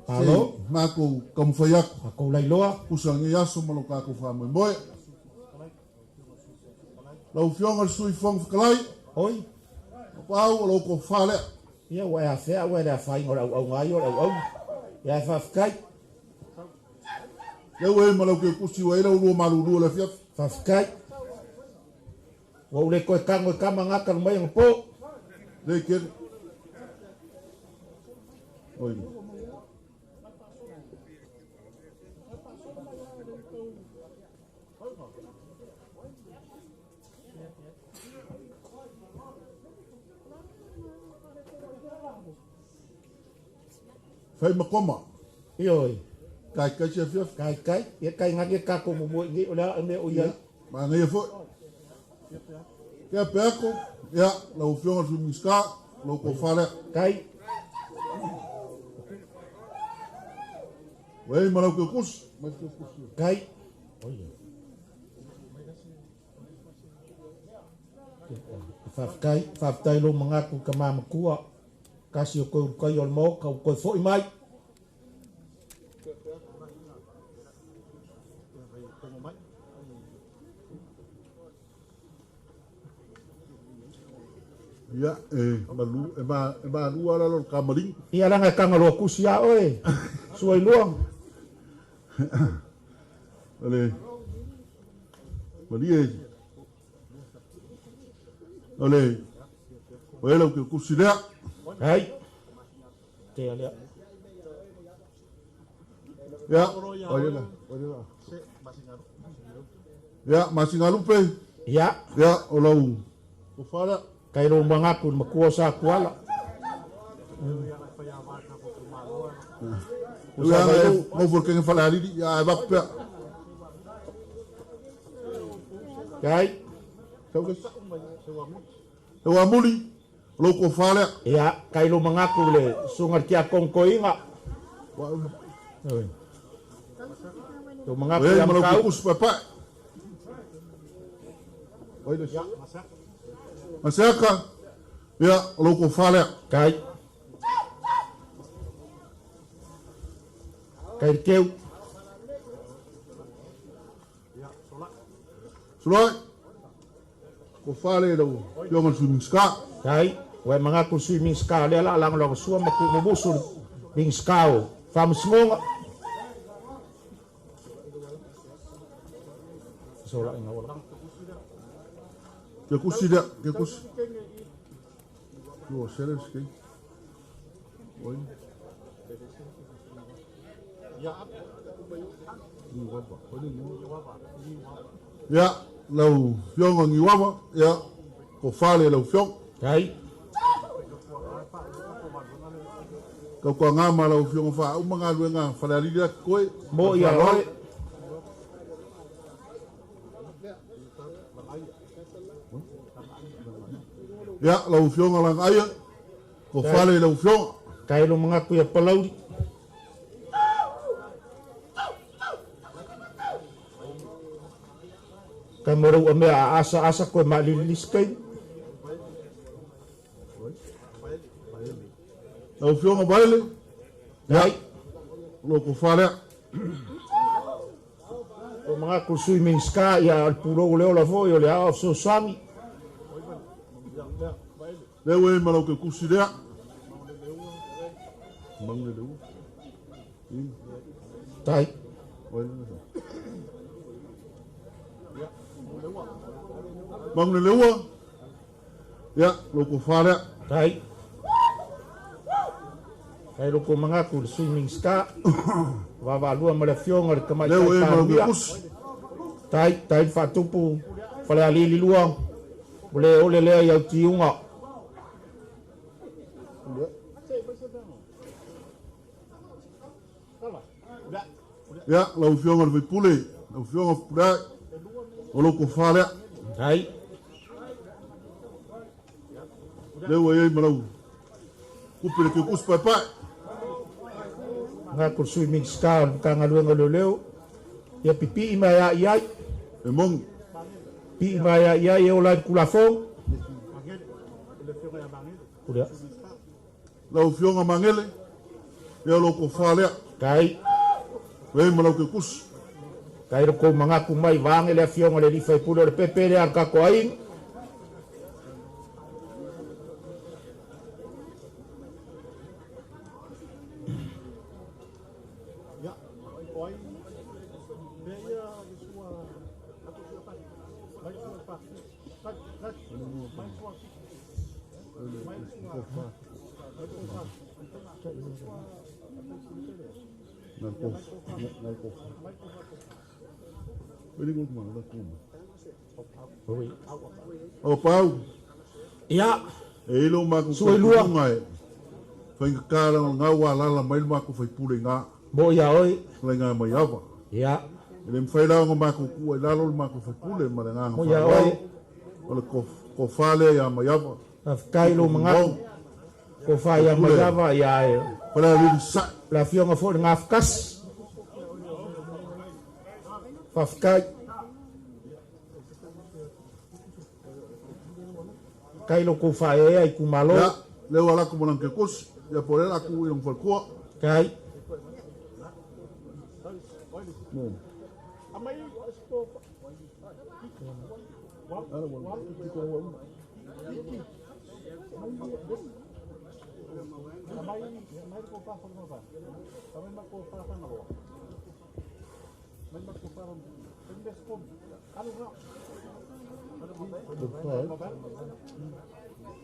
se i matou taumafai atu. Matou lailoa. Tusa lenei aso ma lo tatou faamoemoe. Lau Afioga i le Sui Fofoga Fetalai. Oi. Lopaau, o lau tofa lea. Ia, ua e afea ua e le afaina o le auauna ai o le auauna. Ia, ae faafetai. Lea ua i ai ma lau keukusi ua i ai lau lua malulu o le afiafi. Faafetai. Ua ou le toe tago i tama na talu mai anapo. Lei kele. Oi. Fai ma koma. Ioe. Kai kai se afiafi. Kai kai. Ia kai ngake kako mo mo i o le a mea o iai. Manaia foi. Kia peako, ia, lau Afioga i le Sui Minisita, lau tofa lea. Kai. Ua i ai ma lau keukusi. Mai keukusi. Kai. Faafetai, faafetai lou manatu i tama matua. Tasi o toe ulutai o le Maota ua toe foi mai. Ia, e malu, e ma, e malua lalo le kamaliga. Ia leaga e tagaloa tusi a oe, Suailua. O le malie o le o e lau ke kusi lea. Ai. Te lea. Ia, o ia la. Ia, Masingalupe. Ia. Ia, o lau tofa lea. Kai lou manatu i le matua o Satuala. Ua e nofo le kenge Falealili, ia e vaku pea. Kai. Sau amuli, o lou tofa lea. Ia, kai lou manatu i le susuga i le tiakono toeaina. Lou manatu ia Matau. Maseaka, ia, o lou tofa lea. Kai. Kai le teu. Sulai, tofa lea i lau Afioga i le Sui Minisita. Kai, ua e manatu i le Sui Minisita lea o le a lagolagosua ma tuumumusu le Minisita o Faamasinoga. Ke kusi lea, ke kusi. Ua sele le Oi. Ia, lau Afioga Niuava, ia, ko fale lau Afioga. Kai. Kau kua ngā ma lau Afioga whaauma galuega Falealili atu koe. Mo ia oe. Ia, lau Afioga Lagaia, ko fale lau Afioga. Kai lo mangaku ia Palauli. Kai mo rau mea a asa asa koe ma lili skai. Lau Afioga Vaele. Ai. Lo ko falea. O mga ko sui minska ia al pulo le ola foi o le ao so sami. Le ue ma lau ke kusi lea. Mangu le leu. Tai. Mangu le leua. Ia, lo ko falea. Tai. Kai lo ko mga ko sui minska. Vavalua ma le afioga le tamaitai Leo e ma lau ke Palemia. kusi. Tai, tai faatupu fale alili lua. O le ole lea i au tiuga. Ia, lau Afioga le Faipule, lau Afioga Fepuleai, o lo ko falea. Tai. Leo e ai ma lau kupe le ke kusi paepae. Nga ko sui minska o le Matagaluega o Leoleo. Ia pipii mai a i ai. E mongi. Pii mai a i ai e ola i le kulafono. Pulea. Lau Afioga Magele, ia lo ko falea. Tai. E ma lau ke kusi. Tai lo kou mangaku mai vaage le afioga le alii faipule o le pepe lea a le kako aiga. Na ko, na ko. Wele ko ma na ko. O pau. Ia. E ilo ma ko Sui lua. ngai. Whainga kāra o ngā wā lala mai le mako whaipule ngā. Mo ia oi. Lai ngā mai awa. Ia. E le mwhai lao ngā mako kua i lalo le mako whaipule ma le ngā Mo ia whalau. oi. O le ko whale ia mai awa. Faafetai lo mangaku. Ko whai ia mai awa ia e. Whale a riri sa. La afioga foi le ngafakasi. Faafetai. Kai lo kou whaea i kumalo. Ia, leo ala ku malang ke kusi. Ia pore la ku i long whalkua. Kai. Mo.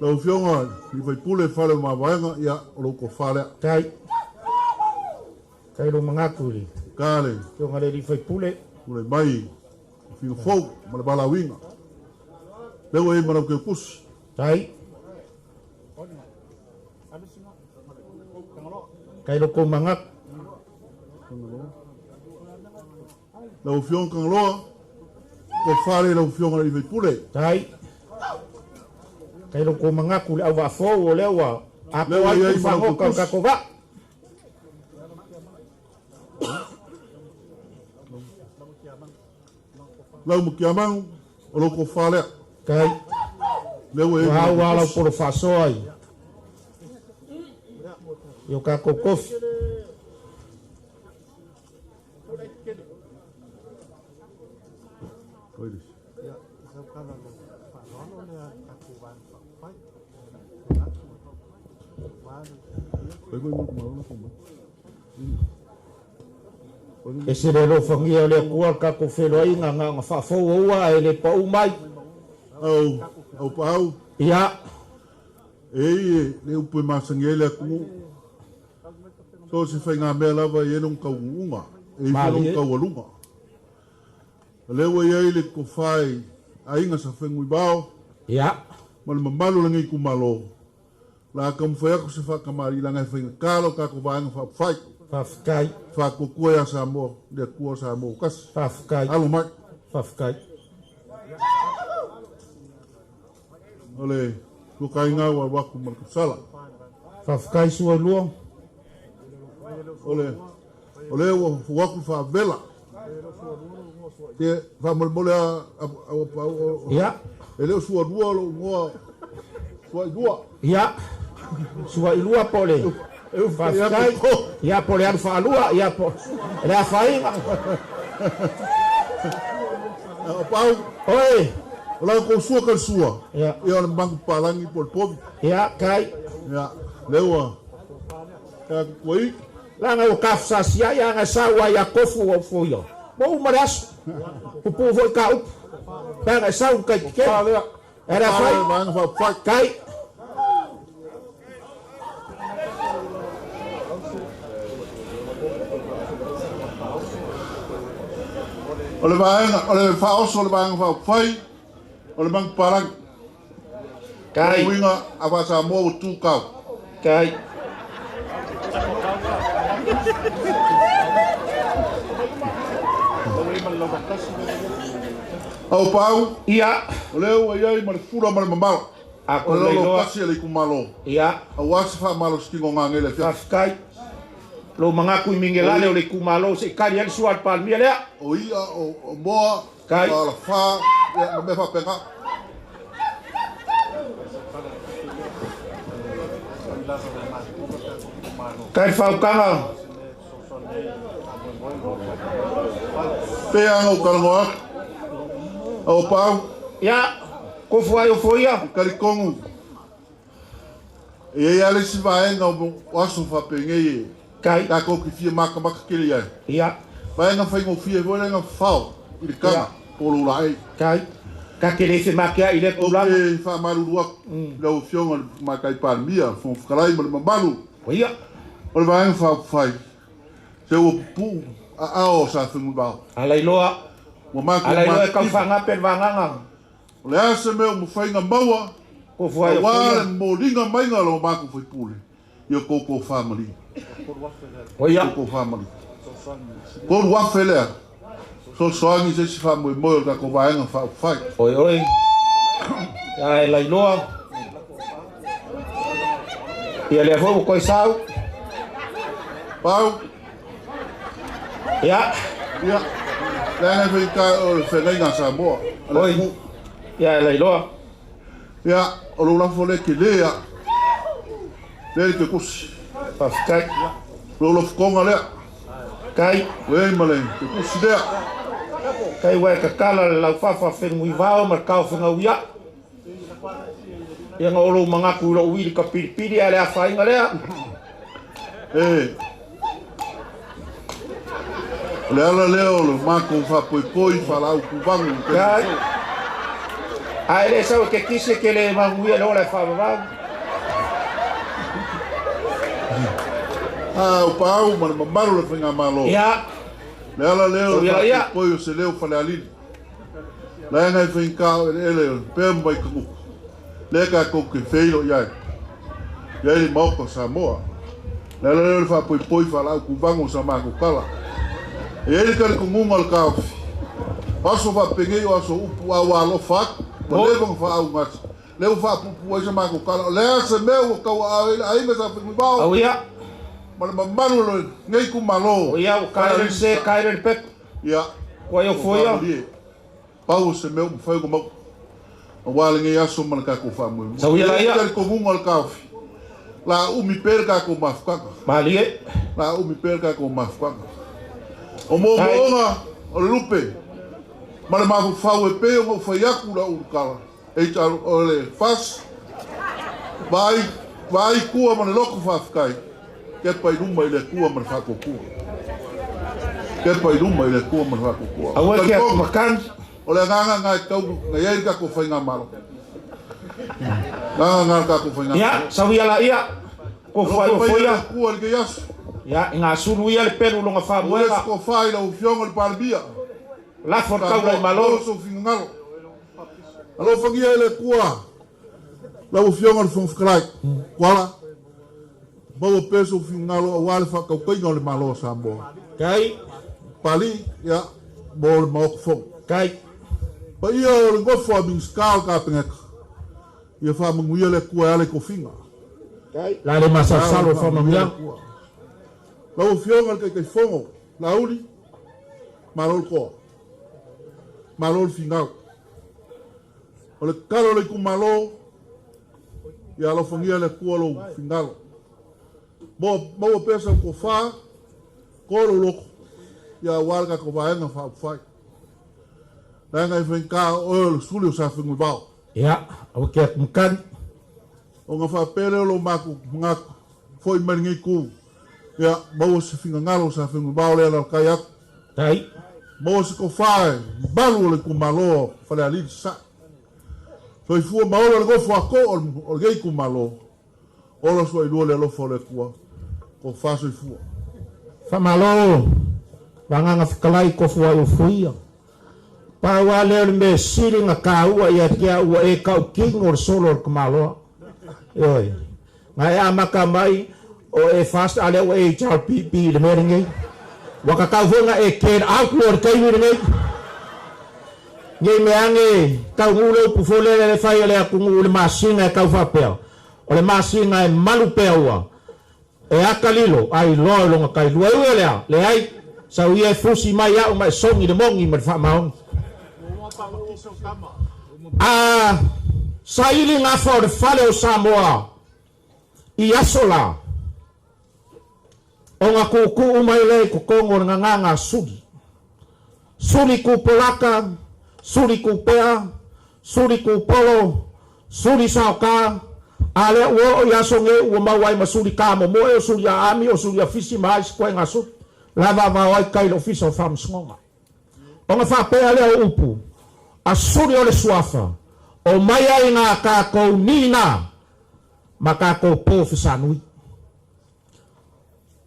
Lau Afioga i Faipule fale o mavaega, ia o lou kofā lea. Tai. Tai lo mangaku i. Ka le. Afioga le alii faipule. Tulai mai figa fou ma le valaauiga. Lea ua i ai ma lau keukusi. Tai. Kai lo kou mangaku. Lau Afioga Kagaloa, kofā lea i lau Afioga le alii faipule. Tai. Kai lo kou mangaku le au vaafou o lea ua Lea ua atoa i ai ai ma lau tufagoka o keukusi. kako vaa. Lau Mukiamagu, o lou kofā lea. Tai. Lea ua i ai ma Ua lau au ala keukusi. polo faasoa i. I o kako kofi. E se le alofagia o le Atua le tatou feloaiga na ona faafouaua ae le pau mai. Au, au paau. Ia. E i e le upu e masangi ai le atunuu. So se faigamea lava e i ai lona taunuuga, e i ai foi lona taualuga. O lea ua i ai le tofa i aiga sa feguibao. Ia. Ma le mamalu o lenei itumalo. O le a taumafai atu se faatamalii leaga e faigata lo tatou vaega faaupufai. Faafetai. Faatuatua ia Samoa, le Atua o Samoa ua tasi. Faafetai. Alo mai. Faafetai. O le tuakaiga ua alu atu ma le tausala. Faafetai Sualua. O le o lea ua fou atu le faavela. Te faamolemole a Ia. E le o Sualua lou igoa Suailua. Ia. Suailua po o le Faafetai. Ia po o le alu faalua, ia po o le afaina. O Pau. Oi. O la kou sua ka le sua. Ia. Ia o le magu palangi po o le povi. Ia, kai. Ia, lea ua ua i. Leaga ua tafasasia ai aga e sau ai ia Kofu ua ufoia. Ua uma le aso. Pupuu foi ka upu. Leaga e sau i tai tetele. E le afai. Kai. O le vaega, o le faaoso o le Vaega Faaupufai, o le manupapalagi. Kai. O uiga a Faa-Samoa ua tu kau. Kai. Au Pau. Ia. O lea ua i ai ma le fula ma le mamala. A O le lei loa. tasi a le itumalo. Ia. Aua se faamalositino gagele le afiafi. Faafetai. Lou manatu i migelale o le itumalo se i tali ai le sua a le Palemia lea. O ia, o moa, Kai. o alafa, ia, ma mea faapena. Kai le faukaga. Pe aga o talanoa atu. Au Pau. Ia, kofu ai o foia. Kalikongu. E i ai lava le isi vaega o aso faapenei e. Kai. Tatou te fia makamaka tele i ai. Ia. Vaega faigofie foi lea na fafao i le kaga po o lou laei. Kai. Ka te le femakea'i i lea tulaga. Ou te faamalulu atu i lau Afioga i le Tamaitai Palemia, Fofoga Fetalai ma le mamalu. Ia. O le Vaega Faaupufai, se ua pupuu aao o Sa Fenunuivao. Alailoa. Ua matou Alailoa e tau matitiva. faagape le vagaga. O le a se mea ua mafai ona maua, Kofu ai o aua foia. le momoliga maiga o lo matou faipule i o koukou faamalie. Oia. Koukou faamalie. 3,000 lea. Soasoagi se isi faamoemoe o le tatou Vaega Faaupufai. Oi oi. Ia e lailoa. Ia lea foi ua toe sau. Pau. Ia. Ia. Leaga e faigata o le feagaiga a Samoa. Oi. Ia e lailoa. Ia, o lou lafo lea tele a. Lea i te kusi. Faafetai. Lou lafotoga lea. Kai. Ua i ai ma le te kusi lea. Kai ua e tatala le laufafa fenunuivao ma le taofegauia'i. Ia na o lou manatu i lou uili kapilipili ae le afaina lea. E. O le ala lea o le matou faapoipoi faalaau tuvagu i taimi Kai. fou. Ae le sau e te kisi e te le manuia le ola e faavavau. A o Paau ma le mamalu o le faigamalo. Ia. Le ala lea o le Tau ia ia. faapoipoi o se leo Falealili. Leaga e faigata o eleele o le pea ma Vaikagutu. Lea tatou te feilo i ai. I ai le Maota o Samoa. Le ala lea o le faapoipoi faalaau tuvagu o sa matou tala. E i ai le talitonuga o le taofi. O aso faapenei o aso upu a ua alofa atu. Ua leva ona faaaugata. Lea ua faapuupuu ai sa matou tala. O le a se mea ua tauaao ai le aiga sa Fenunuivao. Au ia. Ma le mamalu o lenei itumalo. O ia, ua kaele le se, kaele le peku. Ia. Ua ia foia. Pau o se mea ua mafai ona maua. Aua lenei aso ma le tatou faamoemoe. Sau ia la ia. E talitonuga o le taofi. La umi pea le tatou mafutaga. Malie. La umi pea le tatou mafutaga. O moomooga o le lupe ma le mafaufau e pei ona ou fai atu lau ulukala. E o le fas, vaai, vaai tua ma le loto faafetai. Kepa i luma i le Atua ma le faatuatua. Kepa i luma i le Atua ma le faatuatua. Aua e te atu makani. O le agaga lena e tau na i ai le tatou faigamalo. Agaga lena o le tatou faigamalo. Ia, sau ia la ia. Kofu ai o foia. Atua i lenei aso. Ia, i gasulu ia le pelu longa faamoega. Ua le tofa i lau Afioga i le Palemia. Lafo le taula i Malo. Maua sou finagalo. Alofagia e le Atua lau Afioga i le Fofoga Fetalai. Kuala, maua pea sou finagalo aua le faatautaiga o le Malo o Samoa. Kai. Pali, ia, mo le Maota Fono. Kai. Paia o le nofo a Minisita o le Kapeneta, ia faamanuia le Atua e ala i tofiga. La le masalosalo o faamanuiaga. Lau Afioga i le Taitaifono, Laauli, malo le toa, malo le finau. O le tatalo a le itumalo, ia alofagia e le Atua lou finagalo. Maua pea sau tofa, toa lou loto, ia aua le tatou Vaega Faaupufai. Leaga e faigata o oe o le suli o Safenuivao. Ia, aua ke atu matagi. Ona faapea lea o lo matou manatu, foi mai lenei itu, ia, maua se finagalo o Safenuivao lea e alalatai atu. Tai. Maua se tofa e malu o le itumalo o Falealili Sasae. Soifua ma ola le nofo a too o lenei itumalo, ola suailua le alofa o le Atua, tofa soifua. Faamalo Vagaga Fetalai Tofuaiofoia. Pau lava lea o le mea sili na taua ia te au ua e tautino le solo o le tamaloa. Ioe. Na e amata mai o e fast a lea ua e HRPP i le mea lenei. Ua tatau foi na e get out loa i le taimi lenei. Nei mea ane taunuu le upu foi lele le fai a le atunuu i le masina e tau faapea, o le masina e malu pea ua e ata lilo a iloa i lona tailua. E ui o lea, leai, sau ia e fusi mai au ma e sogi le moni ma le faamaoni. A saili gafa o le fale o Samoa i aso la, ona tuutuu mai lea i totonu o le gagana a Suli. Suli Tupolaka, Suli Tupea, Suli Tupolo, Suli Saoka, a lea ua oo i aso nei ua maua ai ma Suli Kamomoe, o Suli Aami, o Suli Afisi ma isi koega suli la vaavao ai tai i le Ofisa o Faamasinoga. Ona faapea lea o upu a Suli o le Suafa, Omai ai ngā kākou nina ma kākou pō fesanui.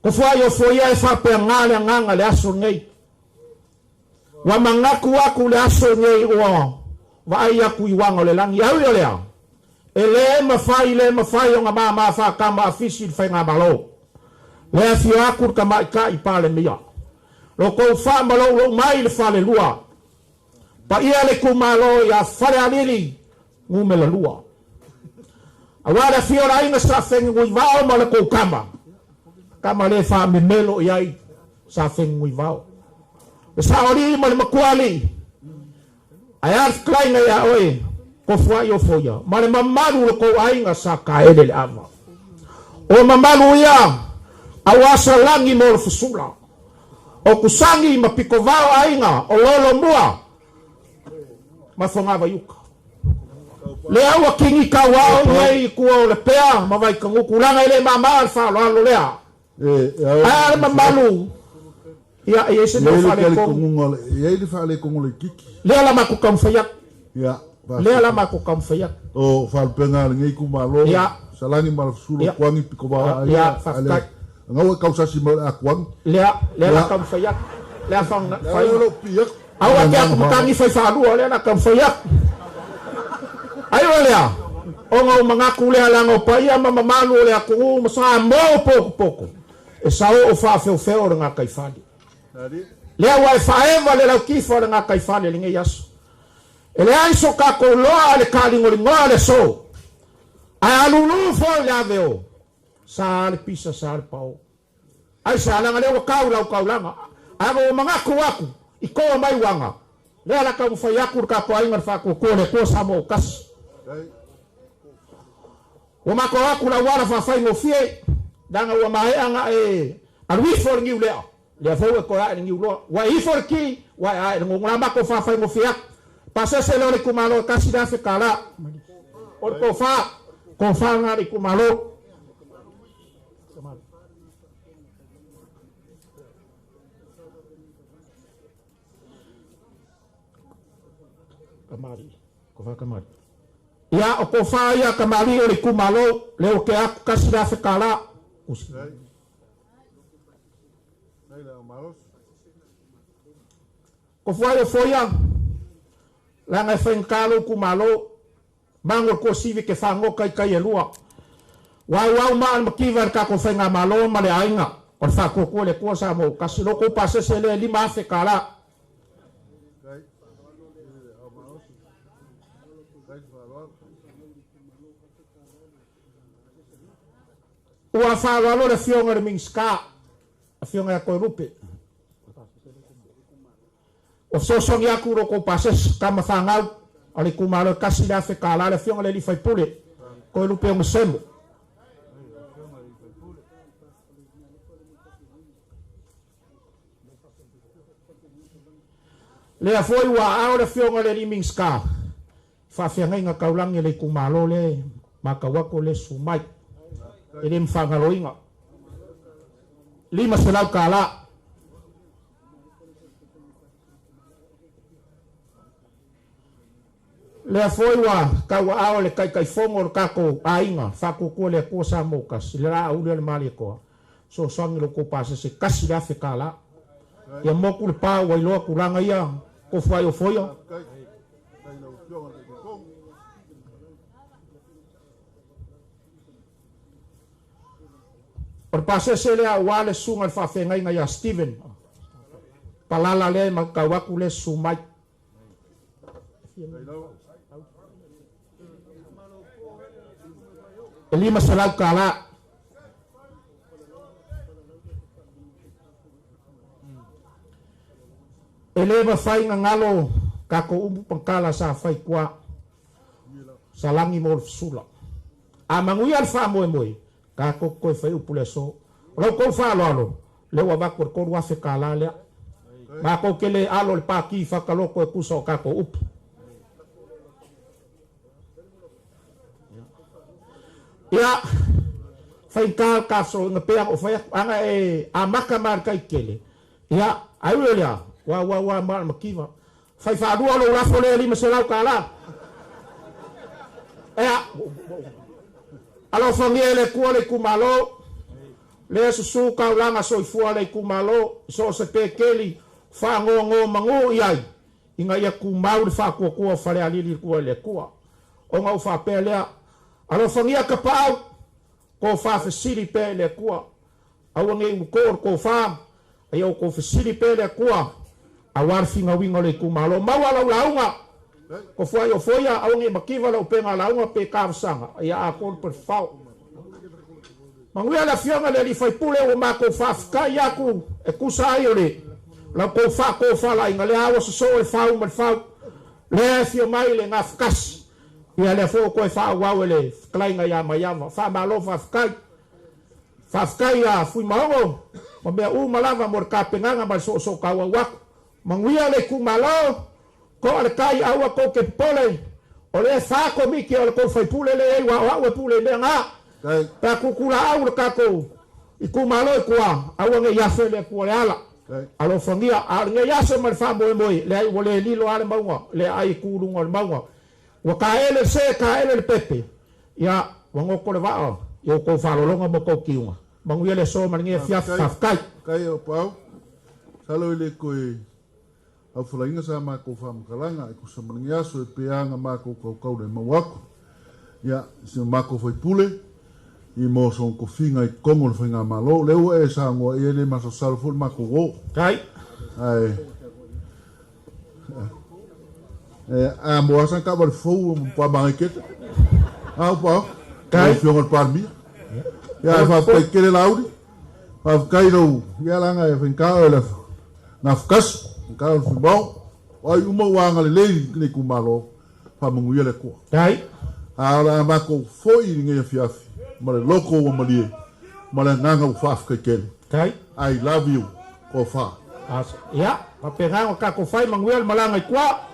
Ko Fuaiofoia e faapea ngā le agaga le aso nei. Ua manatu aku le aso nei ua vaai aku i uaga o le lagi. Au ia lea, e le mafai, le mafai ona māmā whākama a Fisi i le whaingamalo. Le afio aku le tamaitai Palemia. Lo kou wha ma lou lou mai le falelua. Paia le itumalo ia Falealili numera lua. Aua le afio o le aiga sa Fenunuivao ma le kou tama, tama le faamemelo i ai sa Fenunuivao. Le saoalii ma le makuaalii, ae a le fetalaiga ia oe Tofuaiofoia ma le mamalu o le kou aiga sa Kaele le ava. O mamalu ia aua Salani mo le fasula. O Kusani ma Pikovao aiga o Lolomua ma Fogavaiuka. Lea ua kini tauao nei i tua o Lepea ma Vaikagutu leaga e le mama le faaaloalo lea. Ae a le mamalu ia e i ai se mea faaletonu. E i ai le faaletonu laitiiti. Lea la matou taumafai atu. Lea la matou taumafai atu. O faalupega a lenei itumalo, Salani ma Lafasulo, Kuani, Pikovao, Aiga, Faafetai. Ana ua e tausasi mai o le a Kuani. Lea, lea la taumafai atu. Lea fai. Aua te atu matagi fai faalua, lea la taumafai atu. Ai o lea, ona o manatu lea leaga o paia ma mamalu o le atunuu ma Samoa o potopoto, e saoo faafeofeo le gataifale. Lea ua e faaeva le lautifa o le gataifale i lenei aso. E leai so tatou loa le taaligoligoa le aso, ae alulu foi le ave o sa le pisa sa le pao. Aisea, leaga lea ua tau lau taulaga, ae ua manatu aku i toa mai uaga, lea la taumafai aku le tatou aiga le faatuatua le Atua Samoa ua tasi. Ua matou aku le auala faafaigofie, leaga ua maea na e alu ifo le niu lea, lea foi ua e toe ae le niu loa. Ua e ifo le ki, ua e ae le gogo. La matou faafaigofie aku. Pasese lea o le itumalo e $1,000. O le tofa, tofa lena a le itumalo. Kamali, ko kamali. Ia, o tofa ia kamali o le itumalo, lea ua tea atu $1,000. Usi. Ko fuai o foia, leaga e faigata lou itumalo, mago le tuasivi ke fagoka i tai e lua. Ua auau maa le mativa i le tatou faigamalo ma le aiga o le faatuatua i le Atua Samoa ua tasi. Lo tou pasese lea e $5,000. Ua fa'aloalo le afioga i le Minisita, afioga ia Toelupe, ua fesoasoani atu i lo tou pasese tama fanau a le itumalo e 1,000 tālā le afioga i le alii faipule Toelupe Onesemo. Lea foi ua aao le afioga i le alii Minisita i faafeagaiga taulagi a le itumalo lea e matau atu o lea e susu mai, e le mafaagaloina, $500 tālā. Lea foi ua tauaao le Taitaifono o le tatou aiga Faatuatua le Atua Samoa ua Tasi le laau lea o le Malietoa, fesoasoani i lo outou pasese 1,000 tālā. Ia motu le pa ua iloa tulaga ia tofu ai ofoia. O le pasese lea aua le susuga i le faafeagaiga ia Steven Palala lea e matau atu lea e susu mai. E $500 tālā. E le mafai ona galo tatou upu pagakala sa fai i tua, Salani mo le fesula. A manuia le faamoemoe, tatou te toe fai upu le aso. O lau tou faaaloalo, lea ua avatu le 3,000 tālā lea. Matou te le alo i le pati fataloto e tusa o tatou upu. Ia, faigata le tafesooina pei ona ou fai atu, ana e amata ma le taitele, ia, ai ui o lea, ua ua ua ma le mativa. Fai faalua lou lafo lea e $500 tālā. Ea, alofagia e le Atua le itumalo, lea susu taulaga soifua le itumalo, i so o se pekeli, faanono manu i ai, ina ia tumau le faatuatua o Falealili i tua i le Atua. Ona ou faapea lea, alofagia Tapaau, tofa fesili pea i le Atua. Aua ne i uto le tofa, a ia outou fesili pea i le Atua, aua le finauina o le itumalo. Maua lau lauga, tofuai ofoia, aua ne i mativa lau upega lauga pe tavasaga, a ia atoa le palefao. Manuia le afioga i le alii faipule ua matou faafetai atu e tusa ai o le la outou faatofalaiga lea ua sosoo le fau ma le fau lea e afio mai le Gafatasi ia lea foi ua toe faaauau e le fetalaiga ia Maiava. Faamalo faafetai. Faafetai ia Fuimaono ma mea uma lava mo le tapenaga ma le soosoo tauau atu. Manuia le itumalo, toa le tai aua tou te popole, o lea e fa komiti o le tou faipule lea e i ai ua o au e pule i mea na. Pe a tutulaau le tatou itumalo i tua, aua ne i afe le Atua le ala. Alofagia, a o lenei aso ma le faamoemoe, leai ua le lilo lava le mauga, le aai e tu i luga o le mauga. Ua taele le se, taele le pepe, ia, ua goto le vaa i outou faalologa ma outou tiuga. Manuia le aso ma lenei afiafi. Faafetai. Faafetai o Pau. Masalo e le toe aufalaina sa matou faamatalaga e tusa ma lenei aso e pei lava ona matou tautau le mau atu ia si o matou faipule i mo sona tofiga i totonu o le faigamalo. O lea ua e saunoa i ai le masalosalo foi le matou o. Faafetai. Ae A mo asa taavale fou ma matua kete. A upa. Kai. Lau Afioga i le Palemia. Ia e faafetai tele Laauli. Faafetai lou ia leaga e faigata oe le gafakasi, faigata oe le Fuimao. O ai uma ua agalelei i le itumalo, faamanuia le Atua. Kai. A o le a matou foi i lenei afiafi ma le loto ua malie ma le agaga ua faafetai tele. Kai. I love you Kofa. Ia, faapena ona tatou fai, manuia le malaga i tua.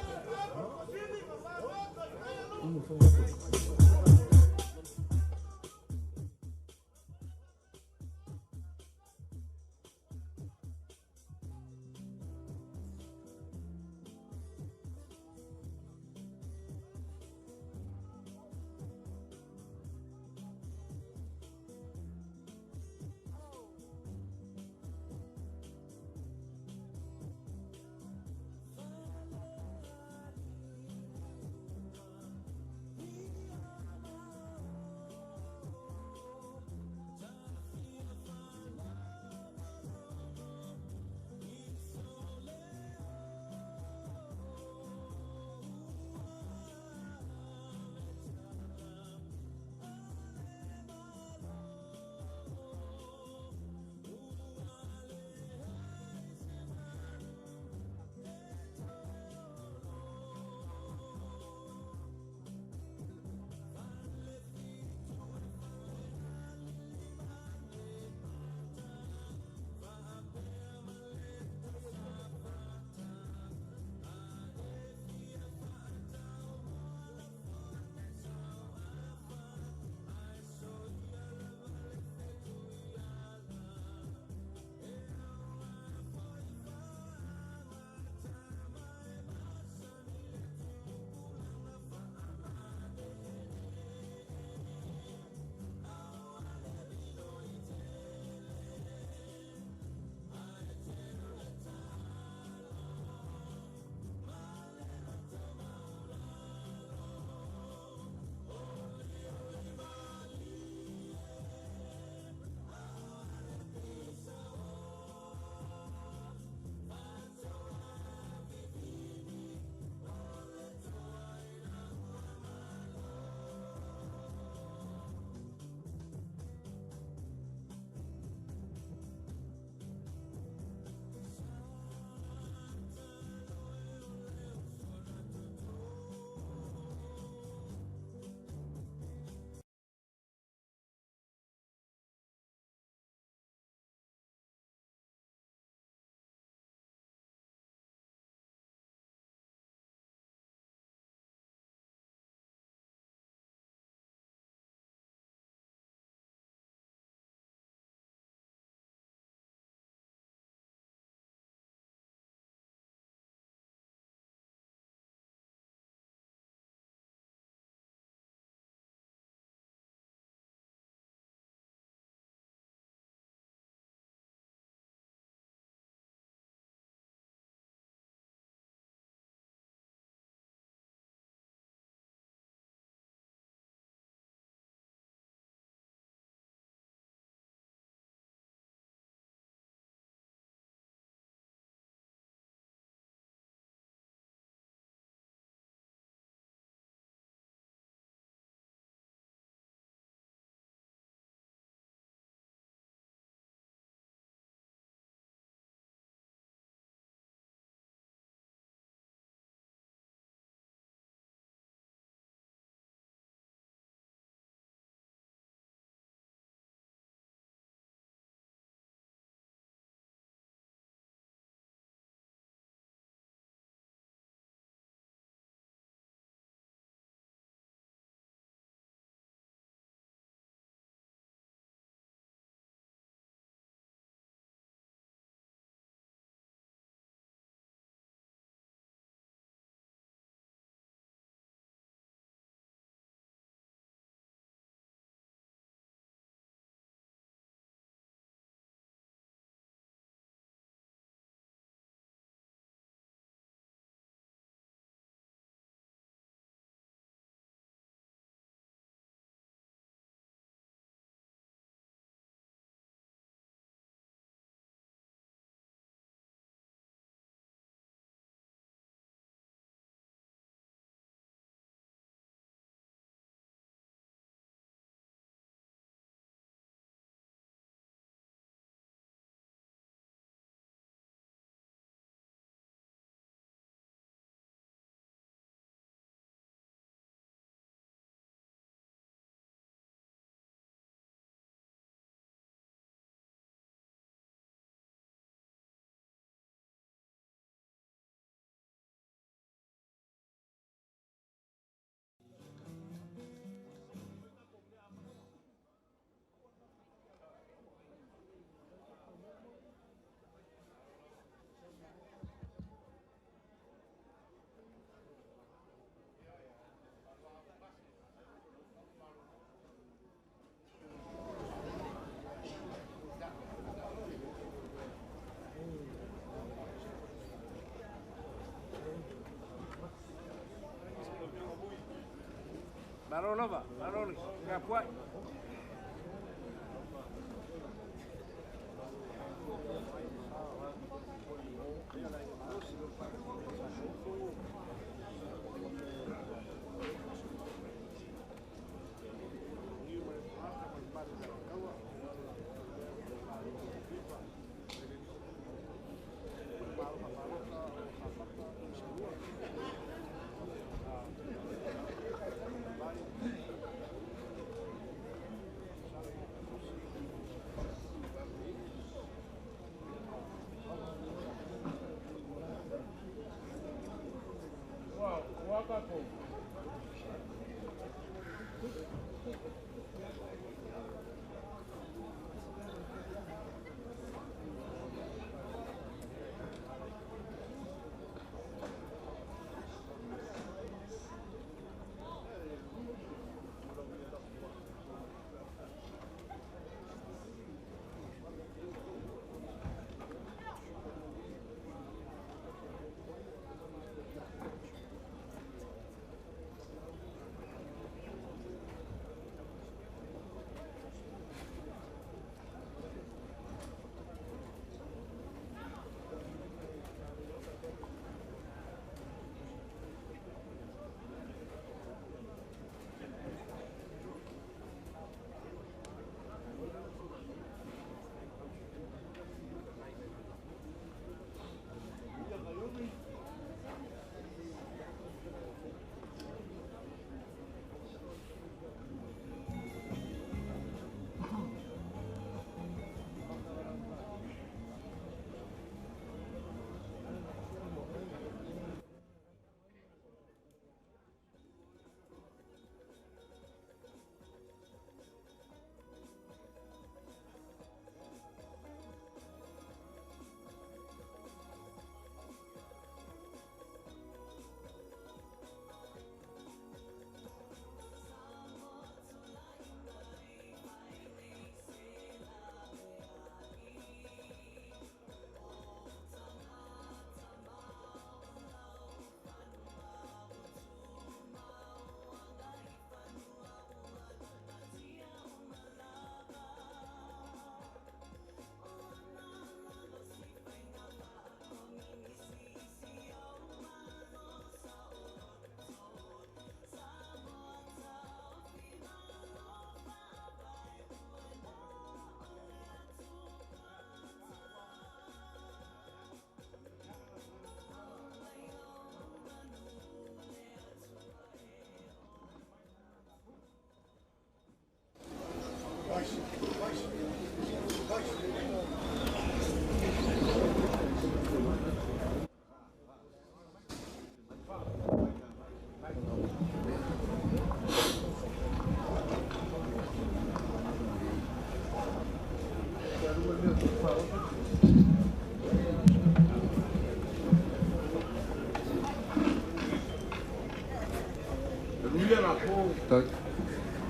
Malo lava, malo le tapuai.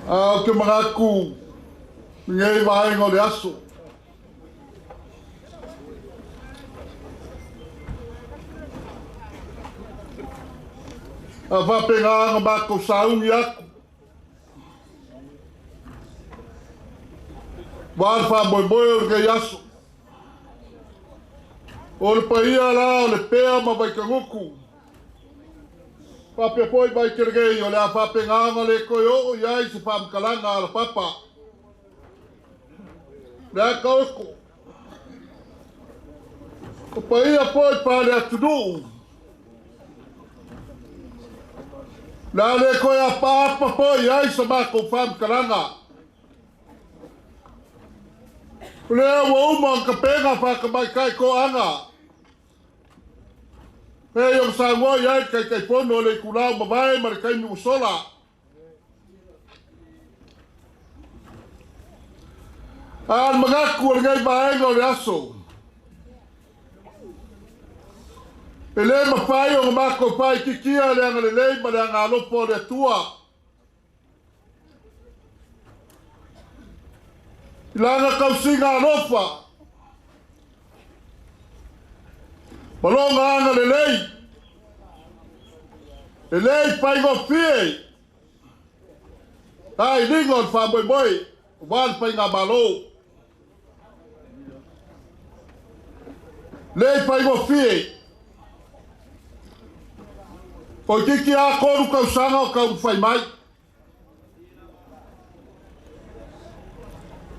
A o te manatu lenei vaega o le aso. A faapena matou sauni atu. Ua le faamoemoe o lenei aso. O le paia la o le pea ma Vaikagutu. Faapea foi mai te lenei o le a faapena le toe oo i ai se faamatalaga a la papa. Le a kaoko. O paia foi pa le atunuu. Le a le toe apaapa foi ai sa matou faamatalaga. O lea ua uma o kapega whakamaikai ko anga. He o saunoa i ai Taitaifono o le itulau mavae ma le taimi ua sola. A le manatu o lenei vaega o le aso. E le mafai ona matou faaitiitia le agalelei ma le agalofa o le Atua. I lana tausiga alofa. Ma lona agalelei. E lei faigofie. Tai lingo le faamoemoe ua le faigamālō. Lē faigofie. Toeitiiti lava 3 tausaga o taumafai mai.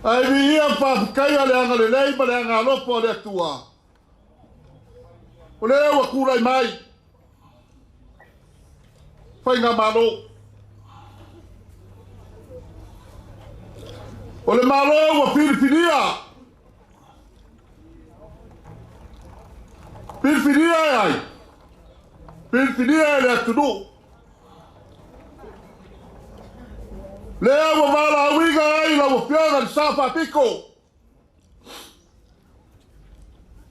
Ae viia ma faafetaia le agalelei ma le agalofa o le Atua. O lea ua tulai mai faigamālō. O le Malo ua filifilia. Filifilia e ai. Filifilia e le atunuu. Lea ua valaauina ai lau Afioga i le Sao Faapito.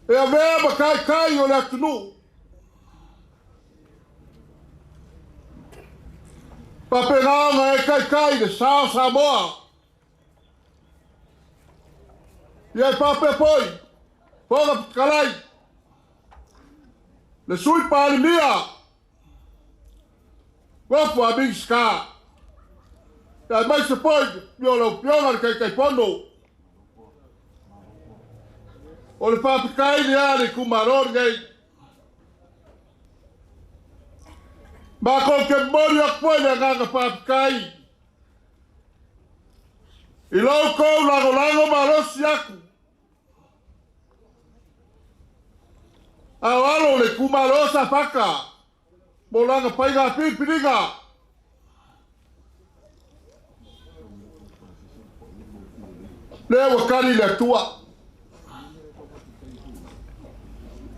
E avea ma taitai o le atunuu. Faapena ona e taitai le sa o Samoa. Ia e faapea foi, Fofoga Fetalai, le Sui Palemia, nofo a Minisita, aemaise foi o lau Afioga i le Taitaifono. O le faafetai lea a le itumalo lenei. Matou te momoli atu foi le agaga faafetai i lo outou lagolago malosi atu. A o alo o le itumalo Safata mo lana faiga filifiliga. Lea ua tali le Atua.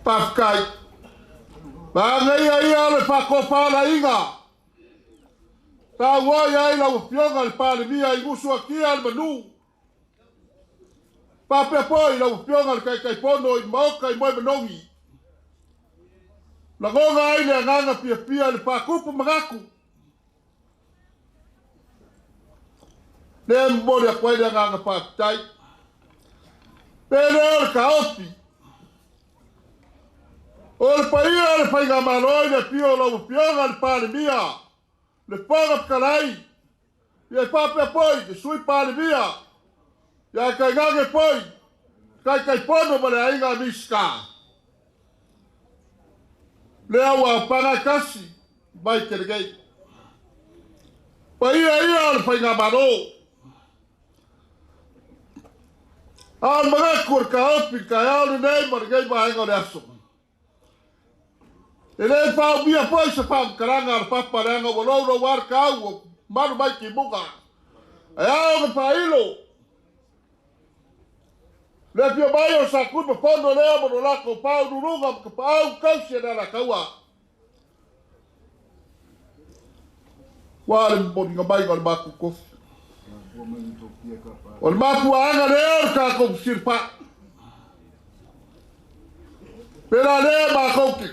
Faafetai. Manaia ia le faatofalaiga. Sauai ai lau Afioga i le Palemia i usu atia le manu. Faapea foi lau Afioga i le Taitaifono i Maota i Moemanogi. Lagona ai le agaga fiafia i le faatupu manatu. Lea e momoli atu ai le agaga faafetai. Pe lea o le taofi. O le paia o le faigamālo i le afio o lau Afioga i le Palemia, le Fofoga Fetalai, ia e faapea foi le Sui Palemia, ia e tainane foi Taitaifono ma le aiga Minisita. Lea ua paga tasi mai te lenei. Paia ia o le faigamālo. A o le manatu o le taofi i le taeao lenei ma lenei vaega o le aso. E le faaumia foi se faamatalaga a le papa leaga ua loulou lava le tau ua malu mai timuga. Ae ao ona faailo le afio mai o Satui ma Fono lea ma lo latou faauluuluga ma tapaau tausi e le Alataua. Ua le momoliga maiga o le matou tofi. O le mafuaaga lea o le tatou fesilafai. Pela lea matou te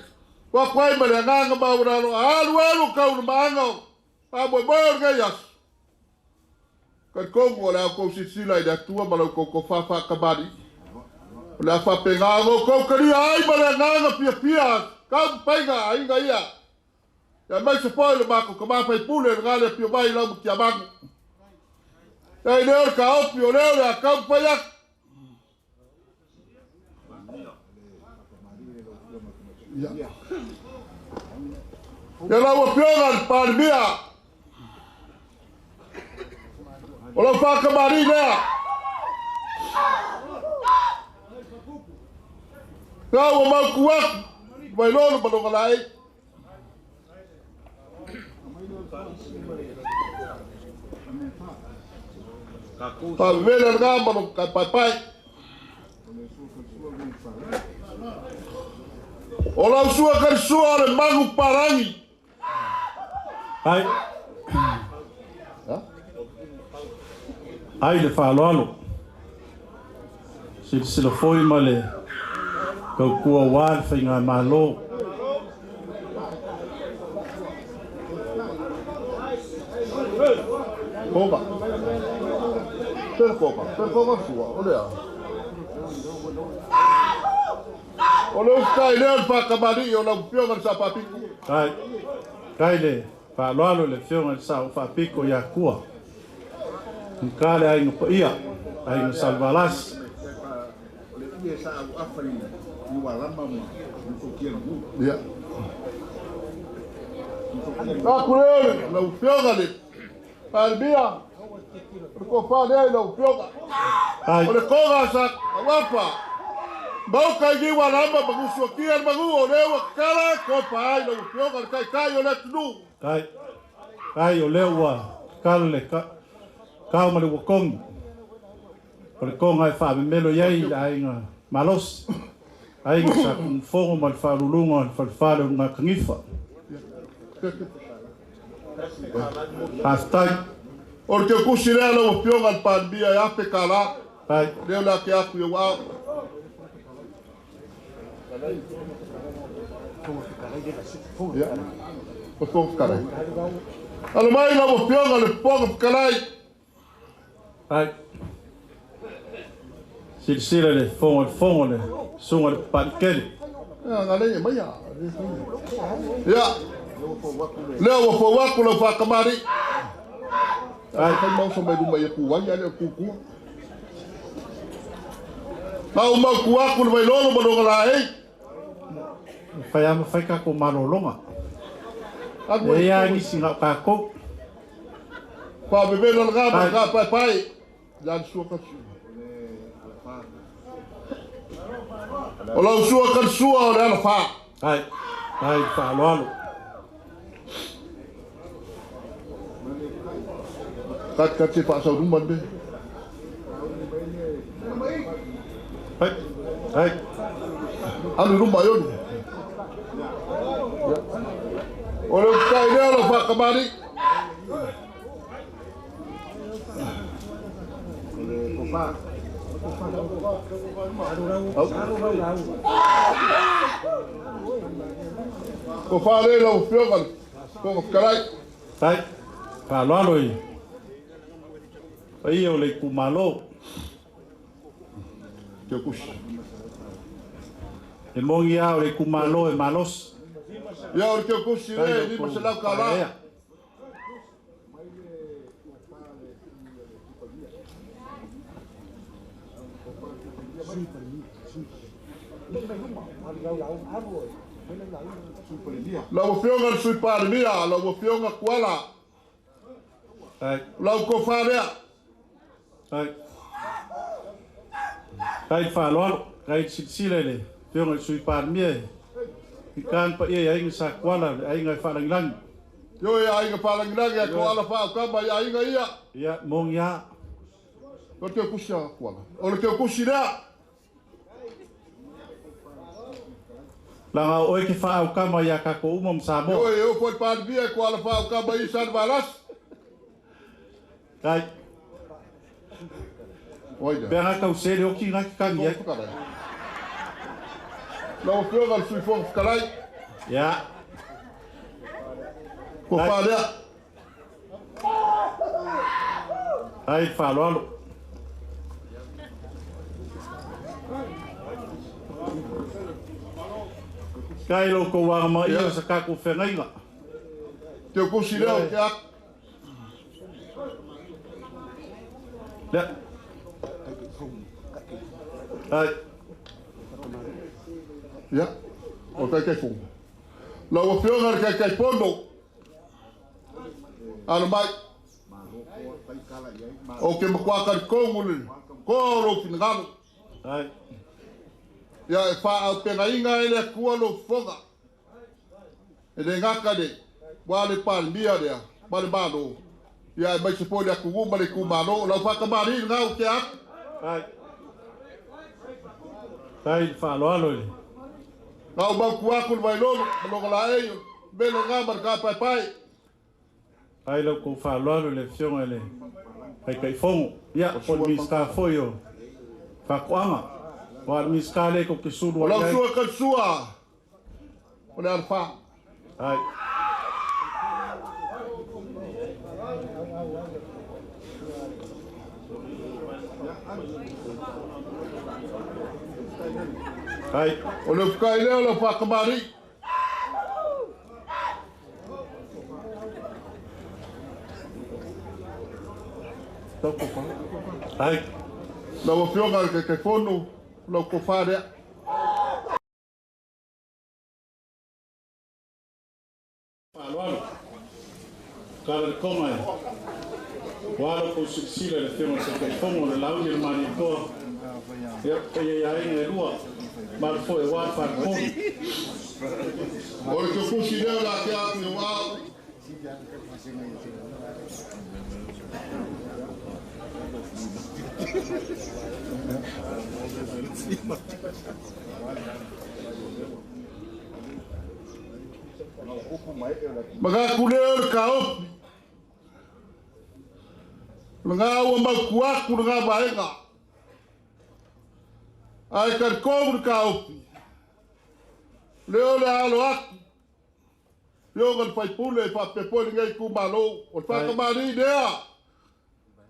atu ai ma le agaga maualalo a alualu taulemaaga o faamoemoe o lenei aso. Talitonu o le a outou silasila i le Atua ma la outou tofa faatamalii. O le a faapena ona outou talia ai ma le agaga fiafia taumafaiga a aiga ia. Aemaise foi le matou tama faipule lena le afio mai i lau Matiamanu. Ei lea o le taofi o lea o le a taumafai atu. Ia lau Afioga i le Palemia, o lau faatamalii lea. La ua mautu atu mai lolo ma lona laei. Faavevele lena ma lona taepaepae. O lau sua kalisua o le manu palangi. Ai. Ai le faaaloalo. Silasila foi ma le tautua aua le faigamalo. Koga. Pera koga. Pera koga sua. O lea. O le usitai lea o le faatamalii o lau Afioga i le Sao Faapito. Ai. Kai le faaaloalo i le Afioga i le Sao Faapito ia Kua. Ka le aiga paia, aiga Salevalasi. Ia. Aku lele, lau afioga le Palemia, o le tofa lea i lau afioga. O le koga sa auapa. Mauka i niu alama ma gusuakia le magu o lea ua tatala tofa ai lau afioga le taitai o le atunuu. Kai, kai o lea ua tatala le kao ma le uakogi. O le koga e faamemelo i ai le aiga malosi. Aiga sa kunufogo ma le faaluluga o le falefale o le gakagifa. Faafetai. O le teukusi lea lau afioga le Palemia e afe kālā. Ai. Lea o le ake aku i au ao. Ia. O Fofoga Fetalai. Alo mai lau afioga le Fofoga Fetalai. Ai. Silasila le fofoga o le fogo le susuga le Papalikele. Ia, galei e mai ia. Ia. Lea ua fou atu lau faakamali'i. Ai. Fai maoso mai luma ia ku ai, a le o kukua. Lau mau ku aku le vailolo ma loga laei. Fai ama fai kākou malologa. Alu E ai ia tonu. nisi ngau kākou. Faavevela le gama Ai. ka paepae. Ia le sua ka sua. O lau sua ka le sua o le alafā. Ai. Ai faaaloalo. Katikati faasauluma le mea. Ai. Ai. Alu i luma i onu. O le utai lea lau faakamali'i. Tofa lea lau afioga le Fofoga Fetalai. Ai. Faaaloalo i paia o le itumalo. Teukusi. E mogi lava o le itumalo e malosi. Ia o le teukusi Ai lea e lau 500 kou kālā. faaea. Lau afioga le Sui Palemia, lau afioga Kuala, Ai. lau tofa lea. Ai. Ai faaaloalo. Ai silasila i le afioga i le Sui Palemia e i ka paia i aiga sa Kuala, le aiga e faalagilagi. Ioe aiga faalagilagi a koala faaukama i aiga ia. Ia, mogi lava. O le teukusi a Kuala. O le teukusi lea. Laga o oe ke faaaukama iā kākou uma ma Samoa. Ioe e ofo i le Palemia e koala faaukama i Salevalasi. Kai. Oi lea. Pe aga tausē le oki ga kekagi ai. Fofoga Fetalai. Lau afioga le Sui Fofoga Fetalai. Ia. Tofa lea. Ai faaaloalo. Kai lo kou agamaia Ia. o sa kākou feagaiga. Teukusi lea o te aku. Lea. Ai. Ia. O Taitaifono. Lau afioga le Taitaifono. Alo mai. O ke makuā talitonu le koa o lou finagalo. Ai. Ia e faaaupegaina e le Atua lou fofoga. E le gata le ua le Palemia lea ma le Malo. Ia e maise foi le atunuu ma le itumalo. O lau faakamali'i lena o te aku. Ai. Ai le faaaloalo i le. Lau mautu aku le vailolo ma loga laei o mele lena ma le kapaepae. Ai lau kou faaaloalo i le afioga i le Taitaifono. Ia, po o le Minisita foi o Faatoaga. Ua le Minisita lea kou te sulu O ai lau ai. sua ka le sua o le alafā. Ai. Ai. O le ufukai lea o lau faakamali'i. Lau tofa. Ai. Lau Afioga i le Taitaifono, lau tofa lea. Faaaloalo. Kala le koma e. Ua alo kou silasila i le Afioga i le Taitaifono o le Lauli o le Malietoa. Ia, paia i aiga e lua, mamalu foi aua le Faletolu. O le tofusi lea o le a tea atu i ou ao. Magaku lea o le kaopi. Langa ua mautu atu langa vaega. Ae talikonu le kaopi. Lea o le alo atu. Afioga i le faipule faapea foi lenei itumalo. O le faatamalii lea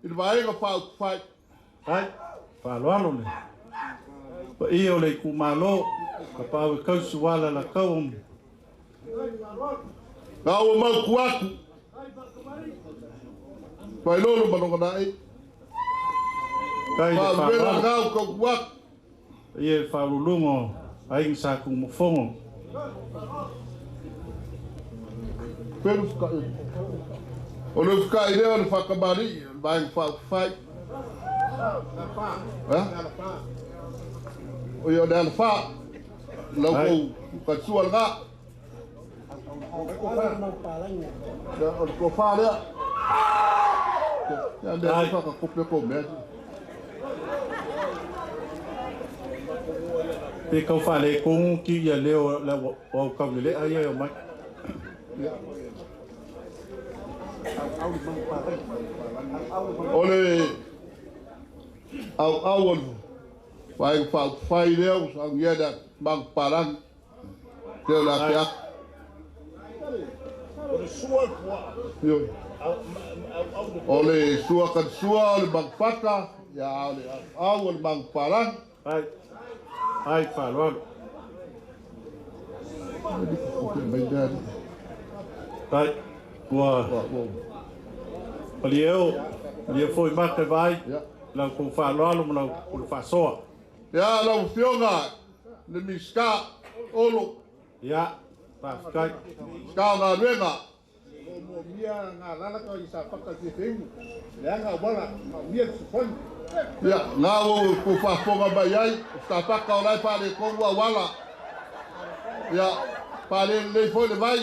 i le Vaega Faaupufai. Ai, faaaloalo le paia o le itumalo, Tapaau e tausi ua Alaalakaua ma. Na ua mautu atu Vailolo ma Logonaai. Kai le Faalupega faaaloalo. lena ua tautu atu. Paia i le faauluuluga o Aiga Sa Tunumafono. Pelu fukai. O le fukai lea o le faatamalii o le Vaega Faaupufai. Ha? O ia o le alafa. Lau kou katua lena. O le tofa lea. Ia mea te whakakope ko mea. Pe kau faaletonu ki ia leo le o au kaulelea ia e omai. O le auau o le vaega faaupufai lea ua saunia le magupalangi lea o le a ake. O le sua kanisua o le magufata, ia o le auau o le magupalangi. Ai, ai faaaloalo. Ai, ua malie o, malie foi maka e vaai, lau kou faaaloalo ma lau pule faasoa. Ia, lau Afioga le Minisita Olo. Ia, faafetai. Minisita o Galuega. O moomia ngā lalaka i sa whaka te whengu. Leanga wala, maumia te sofani. Ia, ngā o ku faafofoga mai ai, o Safaka o la e faaletonu auala. Ia, faalelelei foi le vai.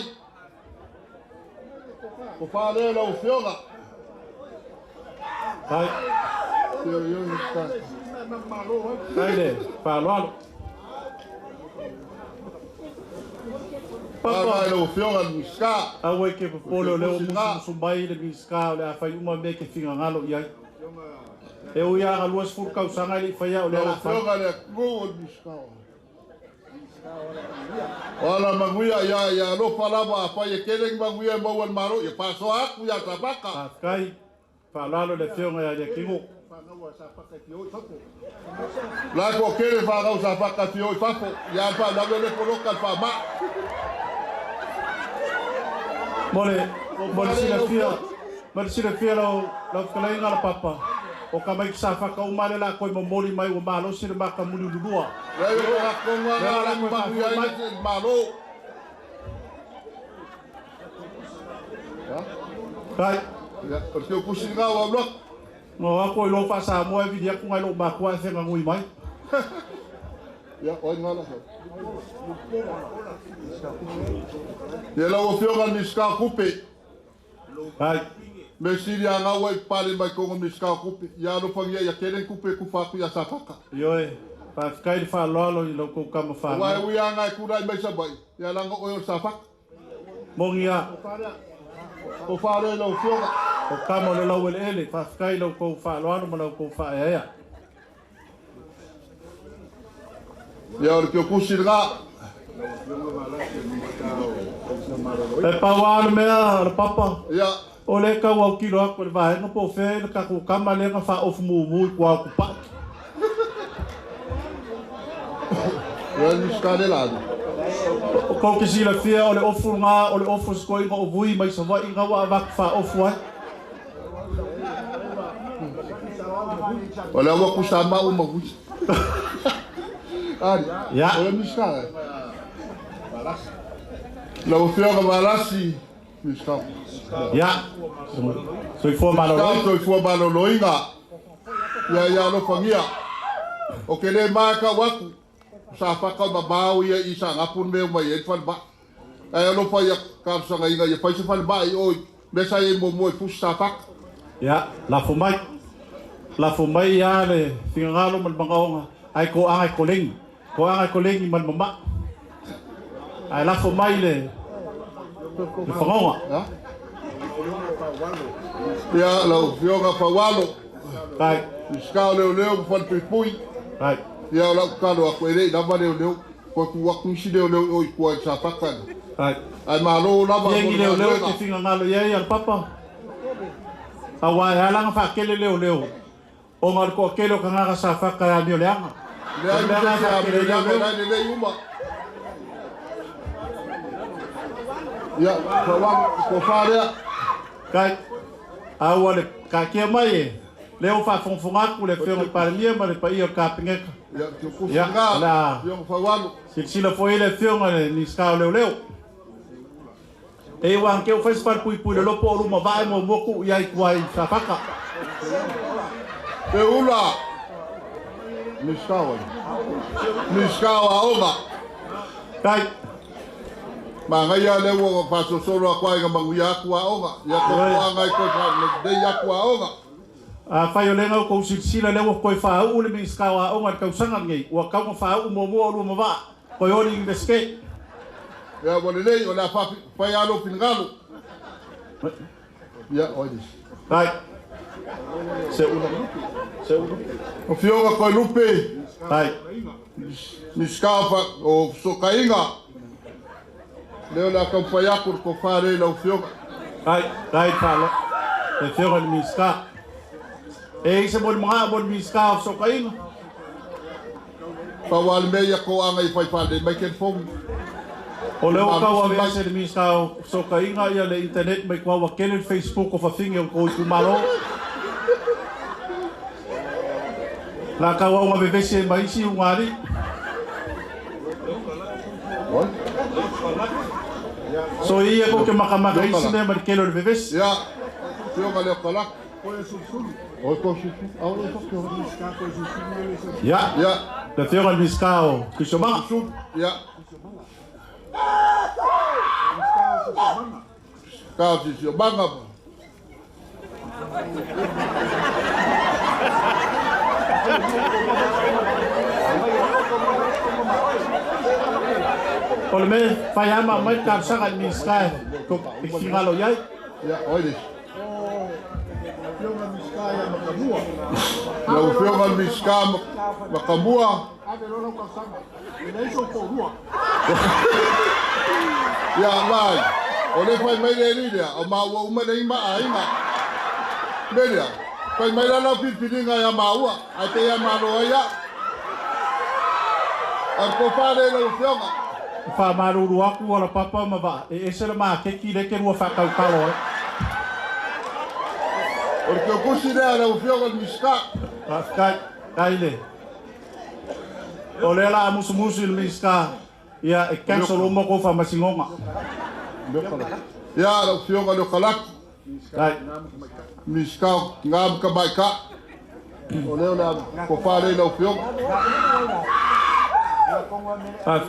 Ko faalea lau Afioga. Ai. Io, io, io. Ai le faaaloalo. Papa. Lau Afioga i le Minisita. Aua e ke popole o lea ua musumusu mai le Minisita o le a fai uma mea e ke figagalo i ai. E ui lava 20 tausaga e le i faia o lea o le a fai. Lau Afioga i le atunuu o le Minisita. O ala manuia ia ia alofa lava afai e tele ni manuia e maua e le Malo ia faasoa atu ia Safaka. Faafetai. Faaaloalo i le Afioga ia Leatinuu. La e toatele fanau Safaka e fia o i fafo ia le faalavelave le poloka le faamai. Mo le mo le silafia mo le silafia lau lau fetalaiga la papa o tamaiti Safaka uma lea latou e momoli mai ua malosi le mata muliululua. Lea ua tonu lava la manuia ai le Malo. Kai. Ia, o le teukusi lena ua alu atu. No ako i lo faa-Samoa e vili atu ngai lou matua e feganui mai. Ia, o ai lena la. Ia lau Afioga i le Minisita o Tupe. Ai. Me sili a ngau ai pale mai kongo Minisita o Tupe. Ia alofagia ia tele ni tupe e tufa atu ia Safaka. Ioe, faafetai le faaaloalo i lo outou tama fanau. Aua e ui a ngai tulai mai Savaii, ia leaga oe o le Safaka. Moni a. O faalea i lau Afioga. O tama o le laueleele, faafetai i lo outou faaaloalo ma la outou faaeaea. Ia o le teukusi lena. E pau lava le mea a le papa, Ia. o lea e tau autilo atu e le vaega po o fea le tatou tama lea na faaofu mumu i tua o Tupai. Ia le Minisita le la. O kou te silafia o le ofu lena o le ofu se toeaina o Vui mai Savaii na ua avatu faaofu ai. O le ua kusa ma uma kusa. Ali. Ya. O le Minisita. Lau Afioga Valasi, Minisita. Ya. Soifua maloloina. Soifua maloloina. Ia ia alofagia. O ke le mae kau aku. Sa whakau mamao ia i sa ngapu me mai e whale Ai alofa ia karsanga ia fai se whale mai oi. Me sa e mo mo e pusi sa whaka. Ya, lafo mai. Lafo mai ia le fingalo ma le magaoga. Ai ko anga e kolengi. Ko anga e kolengi ma le mama. Ai lafo mai le le whangonga. Ia lau fioga whawalo. Ai. Iskao leo leo ma whale pui. Ai. Ia o lau kalo ako e rei lava leo leo. Koe ku aku isi leo leo oi kua i sa whaka. Ai. Ai malo lava. Iengi leo leo te fingangalo ia ia le papa. Awa e alanga whakele leo leo. O ngā ko kele o kangaka sa whaka ya mio leanga. Le ai mea sa mio leanga le lei uma. Ia, whawang, ko wharea. Kai, aua le kakia mai e. Leo whaafongafongaku le whionga paramia ma le paia o kapingeka. Ia, te kusinga, la whionga whawalo. Silsila foi le whionga le niskao leo leo. E wang keo whaisipar pui pui le lopo o luma vae mo moku ia i kuai sa whaka. Te ula, niskao ai. Niskao a onga. Kai. Ma ngai le ua whasosoro a kuai nga manguia aku a onga. Ia ko kua ngai koe wha nei aku a onga. A whai o lenga o kou silsila le ua koe whaau le niskao a onga le kausangan ngei. Ua kaunga whaau mo mua o luma vaa. Koe ori inveske. Ia ua lelei o le a whai alo pingalo. Ia, oi dis. Kai. Se ula. Se ula. O fioga koe lupe. Kai. Niskao o sokainga. Leo le akampai aku le kofare lau fioga. Kai, kai palo. Le fioga le miska. E ise mo le mga mo le miska o sokainga. Pawal me ia ko anga i whai whale mai ken fongu. O leo kau a vese le miska o sokainga ia le internet mai kua wakele le Facebook o whawhingi o koi kumalo. La kau au ngā vevese mai isi ungari. What? So ia ko ke makamaka isi mea ma le kelo le vevesi. Ia, fioga leo kalak. Koe susulu. O koe susulu. Au le fioga. Ia. Ia. Le fioga le miska o Kusomanga. Ia. Ka o Kusomanga. O le mea whai ama mai kārsanga i miska ko e kingalo iai. Ia, oi dis. Lau fioga miska makamua. Ia, mai. O le whai mai le rilea, o maua uma nei maa inga. Merea, whai mai lana pilpilinga ia maua, ai te ia maloa ia. Ar ko whare lau fioga. Wha maruru aku ala papa ma va. E ese le maa keki le ke rua whakaukalo e. O le keo kusi lea lau fioga le miska. Kai, kai le. O le la musumusu le miska. Ia e cancel o moko wha masingonga. Ia lau fioga leo kalaki. Kai. Miska ngā mka mai ka. O leo la ko whare lau fioga.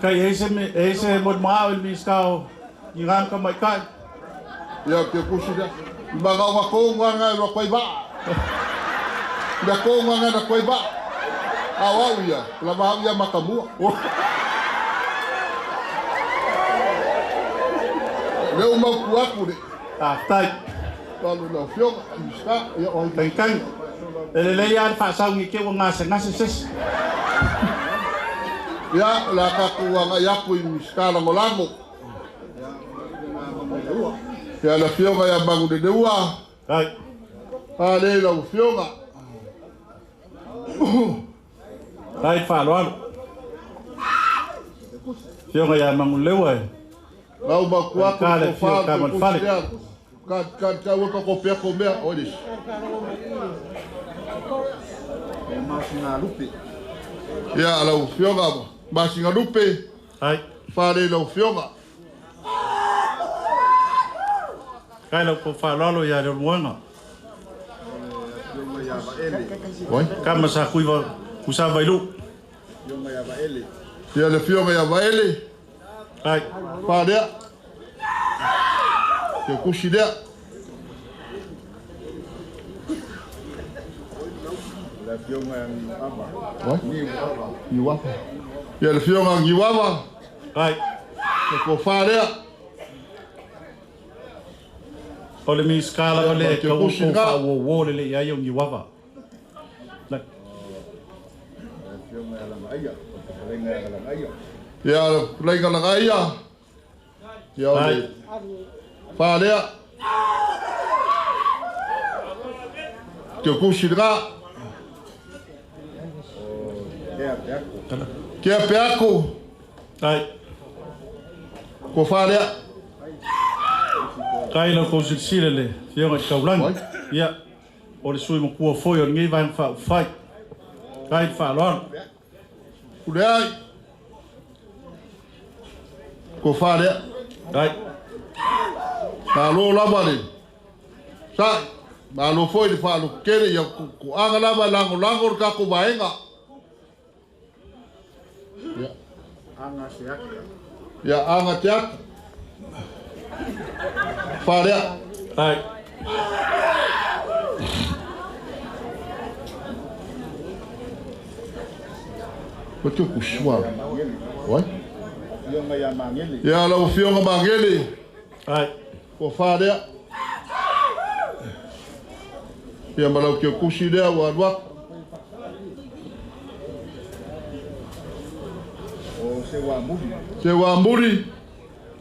Kai ese mo maa o le miska o i ngā mka mai kai. Ia te kusi lea. Mga o kōnga ngai roa koe vaa. Mea kōnga ngai na koe vaa. Au au ia, la maau ia makamua. Leo mau kuaku le. Ah, tai. Talo lau fioga, miska, ia oi. Tengkang. E le ia le whaasaungi ke ua ngase ngase sesi. Ia, la kaku anga iaku i miska langolango. Ia la fioga ia mangu le leua. Ai. A le lau fioga. Ai whaaloalo. Fioga ia mangu leua e. Lau makuaku Ka le ko whaal fioga ko ma le fale. Ka ka ka waka ko pea ko mea, oi dis. Ia lau afioga Masigalupe. Ai. Fale lau afioga. Kai lau kou faaaloalo ia Leulumoega. Oi. Kama sa kuiva kusa vailu. Ia le afioga ia Vaele. Ai. Falea. Te kusi lea. Niuava. Ia le afioga Niuava. Ai. Te kofa lea. O le miskala o le Te kau kusi kou nga. fa wo wo le le ia o Niuava. Ia le lagaia. Ia o le falea. Te kusi nga. Kia peako. Ai. Ko falea. Kai lau kou silasila le afioga i Taulagi. Ia, o le sui makua foi o lenei vaega faaupufai. Kai le faaaloalo. Kuleai. Ko falea. Ai. Malo lava le. Sa'i. Malo foi le faalokele ia ku aga lava lagolago le tatou vaega. Ia. Ia aga te atu. Falea. Ai. Ko te kusua. Oi. Ia lau afioga Magele. Ai. Ko falea. Ia ma lau kiokusi lea ua alu atu. Se wa muri.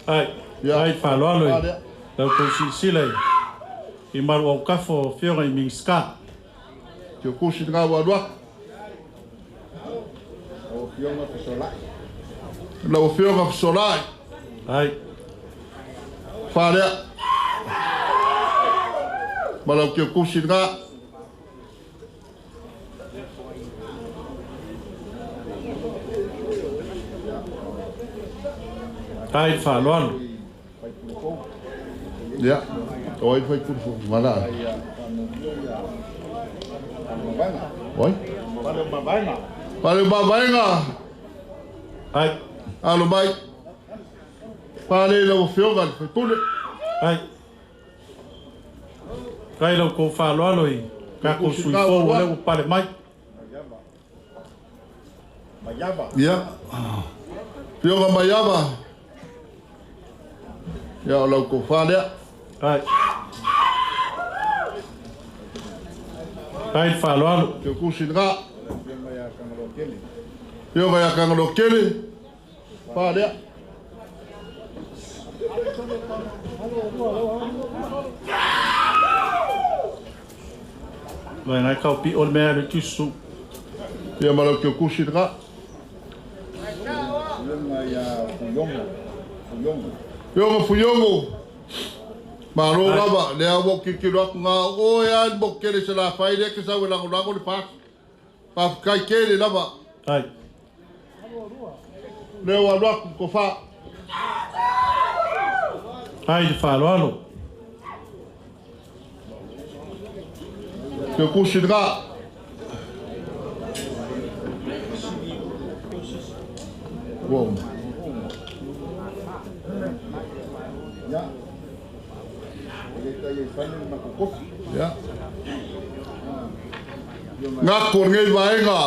Ai. Ia. Ai faaaloalo i Falea. lau kou silasila i malu aukafo o afioga i Minisita. Kiokusi nga ua alu atu. Lau afioga Fesolai. Ai. Falea. Ma lau kiokusi nga. Ai le faaaloalo. Ia. O ai fai kuru mala. Oi. Pale mavaega. Ai. Alo mai. Pale lau afioga le faipule. Ai. Kai lau kou faaaloalo i tatou sui fou o lea ua pale mai. Ia. Afioga Maiava. Ia o lau kofa lea. Ai. Ai le faaaloalo. Te kusi nga. Afioga ia Kangalokele. Falea. Vai ngai kau pi o le mea le tusu. Ia ma lau kiokusi nga. Afioga Fuiogo. Malo lava, lea ua kikilo aku ngā o e ai mo kele se la whai le ke sau e lagolago le pāki. Pāwhakai kele lava. Ai. Lea ua alu atu ko wha. Ai le faaaloalo. Te kusi nga. Wow. Ia. Ngā kor ngei vaega.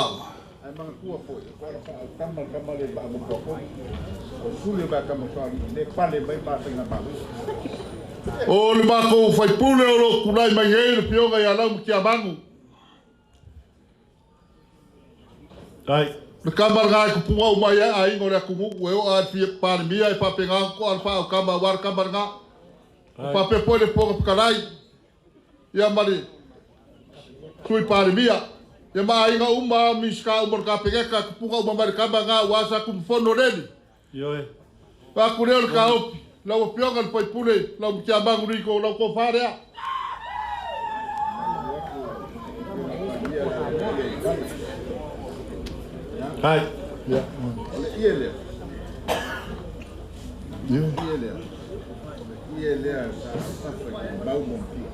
O le mākou whaipule o lo kulai mai ngei le pioga ia lau kia mangu. Ai. Le kamar ngai kupunga o mai a ingo le akumu e o a fia parimia e papenga ko alfa o kama war kamar nga. Pape po le poka pkalai. Ia mari tui parimia. Ia ma inga uma miska umor ka pegeka kupunga uma mari kama nga wasa kumfono reni. Ioe. Pa kure o ka opi. Lau pioga le paipule, lau kia mangu riko, lau ko wharea. Ai. Ia. O le ie lea. Ia. Ie lea. O le ie lea sa tafa i le mau mo pia.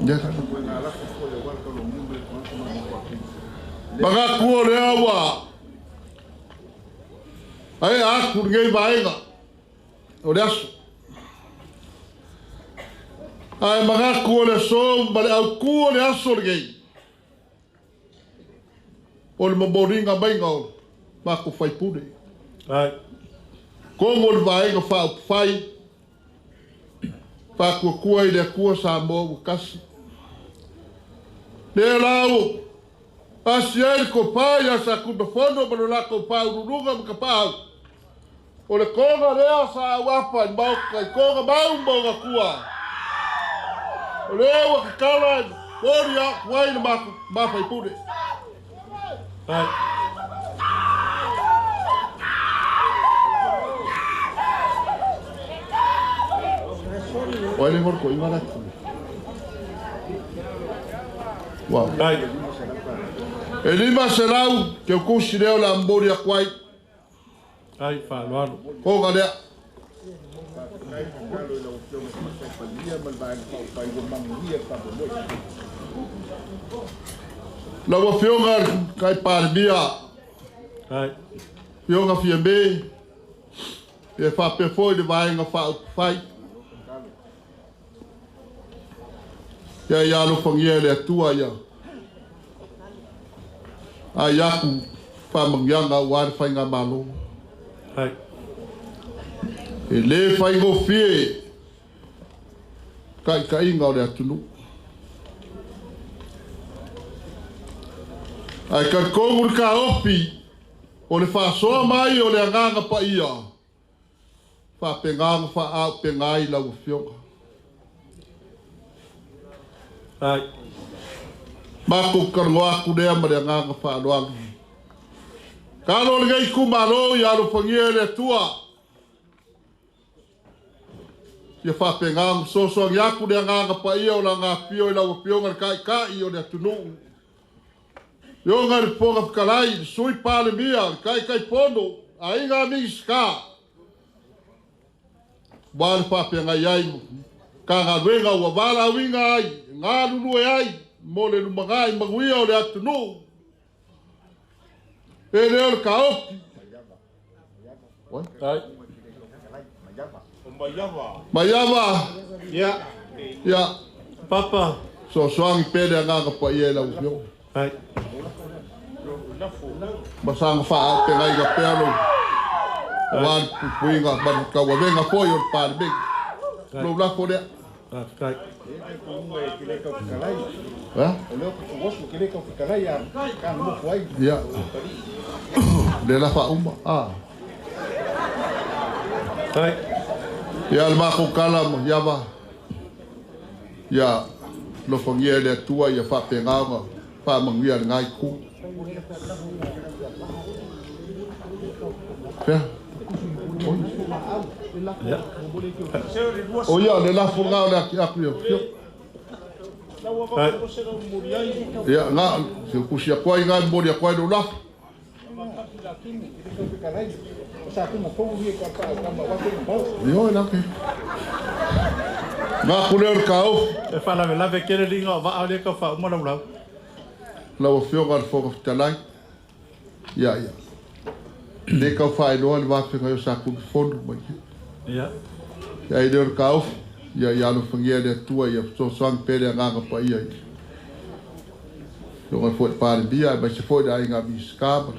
Ia. Koe ngā lako foi o waka lo mume ko atu ma mo atu. Magaku o lea ua. Ai aku lenei vaega. O le aso. Ae magaku o le aso ma le aukū o le aso lenei. O le momoliga maiga o makou faipule. Ai. Kogo le vaega faaupufai. Faakuakua i le Atua Samoa ua kasi. Lea la ua asi ai le kopā iā Sakumafono ma lo lakou pāululuga ma kapaau. O le koga lea sa auapa i maoka i koga mau ma o gakua. O lea ua kakala i moli aku ai le mafaipule. Ai. O ai le ngoro ko inga latu. Wa. Ai. E 500 te kusi leo la mbori aku ai. Ai, faaaloalo. Koga lea. Lau afioga kai Palemia. Ai. Fioga Fiame. E faapea foi le vaega faaupufai. Ia ia alofagia e le Atua ia. Ai aku faamanuiaga auā le faigamalo. Ai. E lē faigofie taʻitaʻiga o le atunuu. Ae talitonu le kaofi o le faasoa mai o le agaga paia. Faapega ma faaauupega ai lau afioga. Ai. Matou talanoa atu lea ma le agaga faaaloalo. Talo lenei itumalo ia alofagia e le Atua. Ia faapega ma fesoasoani atu le agaga paia o laga afio i lau afioga le taʻitaʻi o le atunuu. Afioga i le Fofoga Fetalai, le Sui Palemia, le Taitaifono, aiga Minisita. Ua le faafeagai ai Matagaluega ua valaauina ai, e galulue ai mo le lumanai manuia o le atunuu. E lea o le kaofi. Ai. Maiava. Ia. Ia. Papa. Soasoagi pea le agaga paia i lau afioga. Ai. Ma saga faaauupegaiga pea lou auā le puipuiga ma le tauavega foi o le Palemene. Lou lafo lea. Faafetai. A? Ia. Lea la faauma. A. Ai. Ia le makou kala ma iava. Ia lofagia e le Atua ia faapega ona faamanuia lenā itu. Fea? Ia. O ia, le lafo lena o le ati aku ia fio. Ai. Ia, ngā, se kusi aku ai ngā momoli aku ai lou lafo. Ioe la ke. Ngā ku lea o le kaofi. E faalavelave tele liga o vaa o lea tau faauma laulau. Lau afioga i le Fofoga Fetalai. Ia, ia. Le kau faailoa le vafeagai o Sakumafono mai. Ia. Ia ai lea o le kaofi. Ia ia alofagia e le Atua ia fesoasoani pea le agaga paia i. Afioga foi le Palemia, aemaise foi le aiga Minisita ma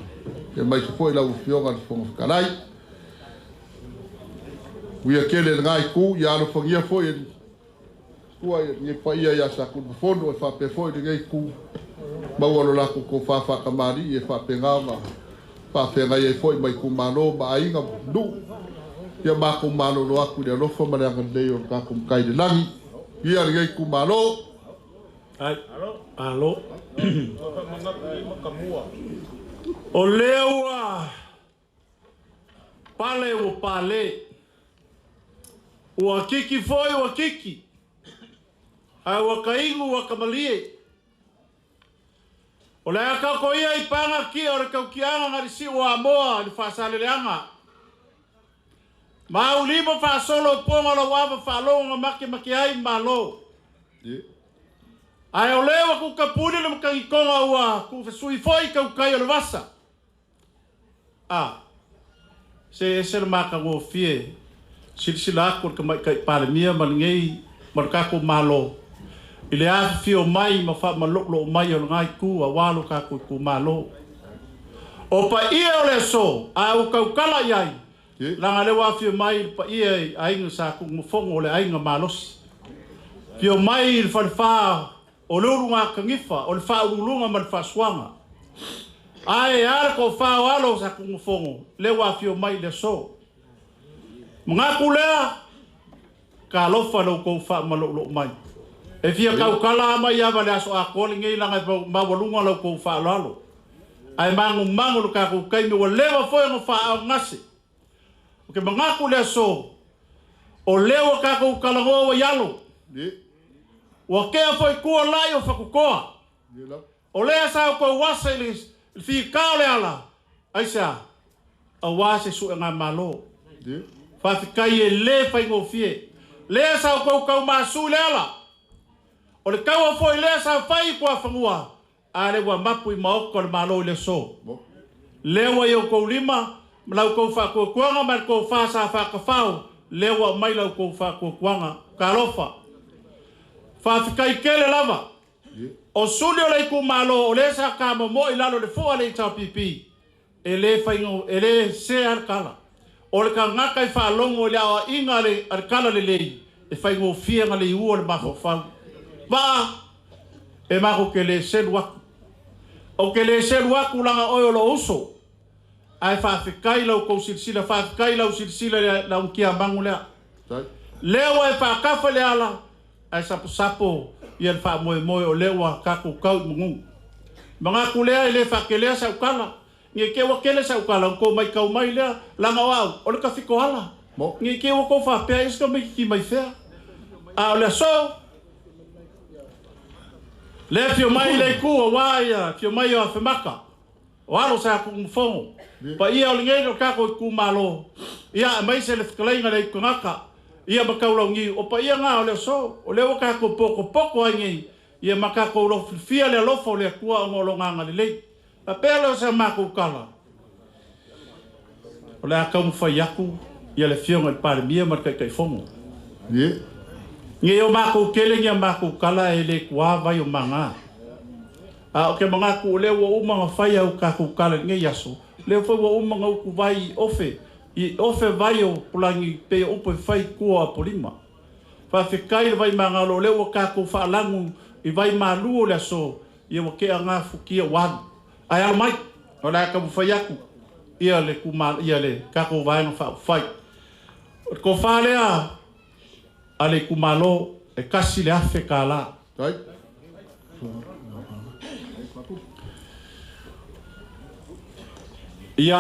aemaise foi lau afioga i le Fofoga Fetalai. Uia tele lenā itu, ia alofagia foi e le Atua ia lenei paia ia Sakumafono e faapea foi lenei itu. Maua lo latou tofā faatamalii e faapega ona faafeagai ai foi ma itumalo ma aiga ma nuu. Ia matou malolo atu i le alofa ma le agalelei o le tatou Matai i le lagi. Ia lenei itumalo. Ai. Alo. O lea ua pale ua pale. Ua kiki foi ua kiki. Ae ua kaigu ua kamalie. O le a kako ia i panga ki o le kaukianga ngari si o amoa i le whaasaleleanga. Ma ulima whaasolo ponga lo wawa whaalonga make make ai malo. Ai o lewa ku kapuni le makangi konga ua ku whesui foi kaukai o le vasa. A, se ese le maka ngō fie, silisila aku le kamai kai palemia ma ngei ma le kako malo. I le afi o mai ma wha maloklo o mai o le ngai ku a walo kako ku malo. O pa ia o le so, a u kaukala iai, langa le wafi o mai pa ia i ainga sa ku mfongo o le ainga malosi. Fio mai i le whalewha o le uru ngā kangiwha, o le wha urulunga ma le whasuanga. Ae ala ko whao alo sa ku mfongo, le wafi o mai le so. Mga lea, ka alofa lo kou wha malolo mai. E fia kaukala ama ia le aso a kole ngei langa mawalunga lau kou wha alo. Ae mangu mangu lo kaku kaimi wa lewa foe ngo wha au ngase. O ke mangaku lea so, o lewa kaku kalangoa wa yalo. Ua kea foi kua lai o whakukoa. O lea sa o kou wasa i le whikao le ala. Aisa, a wase su e ngā malo. Whawhikai e le whaingofie. Lea sa o kou kau masu le ala. O le kaua foi lea sa whai kua whangua. A le ua mapu i maoko le malo i le so. Lewa i o kou lima, lau kou whakuakuanga ma le kou whasa whakawhao. Lewa mai lau kou whakuakuanga. Ka alofa. Whawhikai kele lava. O suli o le iku malo, o le sa ka mo i lalo le fua le i tau pipi. E le whaingo, e le se alkala. O le ka ngaka i whaalongo le awa inga le alkala le lei. E whaingo fianga le iua le mafofau. Waa, e mako ke le selu aku. O ke le selu aku langa oe o lo uso. Ae whawhikai lau kou silisila, whawhikai lau silisila lau kia mangu lea. Lewa e whakafa le ala, ae sapo sapo ia le whaamoemoe o lewa kako kau i mungu. Mangaku lea i le whakelea sa ukala. Nge ke wa kele sa ukala, ko mai kau mai lea, langa o au, o le kawhiko ala. Nge ke wa kou whapea, iska mai ki mai fea. A o lea so, le fio mai le ku o waia, fio mai o awhemaka. O alo sa ku mfongo. Pa ia o le ngei o kako i ku malo. Ia mai se le whakaleinga le ikungaka. Ia makaulangi, o pa ia ngā o lea so, o lea wakako poko poko ai ngei. Ia makako lo fia le alofa o le kua o ngolo nganga le lei. Pa pēr leo sa mako kala. O lea kau mwhai aku, ia le fionga i palemia ma le kai fongo. Nge o mako kele ngia mako kala e le kua vai o manga. A o ke mangaku o lea ua umanga whai au kako kala nge yaso. Lea whai ua umanga uku vai i ofe. I ofe vai o pulangi pe upo whai kua polima. Whawhikai le vai mangalo lea ua kako whaalangu i vai malu o lea so. Ia ua kea ngā fukia wanu. Ai alo mai, o lea ka mwhai aku. Ia le kuma, ia le kako vaenga whai. O ko whalea a le kumalo e kasi le afe ka la. Ia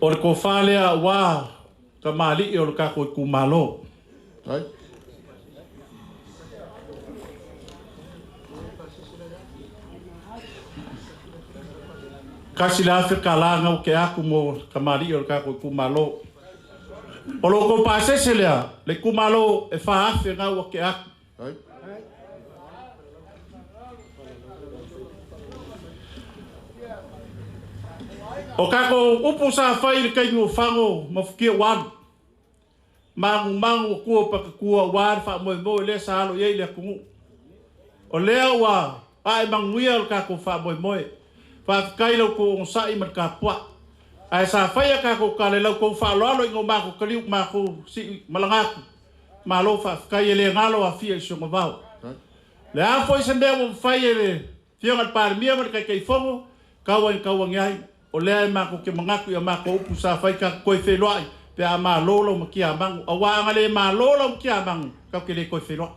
o le ko whalea wā ka maali o le kako i kumalo. Kasi le afe ka la ngau ke aku mo ka maali o le kako i kumalo. O lo ko pasese lea, le kumalo e whaafe ngau ke aku. O kako upu sa whai le kaingu o whango mafukia wanu. Mangu mangu kua pakakua wanu wha moe moe lea sa alo iei lea kungu. O lea ua ae manguia le kako wha moe moe. Whawhikai lau ko ongosai ma le kapua. Ae sa whai a kako ka le lau kou whaaloalo i ngō mako kaliu mako si malangaku. Malo whawhikai e le ngalo a fia i songa vau. Le a foi se mea ua whai e le fionga le palemia ma le kaikai fongo, kaua i kaua ngeai. O lea e mako ke mangaku ia mako upu sa whai ka koe wheloai pe a mālolo ma kia mangu. A wā le mālolo ma kia mangu, kau ke le koe wheloai.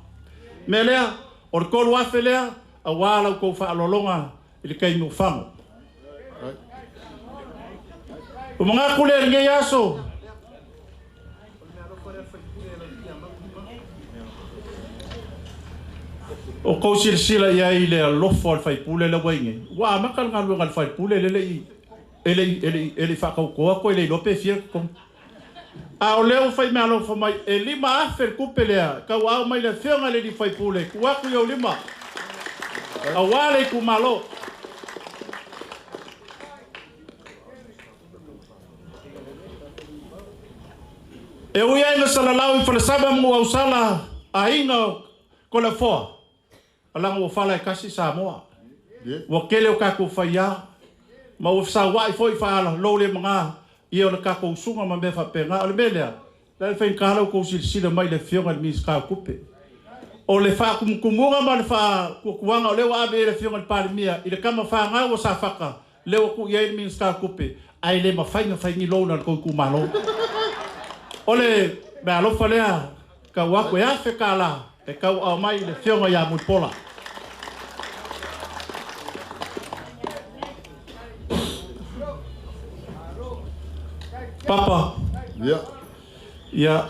Mea lea, o le kolu afe lea, a wā lau kou whaalolonga i le kaingu whango. O mangaku lea ngei aso. O kou silasila i ai i le alofa o le faipule le ua i nei. Ua amata le galuega a le faipule e le i e le i faatautoa toe le iloa pe fia le totogi. A o lea ua fai meaalofa mai e 5,000 le tupe lea e tauaau mai le afioga i le alii faipule e tuu atu i ou lima aua le itumalo. E ui ai ina salalau i falesama ma Nuuausala aiga o Toleafoa, alaga ua fala e tasi Samoa. Ua tele o tatou faiā, ma ua fesauai foi faalalo le maga ia o le tatou usuga ma mea faapena. O le mea lea, o le a le faigata la outou silasila mai i le afioga i le Minisita o Tupe. O le faatumutumuga ma le faatuatuaga o lea ua ave i ai le afioga i le Palemia i le tama fanau a Safata, lea ua tuu i ai le Minisita o Tupe, ae le mafai ona fai ni loan a le tou itumalo. O le meaalofa lea tau atu e $1,000 e tauaao mai i le afioga ia Mulipola. Papa. Ia. Ia.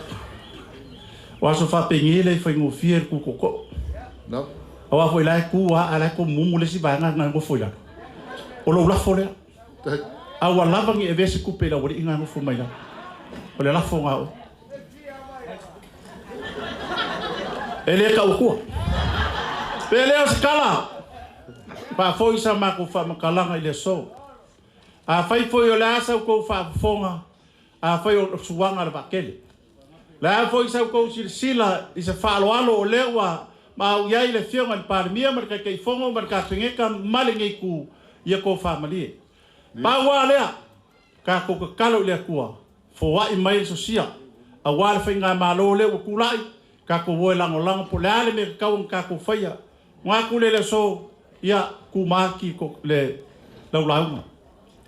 O aso faapenei e le faigofie le tu tootoo. No. Aua foi la e tu lava ae la e tomumu le isi vaega na e nofo i lalo. O lou lafo lea. A ua lava ni avea se tupe i le aualii na e nofo mai lalo. O le lafo na oe. E le tau atua. Pe le o se tala. Faafoi sa matou faamatalaga i le aso. Afai foi o le a sa outou faafofoga, afai o suaga le vaatele. Le a foi sa outou silasila i se faaaloalo o lea ua maau i ai le afioga i le Palemia ma le Taitaifono ma le Kapeneta ma lenei itu ia tou faamalie. Pau lava lea, tatou tatalo i le Atua, foai mai le sosia, aua le faigamalo lea ua tulai, tatou o e lagolago po o le a le mea tatau ona tatou faia. Manatu le aso, ia tumati le laulauga.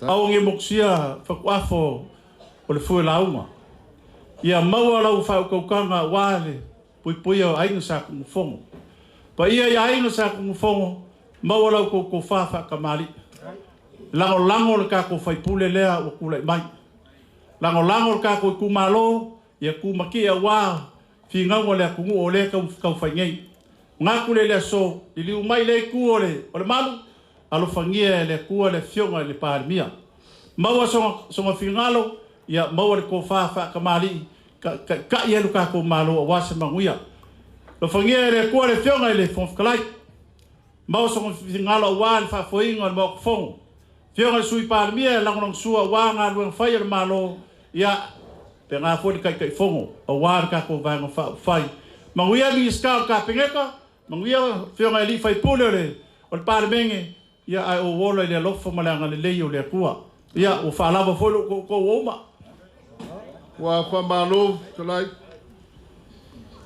Aua ne i motusia fatuafo o le fue lauga. Ia maua lau faautautaga aua le puipuia o aiga sa Tunumafono. Paia i aiga sa Tunumafono, maua lau tou tofa faatamalii. Lagolago le tatou faipule lea ua tulai mai. Lagolago le tatou itumalo, ia tumatie aua finauga o le atunuu o lea tau fai nei. Manatu le aso, liliu mai le itu o le malu, alofagia e le Atua le afioga i le Palemia. Maua soga finagalo, ia maua le tofa faatamalii, taitai ai lo tatou Malo aua se manuia. Alofagia e le Atua le afioga i le Fofoga Fetalai. Maua soga finagalo aua le faafoeina o le Maota Fono. Afioga i le Sui Palemia e lagolagosua aua galuega fai a le Malo, ia pena foi le Taitaifono aua le tatou vaega faaupufai. Manuia Minisita o le Kapeneta, manuia afioga i alii faipule o le Palemene, ia ae ou ola i le alofa ma le agalelei o le Atua. Ia ua faalava foi lou toutou uma. Ua faamalo fetalai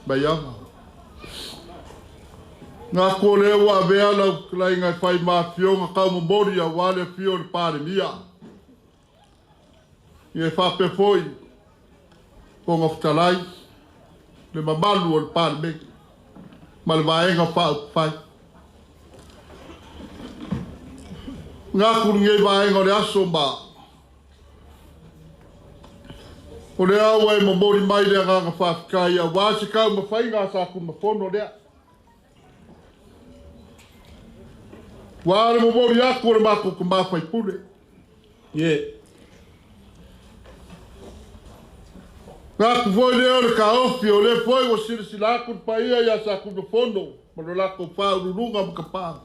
Maiava. Ngā ko lea ua avea lau fetalaiga e fai ma afioga taumomoli aua le afio o le Palemia. Ia e faapea foi Fofoga Fetalai le mamalu o le Palemene ma le vaega faaupufai. Ngā kuru nei vaega o le aso ma o le aua e momoli mai le agaga faafetai aua se taumafaiga a sa Tunumafono lea. Ua le momoli atu o le matou tama faipule. Ie. Ngā foi lea o le kaofi o le foi ua silasila atu le paia ia sa Tunumafono ma lo latou faauluuluga ma kapaa.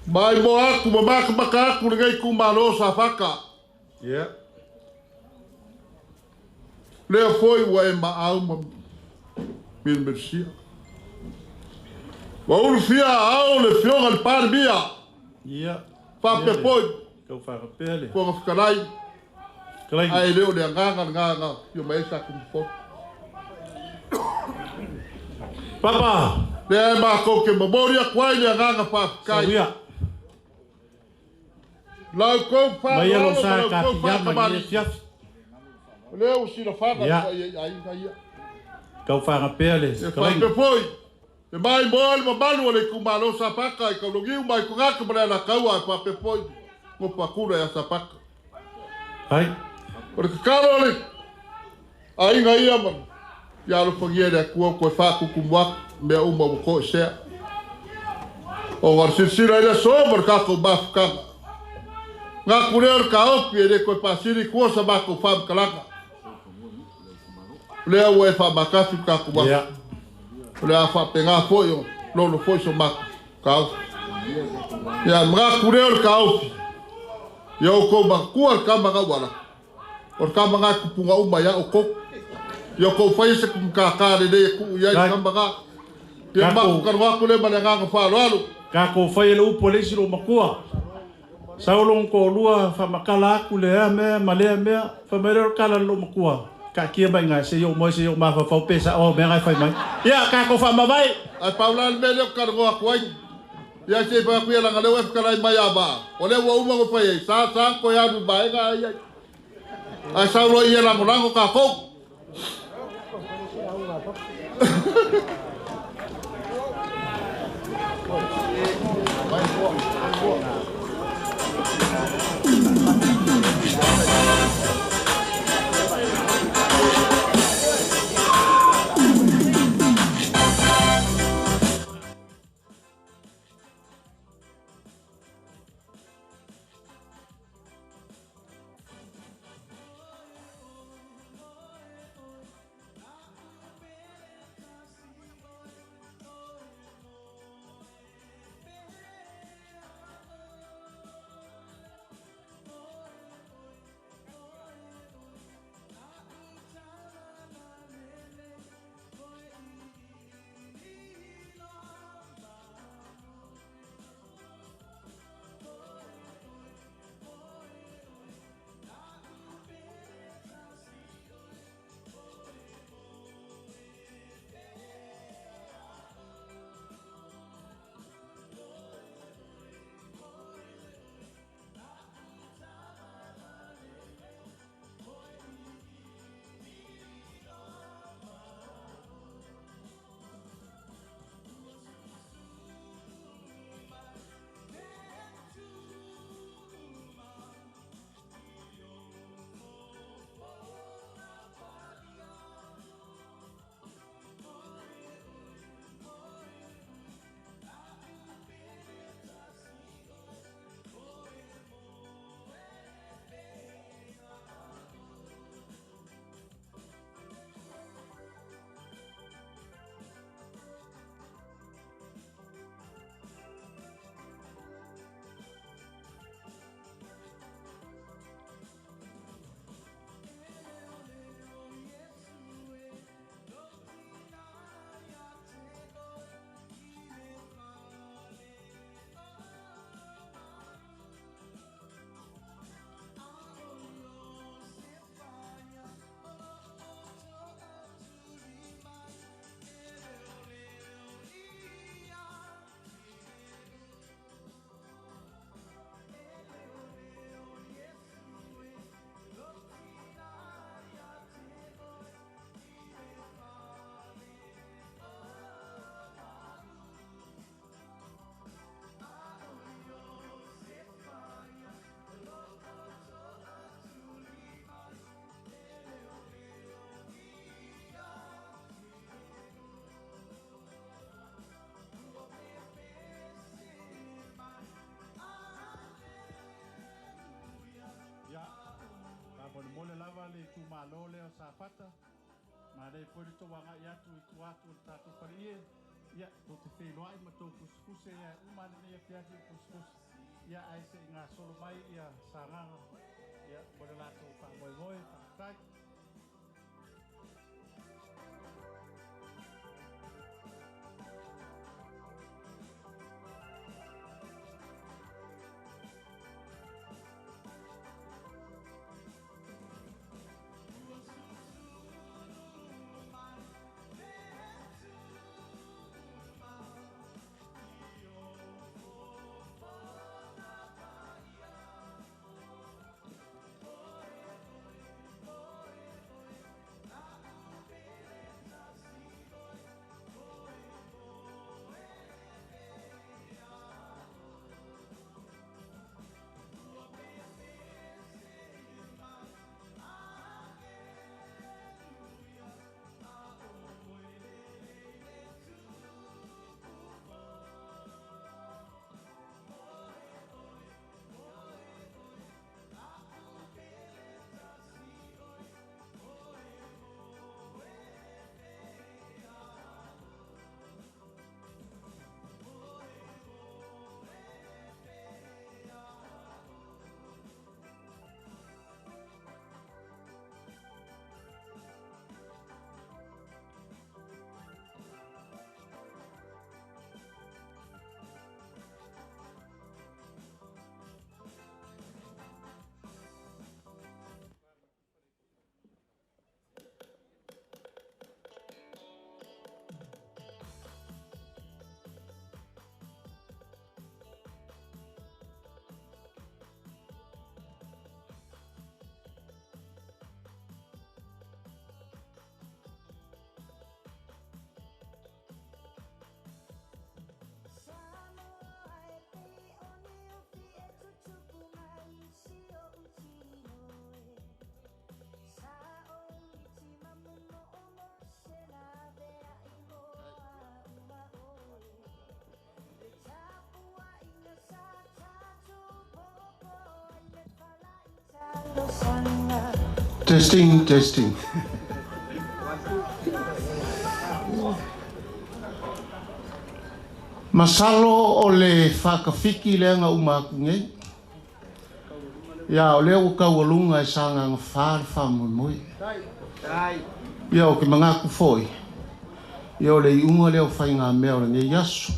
Mai mo atu ma makamaka atu lenei itumalo Safata. Ie. Lea foi ua e maau ma milomilisia. Ua ulufia ao le afioga i le Palemia. Ia. Faapea foi Tau faagapea le Fofoga Fetalai, Fetalaiga. ae le o le agaga lena na afio mai ai sa Tunumafono. Papa. Lea e matou te momoli atu ai le agaga faafetai. Sauia. Lau kou Mai ia lou faaaloalo sa ma e lau kou tapiama i lenei faatamalii. afiafi. O lea ua silafaga Ia. le paia i aiga ia. Tau faagapea le E fetalaiga. faapea foi le maimoa le mamalu o le itumalo Safata i Kaulagiu mai Kogaka ma le Alataua e faapea foi Gopakula ia Safata. Ai. O le tatalo a le aiga ia ma Ia alofagia le Atua toe faakutumu atu mea uma ua toesea. O ngā silasila i le aso ma le tatou mafutaga. Ngā kure o le kaopi e le toe pasili tua sa matou faamatalaga. O lea ua e faamakasi le tatou mafuta. O le a faapena foi o lolo foi so matou kaofi. Ia ngā kure o le kaofi. Ia outou manatua le kama na ua ala. O le kama na e kupuga uma ia outou. Ia outou faia se kumukākā lelei e tuu i ai le kama na. Ia matou kanoa atu lea ma le agaga faaaloalo. Tatou faia le upu a le isi lou matua. Sau lona toalua faamatala atu lea mea ma lea mea. Fai mai lea o le tala a le lou matua, Taatia mai i ina se i oo mai se i ou mafaufau pe sao au mea na e fai mai. Ia, tatou faamavae! Ae pau la le mea lea ou te talanoa atu ai, ia se i fai atu ia leaga o lea ua e fetalai mai ia Vaa, o lea ua uma ona fai ai, sa sa ona toe alu i vaega ai ai. Ae sau loa ia lagolago tatou. Ia, faamolemole lava le itumalo lea o Safata, manaia foi le tou agai atu i tua atu o le tatou faleie, ia, tou te feiloai ma tou fusufuse ia e uma lava lenei afiafi o fusufuse, ia, ae se i gasolo mai ia Sagaga, ia, mo le latou faamoemoe, faafetai. Testing, testing. Masalo o le whakawhiki lea nga uma aku nei. Ia, o lea ua kaualuga e Sagaga 4 le faamoemoe. Ia, o ke mangaku foi. Ia, o le iuga lea o faigamea o lenei aso.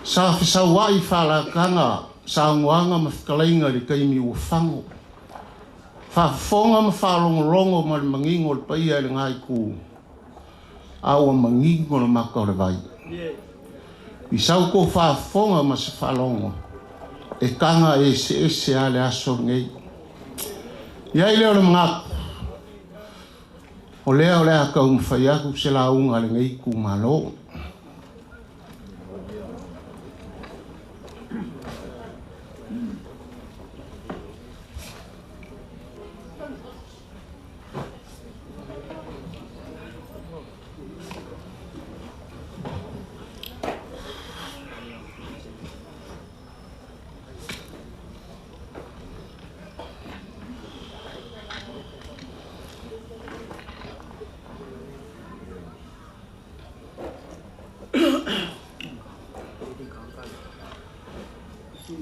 Sa fesaua'i faalakaga saunoaga ma fetalaiga i le taimi ua fago. Faafofoga ma faalogologo ma le manino o le paia i lena itu, a ua manino le mata o le vai. I sau tou faafofoga ma se faalogo, e taga eseese lava le aso lenei. I ai lea o le manatu, o lea o le a taumafai atu se lauga a lenei itumalo.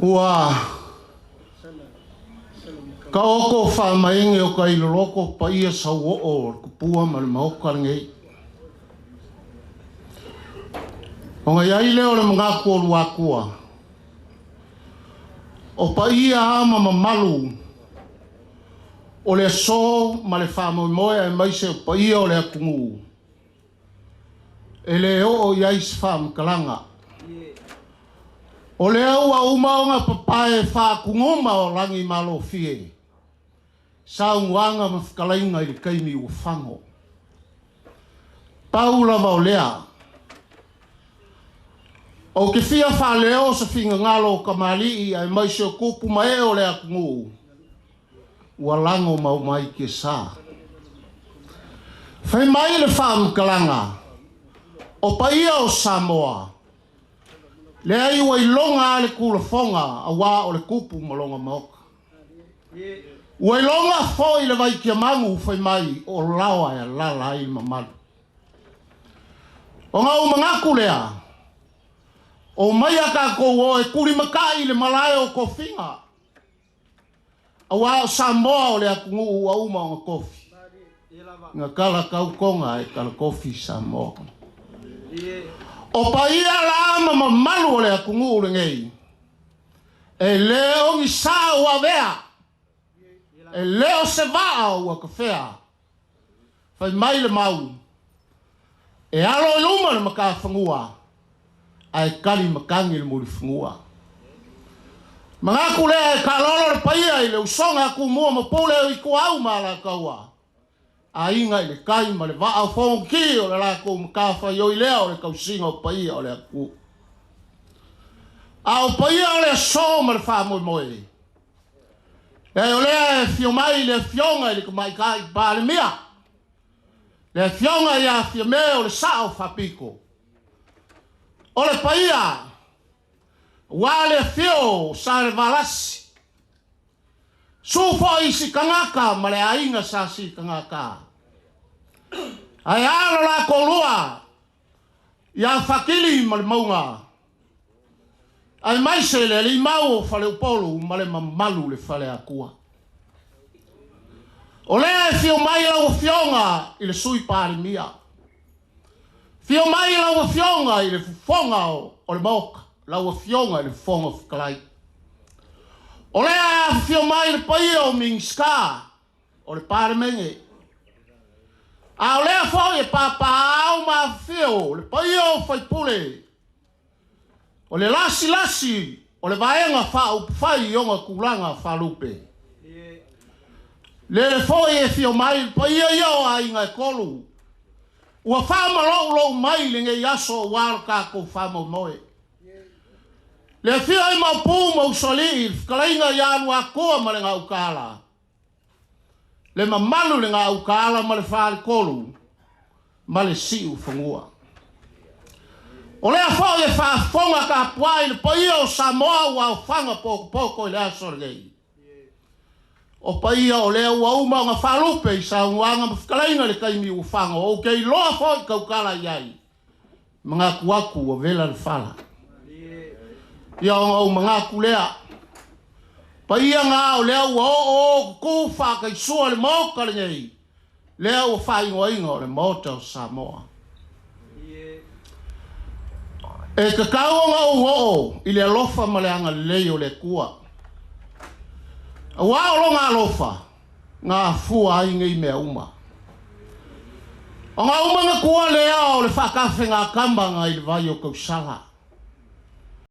Ua taoto faamaige o tailoloko paia sauoo o le tupua ma le maota lenei. Ona i ai lea o le manatu o Luatua, o paia a ma mamalu o le aso ma le faamoemoe aemaise o paia o le atunuu, e le oo i ai se faamatalaga. O lea ua uma ona papae faatuguma o lagi malofie, saunoaga ma fetalaiga i le taimi ua fago. Pau lava o lea, ou te fia faaleo se finagalo o kamali'i aemaise o tupu ma ee o le atunuu, ua lago mau mai tiasa. Fai mai le faamatalaga, o paia o Samoa, leai ua iloga a le tulafoga auā o le tupu ma lona maota. Ua iloga foi le vaitiamagu fai mai o laoa e alala ai le mamalu. Ona ou manatu lea, o mai a tatou o e tulimatai i le malae o tofiga, auā o Samoa o le atunuu ua uma ona tofi. Na tala tautoga e talatofi Samoa. O paia la ma mamalu o le atunuu lenei, e le o ni sa ua avea, e le o se vaa ua tafea. Fai mai le mau, e alo i luma le matafanua, ae tali matagi le mulifanua. Manatu lea e taalolo le paia i le usoga a Tumua ma Pule o Ituau ma Alataua, aiga i le tai ma le vaa o Fonoti o le latou matafaioi lea o le tausiga o paia o le atunuu. A o paia o le aso ma le faamoemoe, e o lea e afio mai le afioga i le Tamaitai Palemia, le afioga ia Fiame o le Sao Faapito. O le paia, ua le afio o Salevalasi, su foi i Sikagaka ma le aiga sa Sikagaka. Ae a lo latou lua ia Fakili ma le Mauga, aemaise le alii mau o Faleupolu ma le mamalu le Faleakua. O lea e fio mai lau afioga i le Sui Palemia, fio mai lau afioga i le fofoga o le maota, lau afioga i le Fofoga Fetalai. O lea e afifio mai le paia o Minisita o le Palemene. A o lea foi e papaau ma afifio le paia o faipule, o le lasilasi o le vaega faaupufai i ona tulaga faalupe. Lele foi e fio mai le paia ia o aiga e tolu, ua faamaloulou mai lenei aso aua lo tatou faamoemoe. Le afio i Maopu ma Usoalii, le fetalaiga ia Luatua ma le Gautaala, le mamalu le Gautaala ma le Faletolu ma le Siufanua. O lea foi e faafofoga tapuai le paia o Samoa ua aofaga potopoto i le aso lenei. O paia o lea ua uma ona faalupe i saunoaga ma fetalaiga le taimi ua faga ou te iloa fo'i tautala i ai manatu atu ua vela le fala. Ia ona ou manatu lea. Paia ngā o lea ua oo kukū faataisua le maota lenei. Lea ua faaigoaina o le maota o Samoa. E tatau ona ou oo i le alofa ma le agalelei o le Atua. Auā o lona alofa, na afua ai nei mea uma. Ona ou manatua lea o le faatafegatamaga i le vai o tausala.